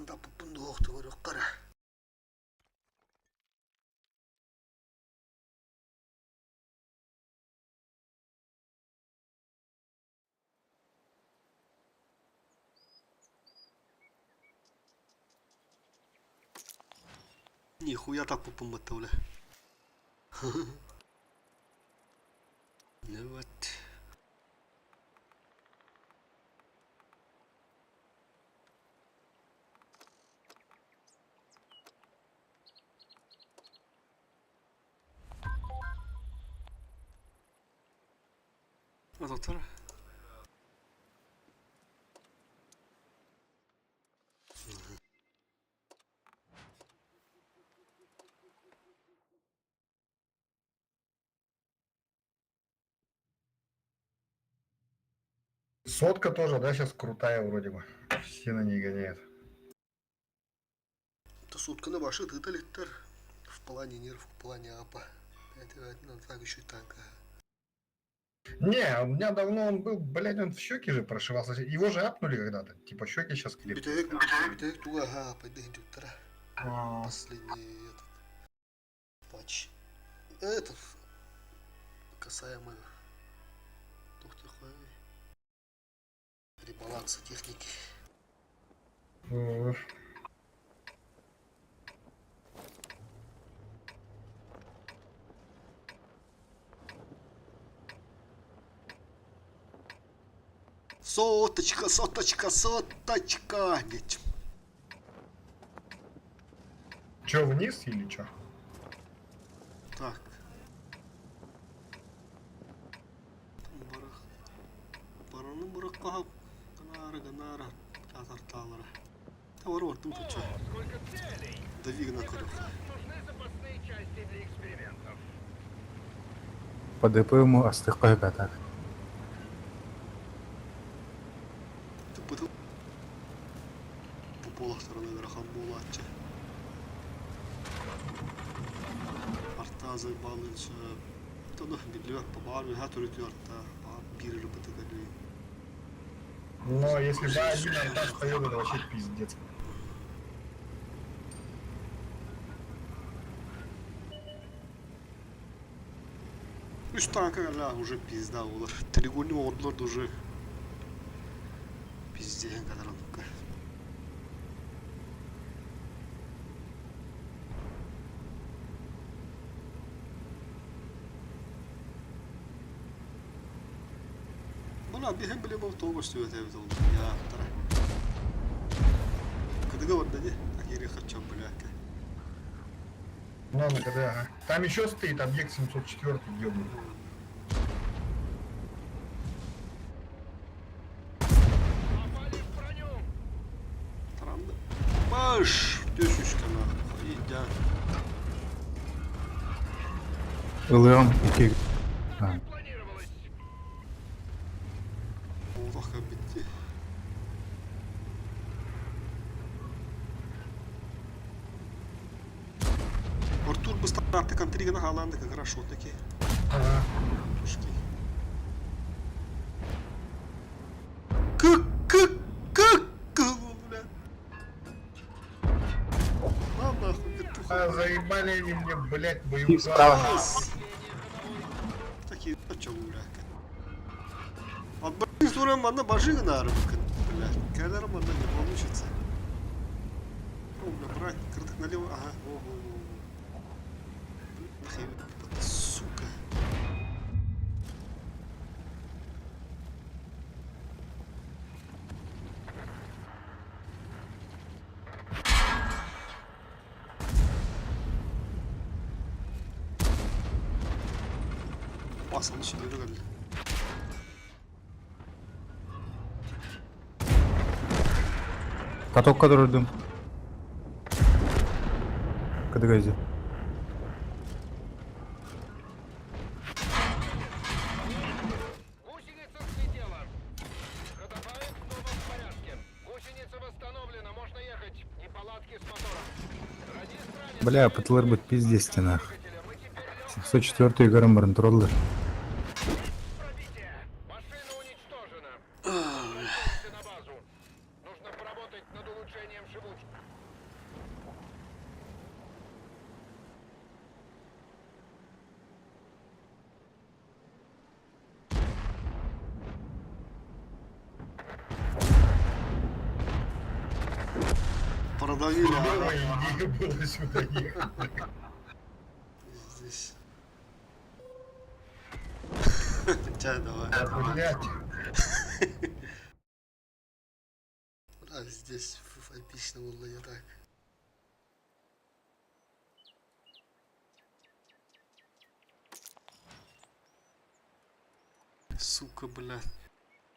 A: Аны таппыппын дуоһуохта көрүөххэ эрэ. Нихуя таппыппын батта бля. Ну вот. Доктор.
G: Сотка тоже, да, сейчас крутая вроде бы. Все на ней гоняют.
A: Это сутканы башы тыталиттер. В плане нерв, в плане апа. Это так еще и танка.
G: Не, у меня давно он был, блядь, он в щеки же прошивался. Его же апнули когда-то. Типа щеки сейчас крепкие.
A: Бүтэһик бүтэһик туга ха пайда
G: А,
A: Последний этот патч. Этот касаемо ребаланса техники.
G: э,
A: Соточка, соточка, соточка! Ведь.
G: Чё, вниз или чё?
A: Так. Барах. Бараны бұраққа Ганара, Ганара, Татарталара. Тавар вартым куча.
B: Сколько целей!
A: Давигна
B: Мне как
A: корюха.
B: раз нужны запасные части для экспериментов.
E: По ДП ему астыққа так.
A: Тыпытыл. Полахтарына верахан буолааччы. Артазы балынча. Тону биллибэт баар үһэ төрүтү арта баар биир ырбытыга
G: Но если бы один арта встаёт, это вообще пиздец.
A: Үс танка ля уже пизда олар. Треугольный одлар да уже пиздеген kadar онука. Мына биһэн биле бол тоғыз төбөтөбүт ол. Я тара. Кыдыга барда не? Акири хачам бляка.
G: Ну, на КД, ага. Там еще стоит объект 704 ёбаный.
B: Попали в броню!
A: Таранды. Баш! Төшүшкә нахуй. Идя.
E: Ылыам iki.
B: Как и планировалось!
A: Олдаққа бітті. Артур бы старты контригана халанды как хорошо таки.
G: Ага.
A: Тушки. К к к к бля. На нахуй
G: А,
A: вертуха.
G: заебали они мне, блядь, боевую.
E: Справа.
A: Такие чё бля. Отбросить турам одна бажига на рыбка, бля. Калером одна не получится. О, бля, брать, крытых налево, ага, во, во, во, во. Бля, нахуй, сука. Басын ішінде келді.
E: Катокка дұрдым. Кыдыгазы.
B: Гусеница слетела! Ходовая снова в порядке. Гусеница восстановлена, можно ехать. Неполадки с мотором. Радист ранен.
E: Бля, пытлар бит пиздец нах.
B: Двигателя. Мы теперь лёг
E: 704 гарам барын тураллар.
B: пробитие. Машина уничтожена. Возвращаемся на базу. Нужно поработать над улучшением живучести.
A: Продавили, ага.
G: Хреновая идея было сюда ехать.
A: Здесь. Чай давай.
G: Блять.
A: А здесь эпично было не так. Сука, блядь.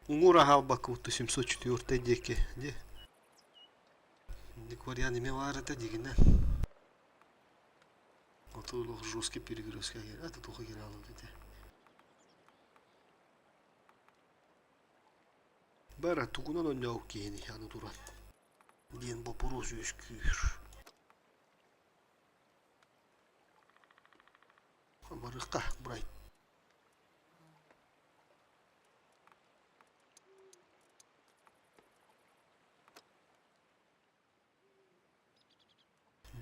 A: Уҥуор аһаалбакка 704 диэки дии. Инник вариант эмиэ баар этэ дигинэ. Ото олох жесткий перегрузка это туха кириалыбыт этэ. Бара тугунан онньоок киһини аны туран диэн боппуруос үөскүүр. Барыахха, Брайт.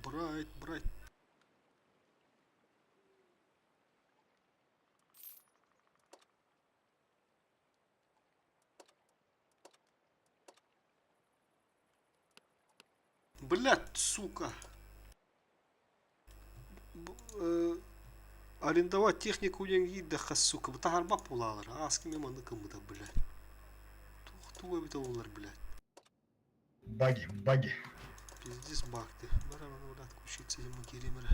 A: Брайт, Брайт. Блядь, сука. Э, арендовать технику диэн киирдэххэ, сука, таһаарбат буолаалар. Ааскы мен маннык гыммыта, блядь. Туох туга эбитэ буоллар, блядь.
G: Баги, баги.
A: Пиздец баг ты. Бара, бара, блядь, кучиться ему керемера.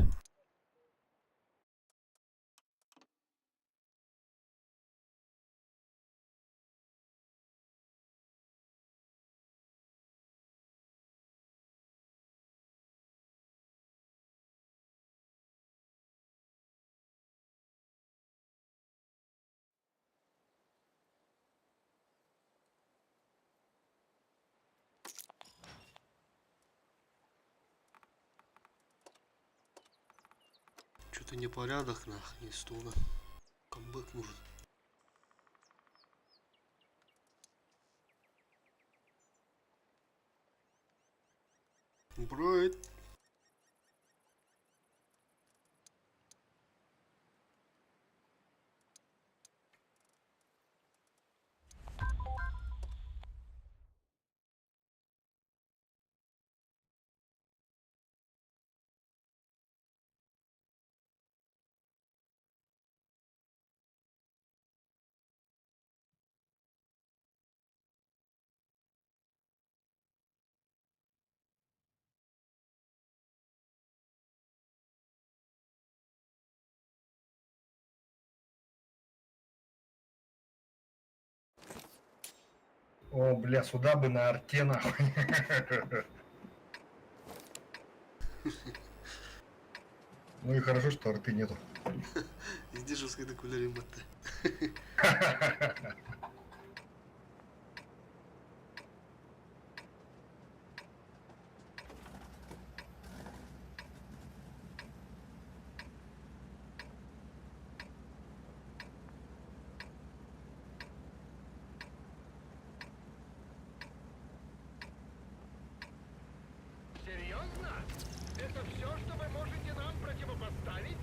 A: Что-то непорядок нах, не стула. Камбэк нужен. Брайт.
G: О, бля, сюда бы на арте нахуй. Ну и хорошо, что арты нету.
A: Иди жесткий докулярим батта.
B: Серьезно? Это все, что вы можете нам противопоставить?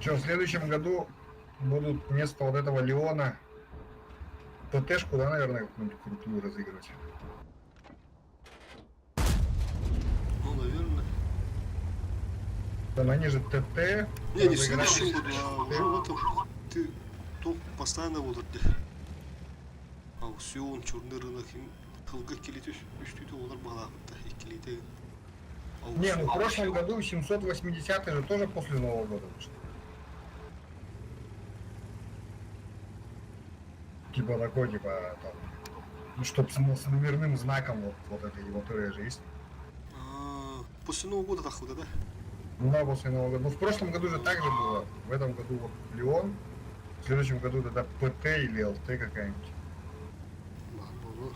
G: Че, в следующем году будут вместо вот этого Леона ТТшку, да, наверное, какую-нибудь крутую разыгрывать.
A: Ну, наверное.
G: Там они же ТТ.
A: Не, не в
G: разыграли.
A: следующем году, а уже в этом. Ты то постоянно будут. Аукцион, черный рынок, хылга килити үстүтэ олар баҕалаабытта иккилиитэ
G: Не, ну в прошлом году 780 же тоже после Нового года вышел. Типа такой, типа там, ну, чтоб с, с номерным знаком вот, вот этой его же есть.
A: А, после Нового года тахуда, да?
G: Ну, после Нового года. Ну, в прошлом году же так же было. В этом году вот Леон. В следующем году тогда ПТ или ЛТ какая-нибудь.
A: Баар буолуо.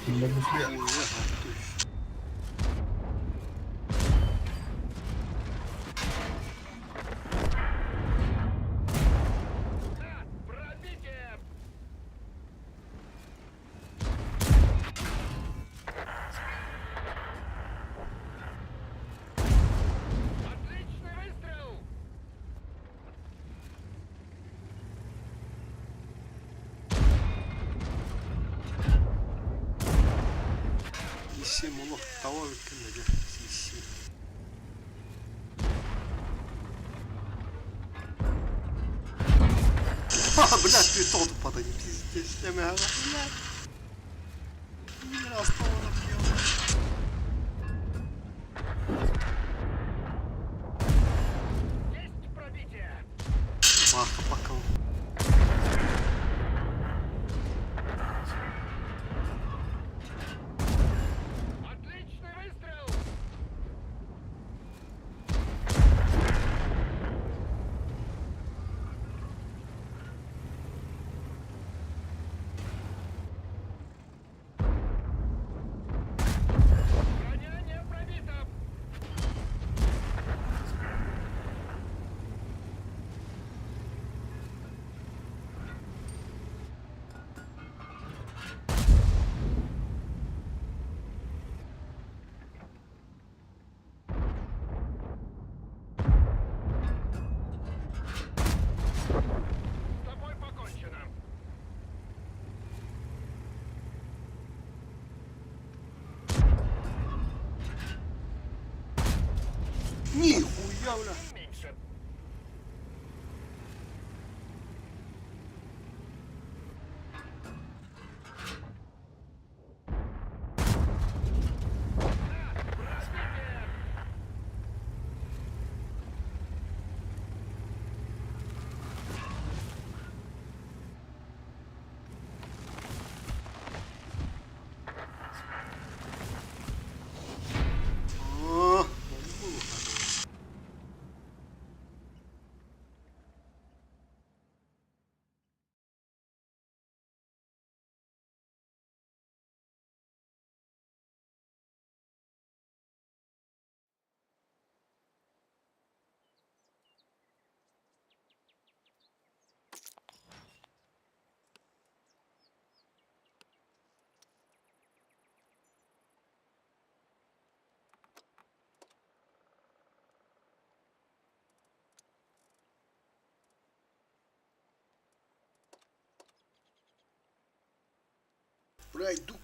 G: На гусле.
A: Уйа, туй.
B: Да! Пробитие! Отличный выстрел!
A: Исем олох таба бүткөн да дьэ. Исем. Ха, блядь, ты тот подай, пиздец, я блядь. Не раз
B: Есть пробитие!
A: Баха пока.
B: Отличный выстрел! Броня не пробита! С тобой покончено!
A: Нихуя, бля.
B: Меньше. Да, пробитие!
A: А, Бля, иду.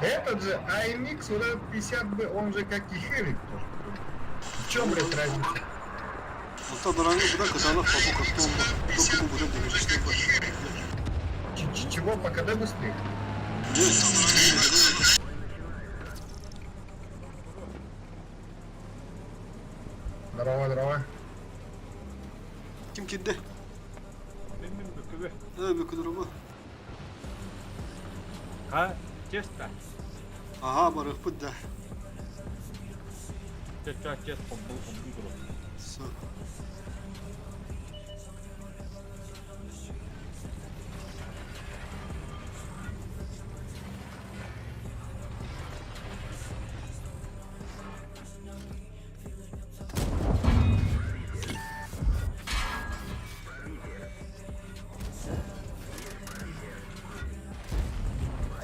G: Этот же AMX, вот этот 50B, он же как и Хэвик тоже. В чем, блядь, разница?
A: Онтон бараҥҥа быдан кытаанах папу картон токку быдан дэмэдьистэй бар.
G: Чего по КД быстрее? Здорово, здорово.
A: Ким кирдэ?
H: Мин мин бөкүбү.
A: Ээ бөкүдөрөбө.
H: Ха, честа.
A: Аһаа барыахпыт да.
H: Ча чес хомбул хомбул туру.
A: Со.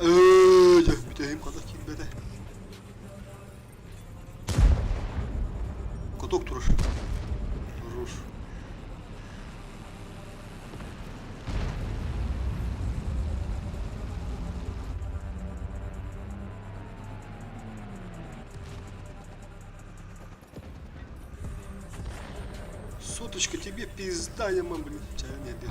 A: Ээ, дьэ, бүтэһим хата киирбэтэ. Каток турар. Хорош. Соточка тебе пизда, я мам, блин. Чая не обед.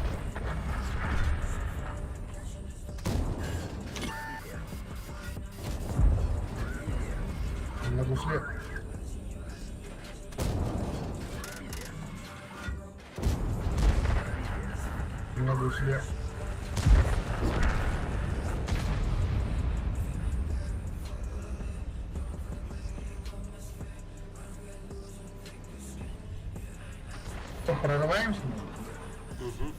G: На гусле. На гусле. Что, прорываемся? может?
A: Угу.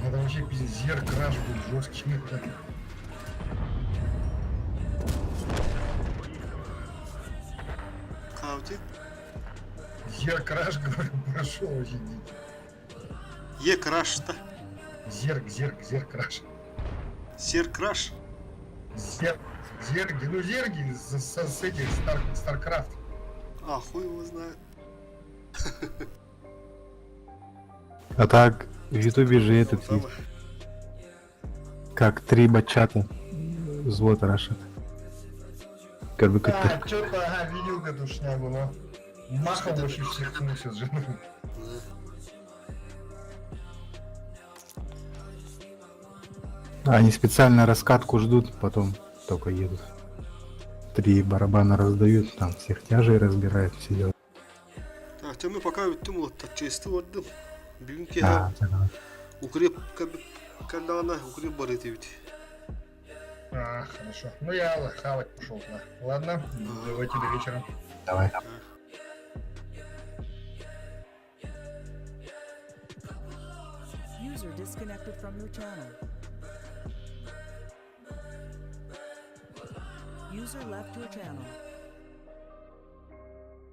G: Это вообще пиздец, зер краш был жесткий.
A: Хаути.
G: Зер краш, говорю, прошел вообще дикий.
A: Е краш-то.
G: Зерг, зерг, зер краш.
A: Сер краш.
G: Зер, зерги, ну зерги с этих Старкрафт.
A: А, хуй его знает.
E: А так, в Ютубе же этот
A: Там,
E: есть, как три бачата взвод рашат. Как бы
G: А,
E: как-то.
G: что-то, ага, видел эту шнягу, но махом вообще всех носит же.
A: Да.
E: Они специально раскатку ждут, потом только едут. Три барабана раздают, там всех тяжей разбирают, все дела.
A: Так, тем пока бүттүм улаттар чести бардым. Бүгүн
E: А,
A: киэһэ
E: да.
A: укреп кэллэҕинэ укреп бар этибит.
G: А, хорошо. Ну я хавать пошел, да. Ладно, давайте до вечера.
E: Давай.
D: User disconnected from your channel. User left your channel.